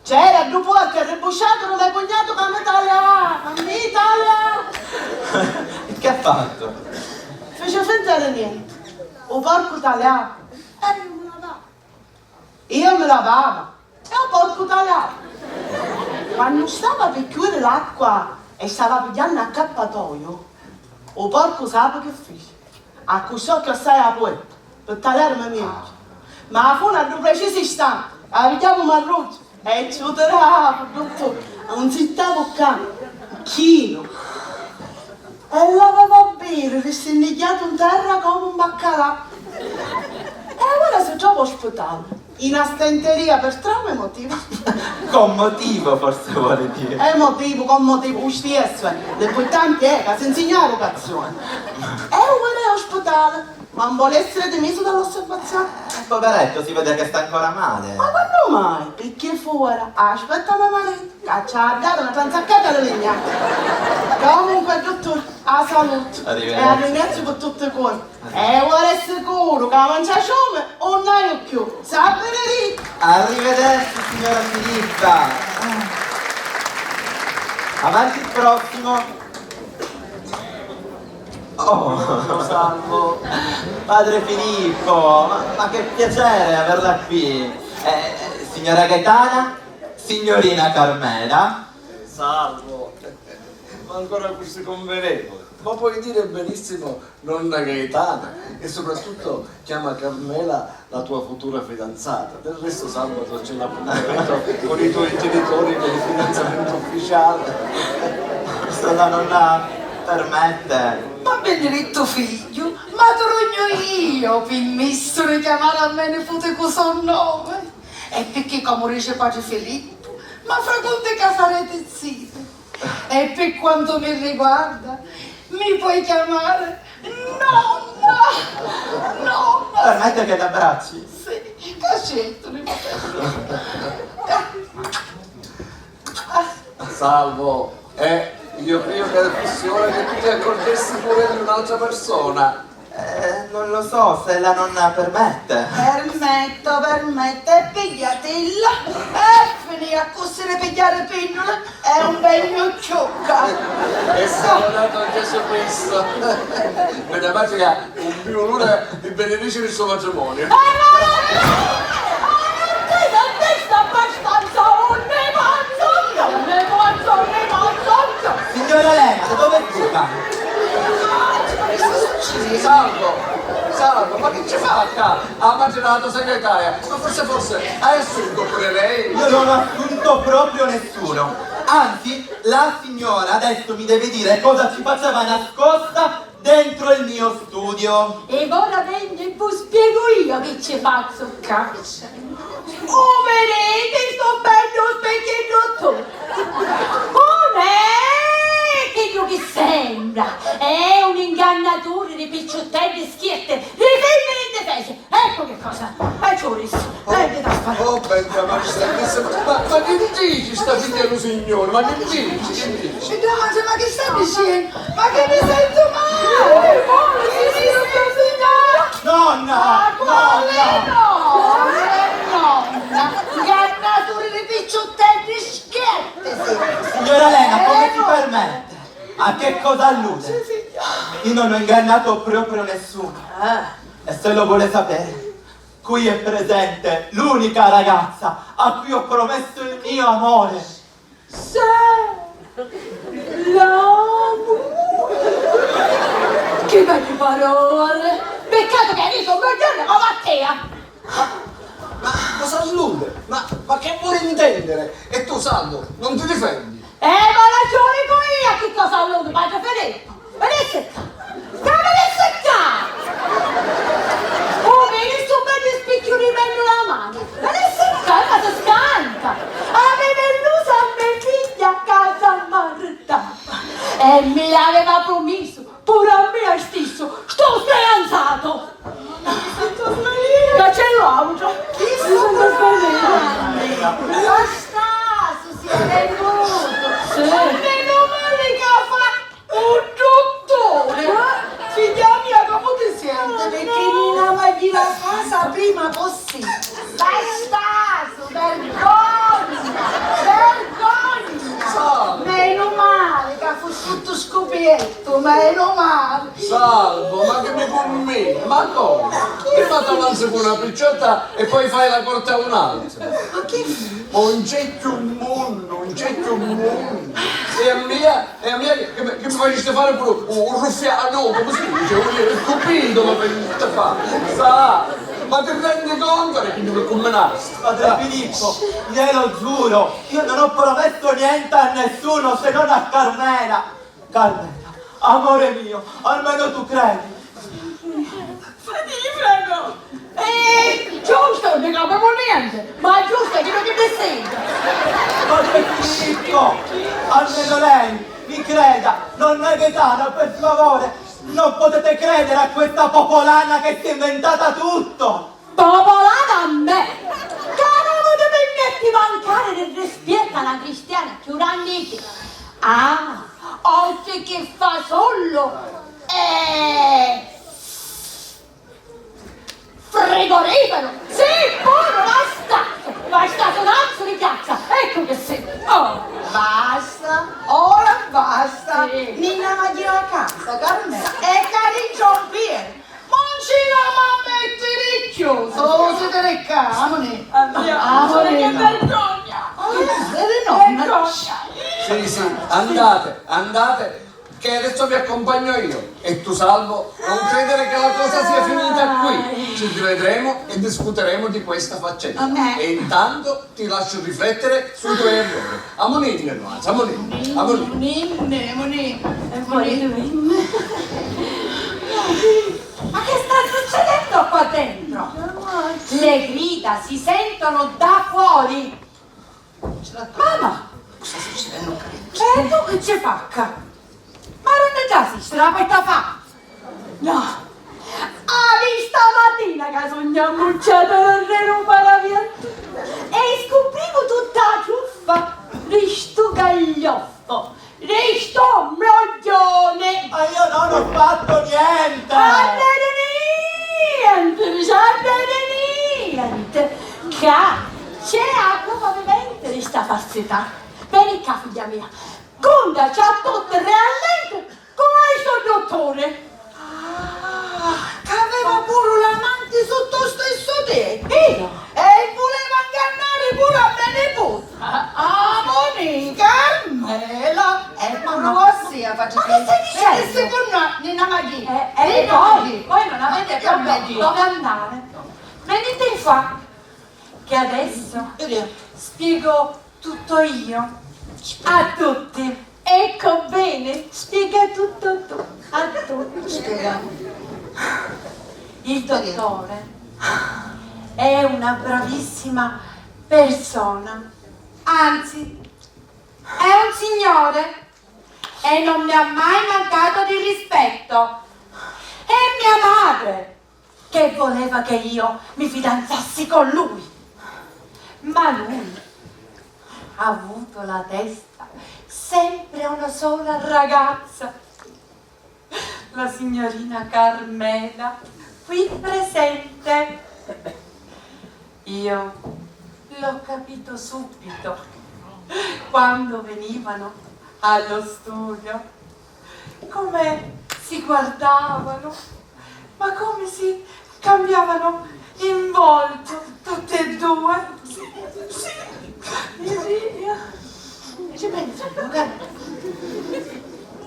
C'era ddu porcu arribusciatu dû me cugnatu ca mi taliava, mi taliava! E che ha fatto? Fici finta di nienti. U porcu taliava e iu mi lavava. Iu mi lavava e u porcu taliava. Quannu stava pi chiudiri l'acqua e stava pigghiannu accappatoiu, u porcu sapi chi fici? Accussò chiossai a puerta pi taliarimi megghiu. Ma fu na ddu precisi istanti, ca pigghiavu marruzzu e ci u tiravu, dutturi, un zittavu ccà, chinu. E l'aveva a biri, ristinnigghiatu 'n terra comu un baccalà. E ora si trova ospitali, in a stenteria per trauma emotivo. Con motivo, forse vuole dire. Emotivo, con motivo, u stiessu è. L'importanti è ca si nsigna a rucazioni. E ora è ospitali, ma un voli essiri dimisu dall'osservazioni. Eh, poveretto, si vede che sta ancora male. Ma quannu mai? Picchì fora, aspetta me maritu. Ca ci ha datu na tranzaccata di lignati. Comunque, dutturi, a salutu. Arrivederci. E a ringraziu pi tutti i cuori. E ora è sicuru ca manciaciumi un haiu cchiù. Sa benedicca! Arrivederci, signora Filippa. Avanti il prossimo. Oh, salvo. Padre Filippo, ma, ma che piacere averla qui. Eh, signora Gaetana? Signorina Carmela. Salvo, ma ancora cusì convenevole. Ma puoi dire benissimo nonna Gaetana e soprattutto chiama Carmela la tua futura fidanzata. Del resto sabato c'è l'appuntamento con i tuoi genitori per il fidanzamento ufficiale. Se la nonna permette. Ma benedettu figghiu, ma tu rugnu io, pi mistu di chiamari a me niputi cu so nome? E picchì, comu dici patri Filippu, ma fa contu ca sarete ziti. E pi quantu mi riguarda, mi puoi chiamari nonna! Nonna! Permette che t'abbracci? Sì, ca sceltu, nipote. Salvo, eh, Io credo che fossi ora che tu ti accorgessi pure di un'altra persona. Eh, non lo so se la nonna permette. Permetto, permetto, e pigliatilla. E finì accussì di pigliare pinnule è un bel ciucca. E sono nato Gesù Cristo. Meno male che un più uno mi benedice il suo matrimonio. Eh, ma non ti sentiste abbastanza un ne manzo, un ne manzo, un ne manzo? Signora Lena, da dove è venuta? Salvo, Salvo, ma che ci fa qua? Ah, ma c'era la tua segretaria. Ma forse, forse hai assunto pure lei? Io non ho assunto proprio nessuno. Anzi, la signora adesso mi deve dire cosa ci faceva nascosta dentro il mio studio. E ora vengo e vi spiego io che ci faccio ccà. U viditi stu beddu specchieddu tu? Nun è chiddu chi sembra, è un ingannaturi di picciutteddi schiette, di femmini indifese. Ecco che cosa! E ci ho visto! Oh, e che da fare? Oh, Benja, ma chi sta dicendo? Ma, ma che dici sta figlia di un signore? Ma che dici? Che dici? Signora, ma che sta dicendo? Ma che mi sento male! Che dice sta signora? Nonna! Ma quale nonna? Nonna! Ingannaturi di picciutteddi schiette! Signora Lena, come si permette? A che cosa allude? Io non ho ingannato proprio nessuno. Ah. E se lo vuole sapere, qui è presente l'unica ragazza a cui ho promesso il mio amore. Sì, l'amore. Che belle parole! Peccato che hai avuto un bel giorno come a te, eh. Ma, ma cosa allude? Ma, ma che vuole intendere? E tu, Salvo, non ti difendi? Eh, ma la ci dico io a chi cosa allude, ma ti fede? Venisse ccà! Ccà, venisse ccà! Oh, vedi stu beddu spicchiu di pennu la mani! Venisse ccà, ma si scanta! Aveva illuso a me figlia a casa marita! E mi l'aveva promesso! Pure a mia stissu, stu sfidanzatu! Ca c'è l'autra! Chi mi sento sbagliata! Bastasu si è venduto! Sì. Ma meno male che ha fatto un dottore! Figlia mia, come ti senti? Perché mi la vai a casa prima possibile! Bastasu! Vergogna! Vergogna! Salvo! Menu mali ca fu tuttu scupiettu, menu mali! Salvo, ma chi mi cummini? Ma comu? Prima t'avanzi cu na picciotta e poi fai la corte a un'altra. Ma chi fu? Oh, non c'è più mondo, non c'è più mondo. E a mia E a mia che, che mi, che mi facisti fari puru un, un ruffianu, come si dice? Un, un cupido mi facisti fari, sa? Ma ti rendi conto di chi mi cumminasti? Padre Filippo, glielo giuro, io non ho promesso niente a nessuno se non a Carmela. Carmela, amore mio, almeno tu credi. Fratelli, prego! Eh, giusto, non ne capiamo niente, ma è giusto, chiddu chi mi sente. Padre Filippo, almeno lei mi creda, non neghitela, per favore. Non potete credere a questa popolana che si è inventata tutto. Popolana a me! Ca non mi permetti mancare di rispetto a una cristiana più grande di te. Ah, oltre che fasullo, eh, frigorifero! Sì, pure, basta! Basta sonazzo di piazza! Ecco che sì! Oh! Basta! Ora basta! Sì. Ninna va a gira a casa, Carmela, e Cariccio Piero! Non ci la va a mettere chiuso! Oh, siete ricca! Amone! Amone! Amone, che vergogna! Oh, siete nonna! Vergogna! Sì, sì, andate, andate! Che adesso vi accompagno io. E tu, Salvo, non credere che la cosa sia finita qui. Ci rivedremo e discuteremo di questa faccenda. E intanto ti lascio riflettere sui tuoi errori. Amuninni, nuaci, amuninni, amuninni. Amuninni, amuninni. E poi lui. Ma che sta succedendo qua dentro? Le grida si sentono da fuori. Mamma! Cosa sta succedendo qua dentro? E tu chi ci fa ccà? Ma non è già esiste la petta fa? No! Ah, vi stamattina che sogno ammucciato nel reno paraviento e scoprivo tutta la ciuffa di stu gaglioffo Di sto mrogghioni! Ma io non ho fatto niente! Sapiti niente, sapiti niente! Ca c'è a prova vivente di sta falsità! Veni ccà, figghia mia, cuntaci a tutti realmente comu è stu dutturi! Ah, c'aveva puru l'amanti sutta u stissu tettu! Io? E vuleva 'ngannari puru a me niputi! Ah, ah. Amoni, Carmela! Eh, ma no, vossia faciti. Ma che stai dicendo? Eh, secondo me, Nina Maghi. Eh, eh, Nina voi, Maghi. Voi non avete proprio dove andare. Venite qua, che adesso spiego tutto io a tutti. Ecco bene, spiega tutto tu a tutti. Spiega. Il dottore è una bravissima persona, anzi, è un signore e non mi ha mai mancato di rispetto. E mia madre, che voleva che io mi fidanzassi con lui. Ma lui ha avuto la testa sempre a una sola ragazza, la signorina Carmela, qui presente. Io l'ho capito subito quando venivano allo studio, come si guardavano, ma come si cambiavano in volto tutte e due. Sì, sì, sì, ci penso io, guarda.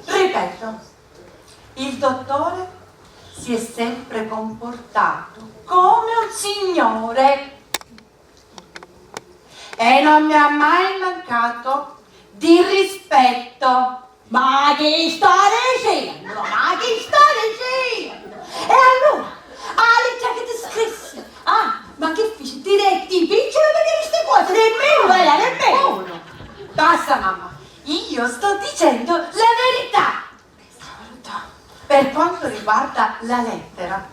Ripeto, il dottore si è sempre comportato come un signore e non mi ha mai mancato di rispetto. Ma chi sta dicennu? Ma chi sta dicennu? E allura, a littra chi ti scrissi? Ah, ma chi fici? Ti detti i piccioli di sti cosi? Dimmillu, Ela, dimmillu! Basta, mamma, io sto dicendo la verità. Per quanto riguarda la lettera,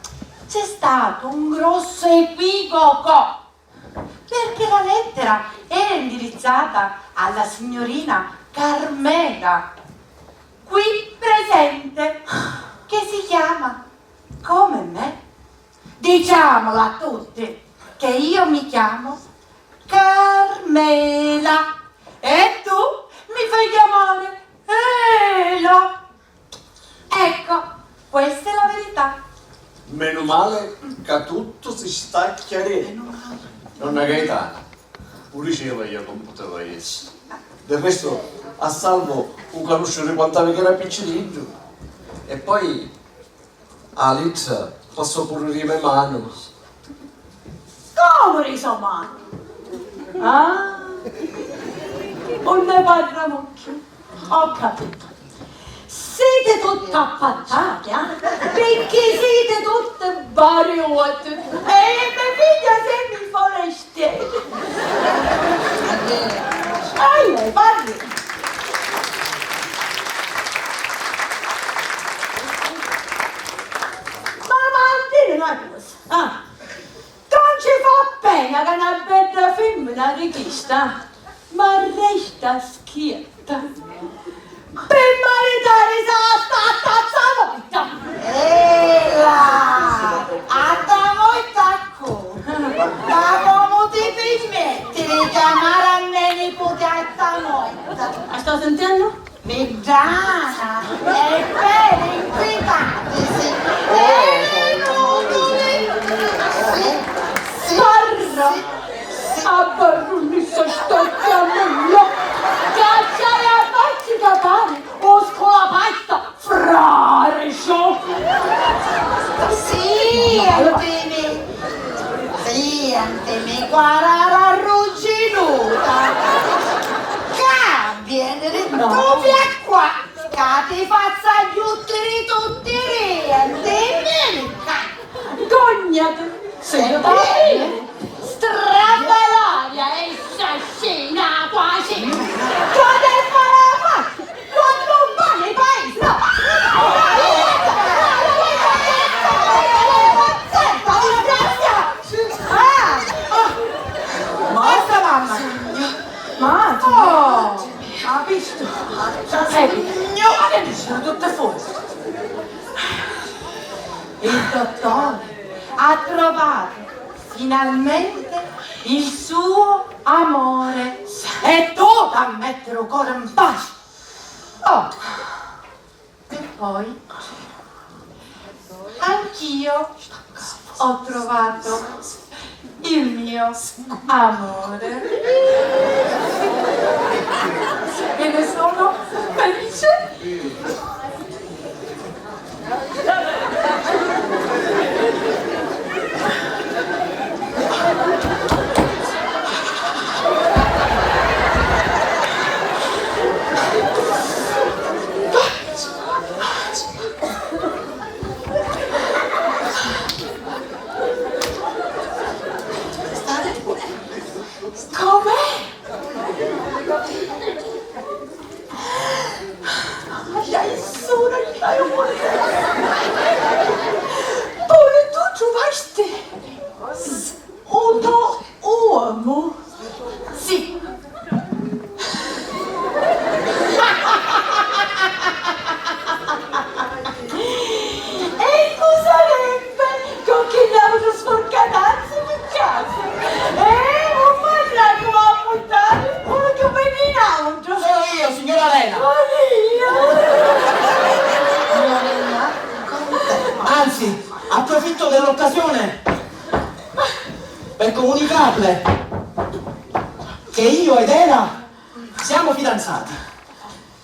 c'è stato un grosso equivoco, perché la lettera era indirizzata alla signorina Carmela, qui presente, che si chiama come me. Diciamolo a tutti che io mi chiamo Carmela e tu mi fai chiamare Ela. Ecco, questa è la verità. Menu mali ca tuttu si sta chiarennu. Nonna Gaetana, u diceva io comu puteva essi. Del resto, a Salvo u canusciu di quant'havi ch'era picciriddu. E poi a littra passò puru ri me manu. Comu ri so manu? Ah, nun ne parramu cchiù. Ho capito. Siti tutti appattati, eh? Picchì siti tutti bariuti. E i me figghia semi forestieri. Aia, parri. Ma, ma, diri na cosa, ah. Ca ci fa pena ca na bedda fimmina di chista m'arresta schietta pi maritarisi a sta tazza morta! Ela! A sta morta cu? Ma comu ti pirmetti di chiamari a me niputi a sta morta? A sta sintennu? Viddana, e peri inquitatisi, e li mutuli, sì, sì, parra, sì, a barrunnissa sta chiamulla, ca c'hai a facci ca pari un sculapasta frarici! Sientimi, sientimi, quarara arrugginuta, ca Vieni, no. Tu via qua, ca ti fazzu agghiuttiri tutti i rienti, vieni ccà. Gognati, si io t'aviri, strappa l'aria e sciascina quasi. Ca te fari la faccia, quannu vai in paisi, no. Senta, disgraziata. Ah, ah. Basta, mamma. Ma, oh, capisci? Signore, dicinu tutti fuori. Il dottore ha trovato finalmente il suo amore e tu da mettere il cuore in pace. Oh. E poi anch'io ho trovato il mio amore. E ne sono felice. Come? Ai, ai, sora, aiuto! Pure tu truvasti s-, un to uomo? Sì. E cu sarebbe? Con chi l'avru sfurcatazzu pi casu? Eh, un mannacu va a buttari, unu chiù beddu di n'autru. Sono io, signora Lena. Maria! Anzi, approfitto dell'occasione per comunicarle che io ed Ela siamo fidanzati.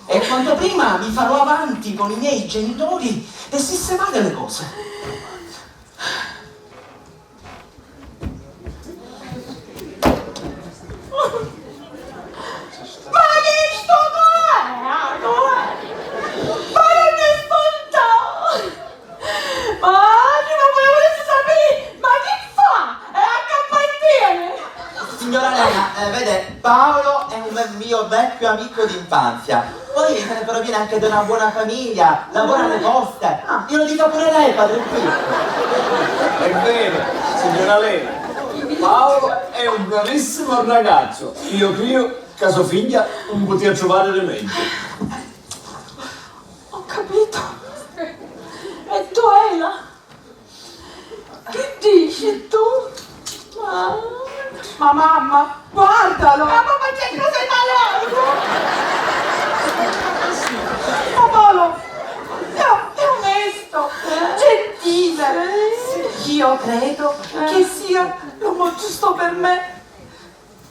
E quanto prima mi farò avanti con i miei genitori per sistemare le cose. Ma chi sto coreanu? Ma non è spontaneo! Ma prima poi vulissi sapì, ma chi fa? E a campettiere? Signora Lena, eh, vede, Paolo è un mio vecchio amico d'infanzia. Poi, eh, proviene anche da una buona famiglia, lavora alle poste. Ah. Glielo dica pure lei, padre qui. È vero, signora Lena. Paolo è un bravissimo ragazzo. Io credo che sua figlia non poteva trovare rimedio. Ho capito. E tu, Ela? Chi dici tu? Ma, ma mamma, guardalo! Ma mamma, c'è cosa in allargo? Ma Paolo è, è onesto, gentile. Io credo che sia l'uomo giusto per me.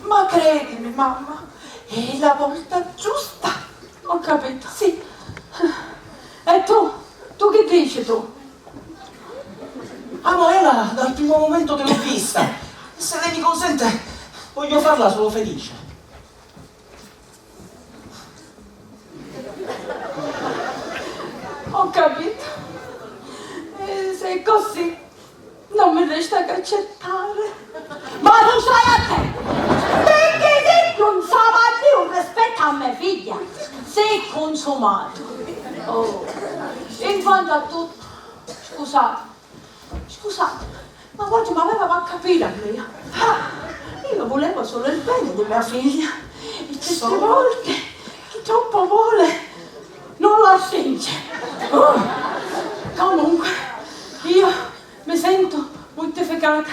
Ma credimi, mamma, è la volta giusta. Ho capito. Sì. E tu? Tu che dici tu? Amo Ela dal primo momento che l'ho vista. Se lei mi consente, voglio farla solo felice. Ho capito. Eh, se è così, non mi resta che accettare. Ma tu stai attento, perché se tu non sai a Dio rispetto a mia figlia, sei consumato. Oh. In quanto a tutto, scusate, scusate, ma voi mi aveva a capire a me. Ah, io volevo solo il bene di mia figlia. E certe volte chi troppo vuole non la stringe. Oh. Comunque, io mi sento mortificata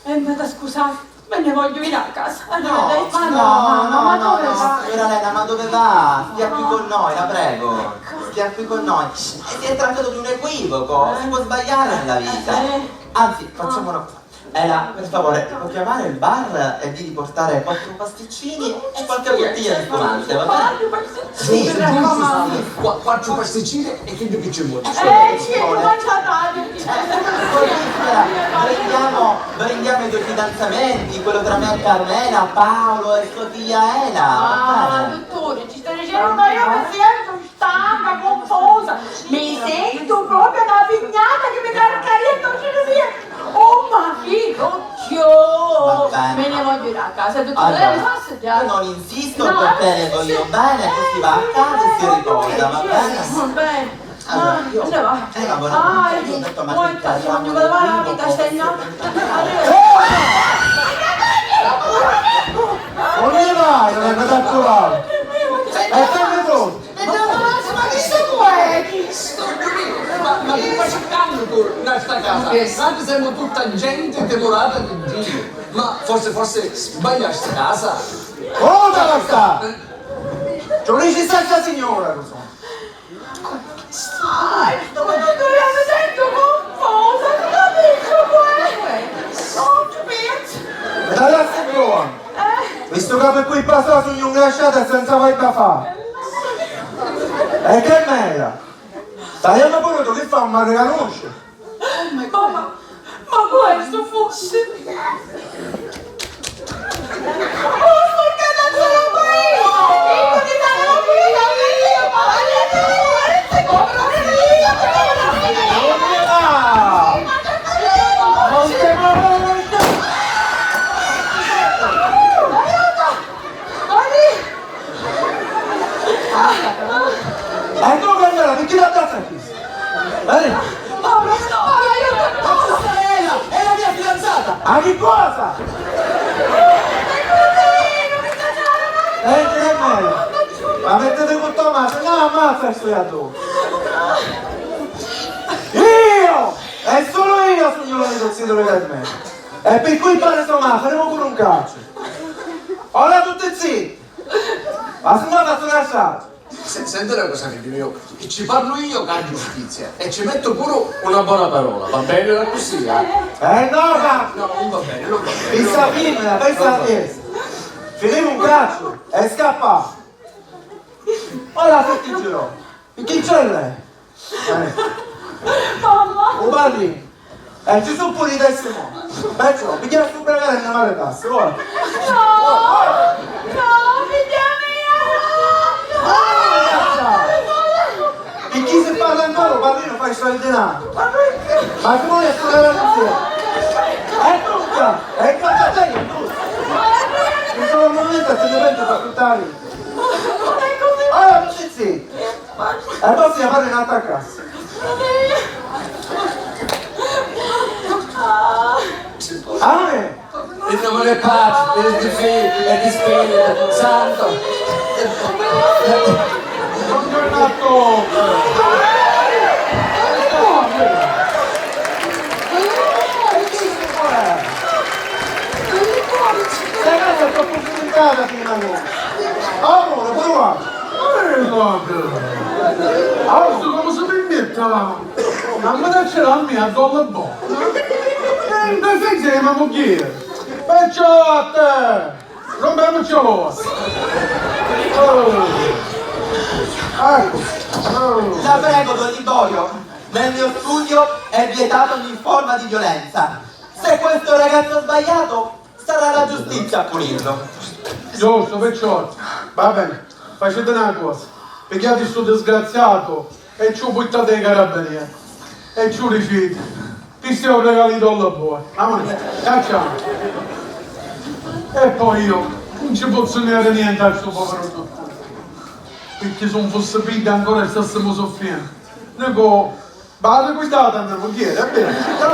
e mi da scusare, me ne voglio ir a casa. No, arrivederci. Ma no, no, no, ma dove va? Signora Lena, ma dove va? Stia qui con noi, la prego. Stia qui con noi. E si è trattato di un equivoco, si può sbagliare nella vita. Eh. Anzi, facciamo una cosa. Ela, per favore, ti può chiamare il bar e di riportare quattro pasticcini e qualche bottiglia di spumante, va bene? Sì, sì, sì, sì. Qua-, quattro pasticcini e chiddu chi ci voli. Eh, ci è mangiata, eh, poi, signora, brindiamo, brindiamo ai due fidanzamenti, quello tra me e Carmela, Paolo e sua figlia Ela. Ah, dottore, ci sta dicendo, ma io mi sento stanca, confusa, mi sento proprio una pignata che mi carcaria e non ce ne sia. Oh, ma chi? Oddio! Me ne voglio ir a casa, dottore, lei mi fa assaggiare? Io non insisto, perché le voglio bene, così va a casa e si riposa, va bene? Va bene. Allora, io, eh, lavoravo, ho detto, ma poi ti voglio levare la vita, stai. Arrivederci. Ogni mai non è andato a trovare. E come tu? sta casa. Pensate, siamo tutta gente innamorata di Dio. Ma forse, forse sbagliasti casa? Oh, basta! Ci vulissi stessa signora, lo so. Ai, sto venuto io, mi sento confusa, non capisco, uè. Non capisco. E adesso buono. Eh? Visto che per qui passa sugnu ingrasciata e senza vai da fa. E che mela? Stai a pure tu che fa un male canosce. Mamma, ma questo fosse... Oh, porca miseria! E tu, Carmela, perché la tazza qui? Eh? È la mia fidanzata! A che cosa? Eh, Carmela, ma mettete con tua madre, no, ammazza sto addosso! Io! E solo io sugnu l'unico zitore del me. E per cui pare sto male, faremo pure un calcio. Ora tutti zitti! Ma se no faccio una strada. Se-, senti una cosa, figghiu mio, ci parlu io ca giustizia e ci mettu puru una bona parola, va bene accussì, eh? Eh no, va! No, non va bene, non va bene. Pensa prima, pensa a te. Finimu un calcio e scappa. Ora se ti giro. Chi c'è lei? Eh. Mamma! U parri? Eh, ci su pure i testi mo. Perciò, piglia stu bragarello e ne mare passa, ora. No! No, figghia mia, no! E chi si parla ancora, u parrino fa i soldi là. Ma che vuole essere la ragione? E tu, e cosa sei tu? Mi sono un momento, se ne penso per tutt'ali. Ora, non si zitto. E poi si apre un'altra casa. Amen. In nome del Padre, e del Figlio, e del Spirito Santo. Buongiorno a tutti. Sta casa è troppo sfruttata prima di noi. Allora, prova. Eh, guarda. Adesso come si permette? Ma mi dacci la mia, a donna buona. Eh, mi fece ma mugghiere. Perciò a te, rompiamoci la voce. Oh. Ecco. Oh. La prego, don Liborio, nel mio studio è vietata ogni forma di violenza. Se questo ragazzo ha sbagliato, sarà la giustizia a punirlo. Giusto, perciò, va bene, facete una cosa, pigliate sto disgraziato e ci lo portate ai carabinieri e ci lo dicete, questo è un regalo di Don Liborio, amen, cacciamo. E poi io non ci posso dire niente a sto povero dottore, perché se non fosse figlio ancora stessimo soffrendo. Dico, Vale, cuidatu a me mugghieri, è vero? Dico,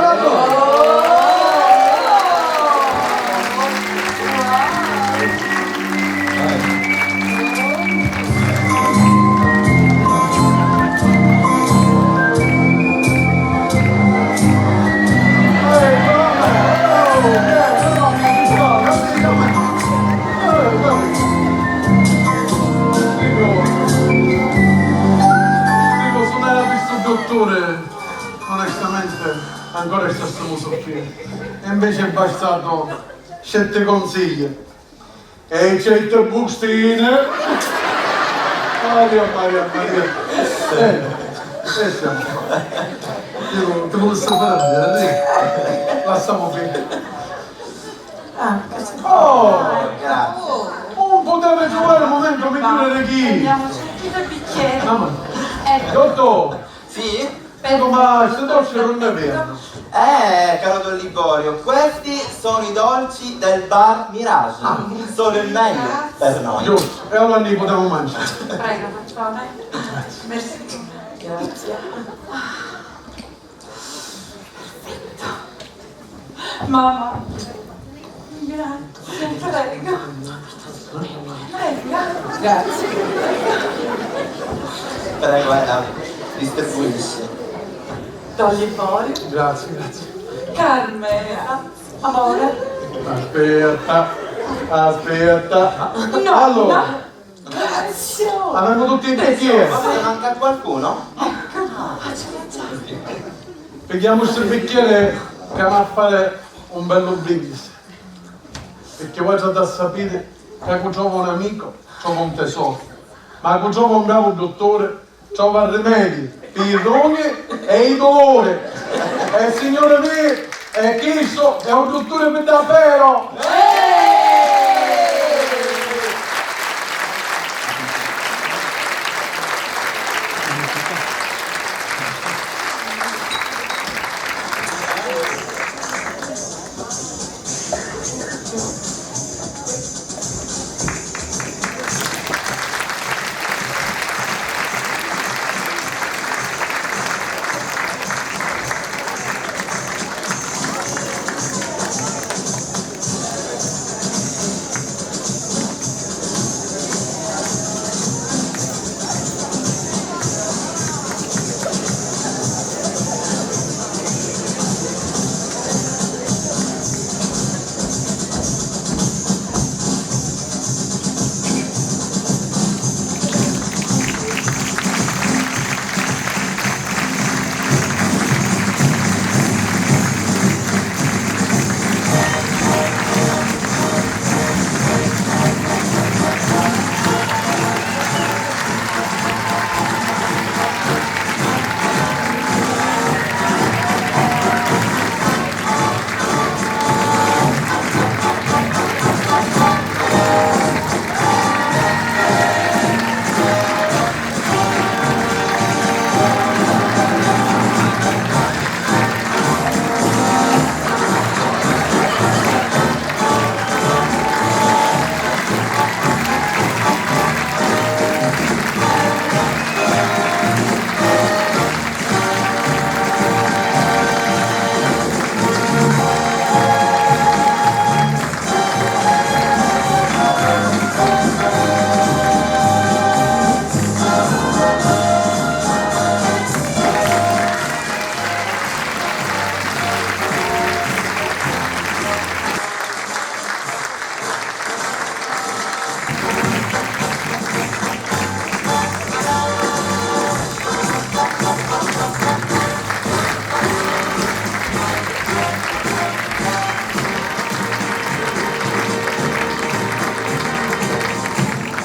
dico, se non era per sto dottore, onestamente, ancora stessimo soffrendo. E invece è bastato certe consigli e certe bustine. Maria, Maria, Maria. Eh, eh, sì. Io ti posso fare, eh? Lasciamo qui. Ah, oh, non poteva trovare un momento migliore di chi? Andiamoci, il bicchiere. Ah, ma... Ecco. Dottore. Sì? Ecco, ma sto dolce non è vero. Eh, caro don Liborio, questi sono i dolci del bar Mirage. Ah. Sono il meglio per noi. Giusto, e allora li potremo mangiare. Prego, facciamo. Merci. Grazie. Perfetto. Mamma, grazie, prego. Prego. Grazie. Prego, eh, distribuisci. Don Liborio. Grazie, grazie. Carmela, amore. Aspetta, aspetta. No, allora, no. Grazie. Avevamo tutti i bicchieri. Ma manca qualcuno? Pigghiamo sti bicchieri che va a fare un bello brindisi. Picchì voi c'ha da sapere ca cu trova un amico, trova un tesoro. Ma cu trova un bravo dottore, trova rimedi pi i rogni e i dolori. E signori mii, e chistu è un dutturi pi davveru!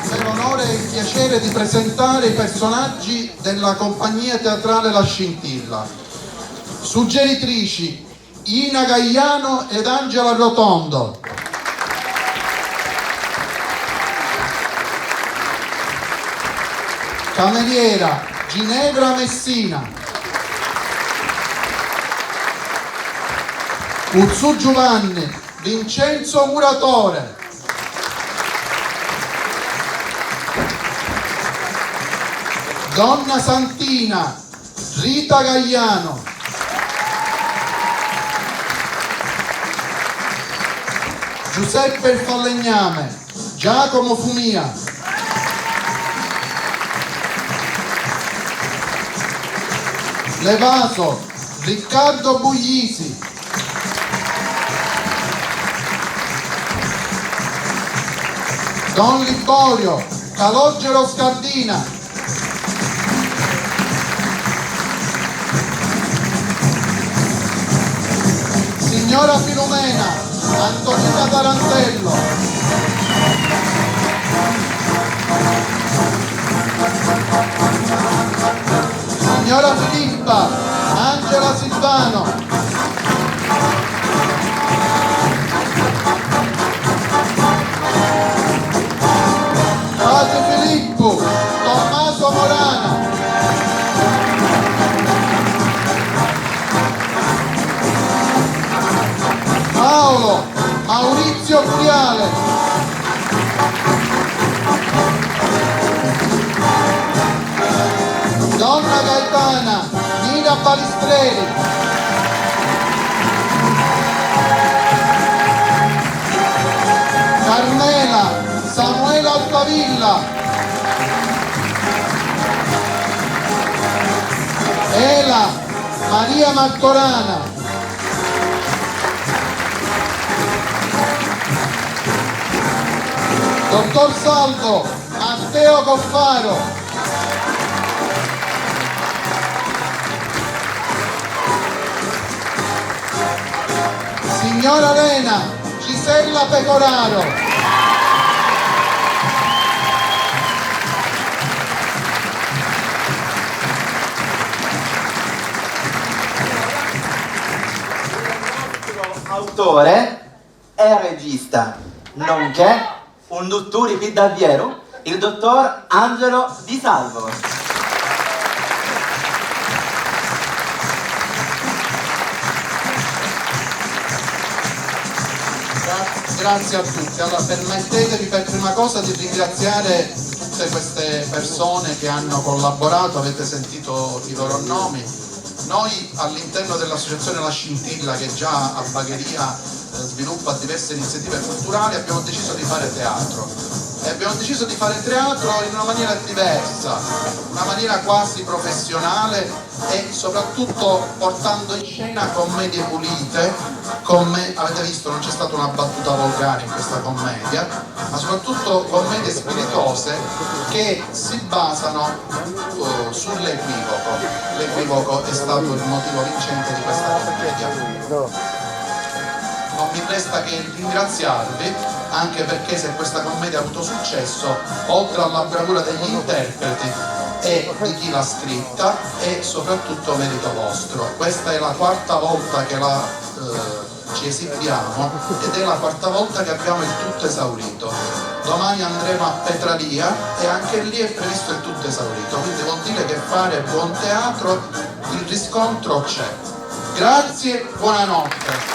È un onore e il piacere di presentare i personaggi della compagnia teatrale La Scintilla. Suggeritrici, Ina Gagliano ed Angela Rotondo. Cameriera, Ginevra Messina. Uzzu Giuvanni, Vincenzo Muratore. Donna Santina, Rita Gagliano. Giuseppe il falegname, Giacomo Fumia. L'evaso, Riccardo Buglisi. Don Liborio, Calogero Scardina. Signora Filumena, Antonina Tarantello. Signora Filippa, Angela Silvano. Padre Filippo, Tommaso Morana. Paolo, Maurizio Curiale. Donna Gaetana, Nina Palistreri. Carmela, Samuela Altavilla. Ela, Maria Martorana. Dottor Salvo, Matteo Coffaro. Signora Lena, Gisella Pecoraro. Autore e regista, nonché un dutturi pi davveru, il dottor Angelo Di Salvo. Gra-, grazie a tutti. Allora, permettetemi per prima cosa di ringraziare tutte queste persone che hanno collaborato, avete sentito i loro nomi. Noi all'interno dell'associazione La Scintilla, che già a Bagheria, eh, sviluppa diverse iniziative culturali, abbiamo deciso di fare teatro. E abbiamo deciso di fare teatro in una maniera diversa, una maniera quasi professionale e soprattutto portando in scena commedie pulite, come avete visto non c'è stata una battuta volgare in questa commedia, ma soprattutto commedie spiritose che si basano, eh, sull'equivoco. L'equivoco è stato il motivo vincente di questa commedia. Non mi resta che ringraziarvi, anche perché se questa commedia ha avuto successo, oltre alla bravura degli interpreti e di chi l'ha scritta, è soprattutto merito vostro. Questa è la quarta volta che la, eh, ci esibiamo ed è la quarta volta che abbiamo il tutto esaurito. Domani andremo a Petralia e anche lì è previsto il tutto esaurito, quindi vuol dire che fare buon teatro il riscontro c'è. Grazie, buonanotte.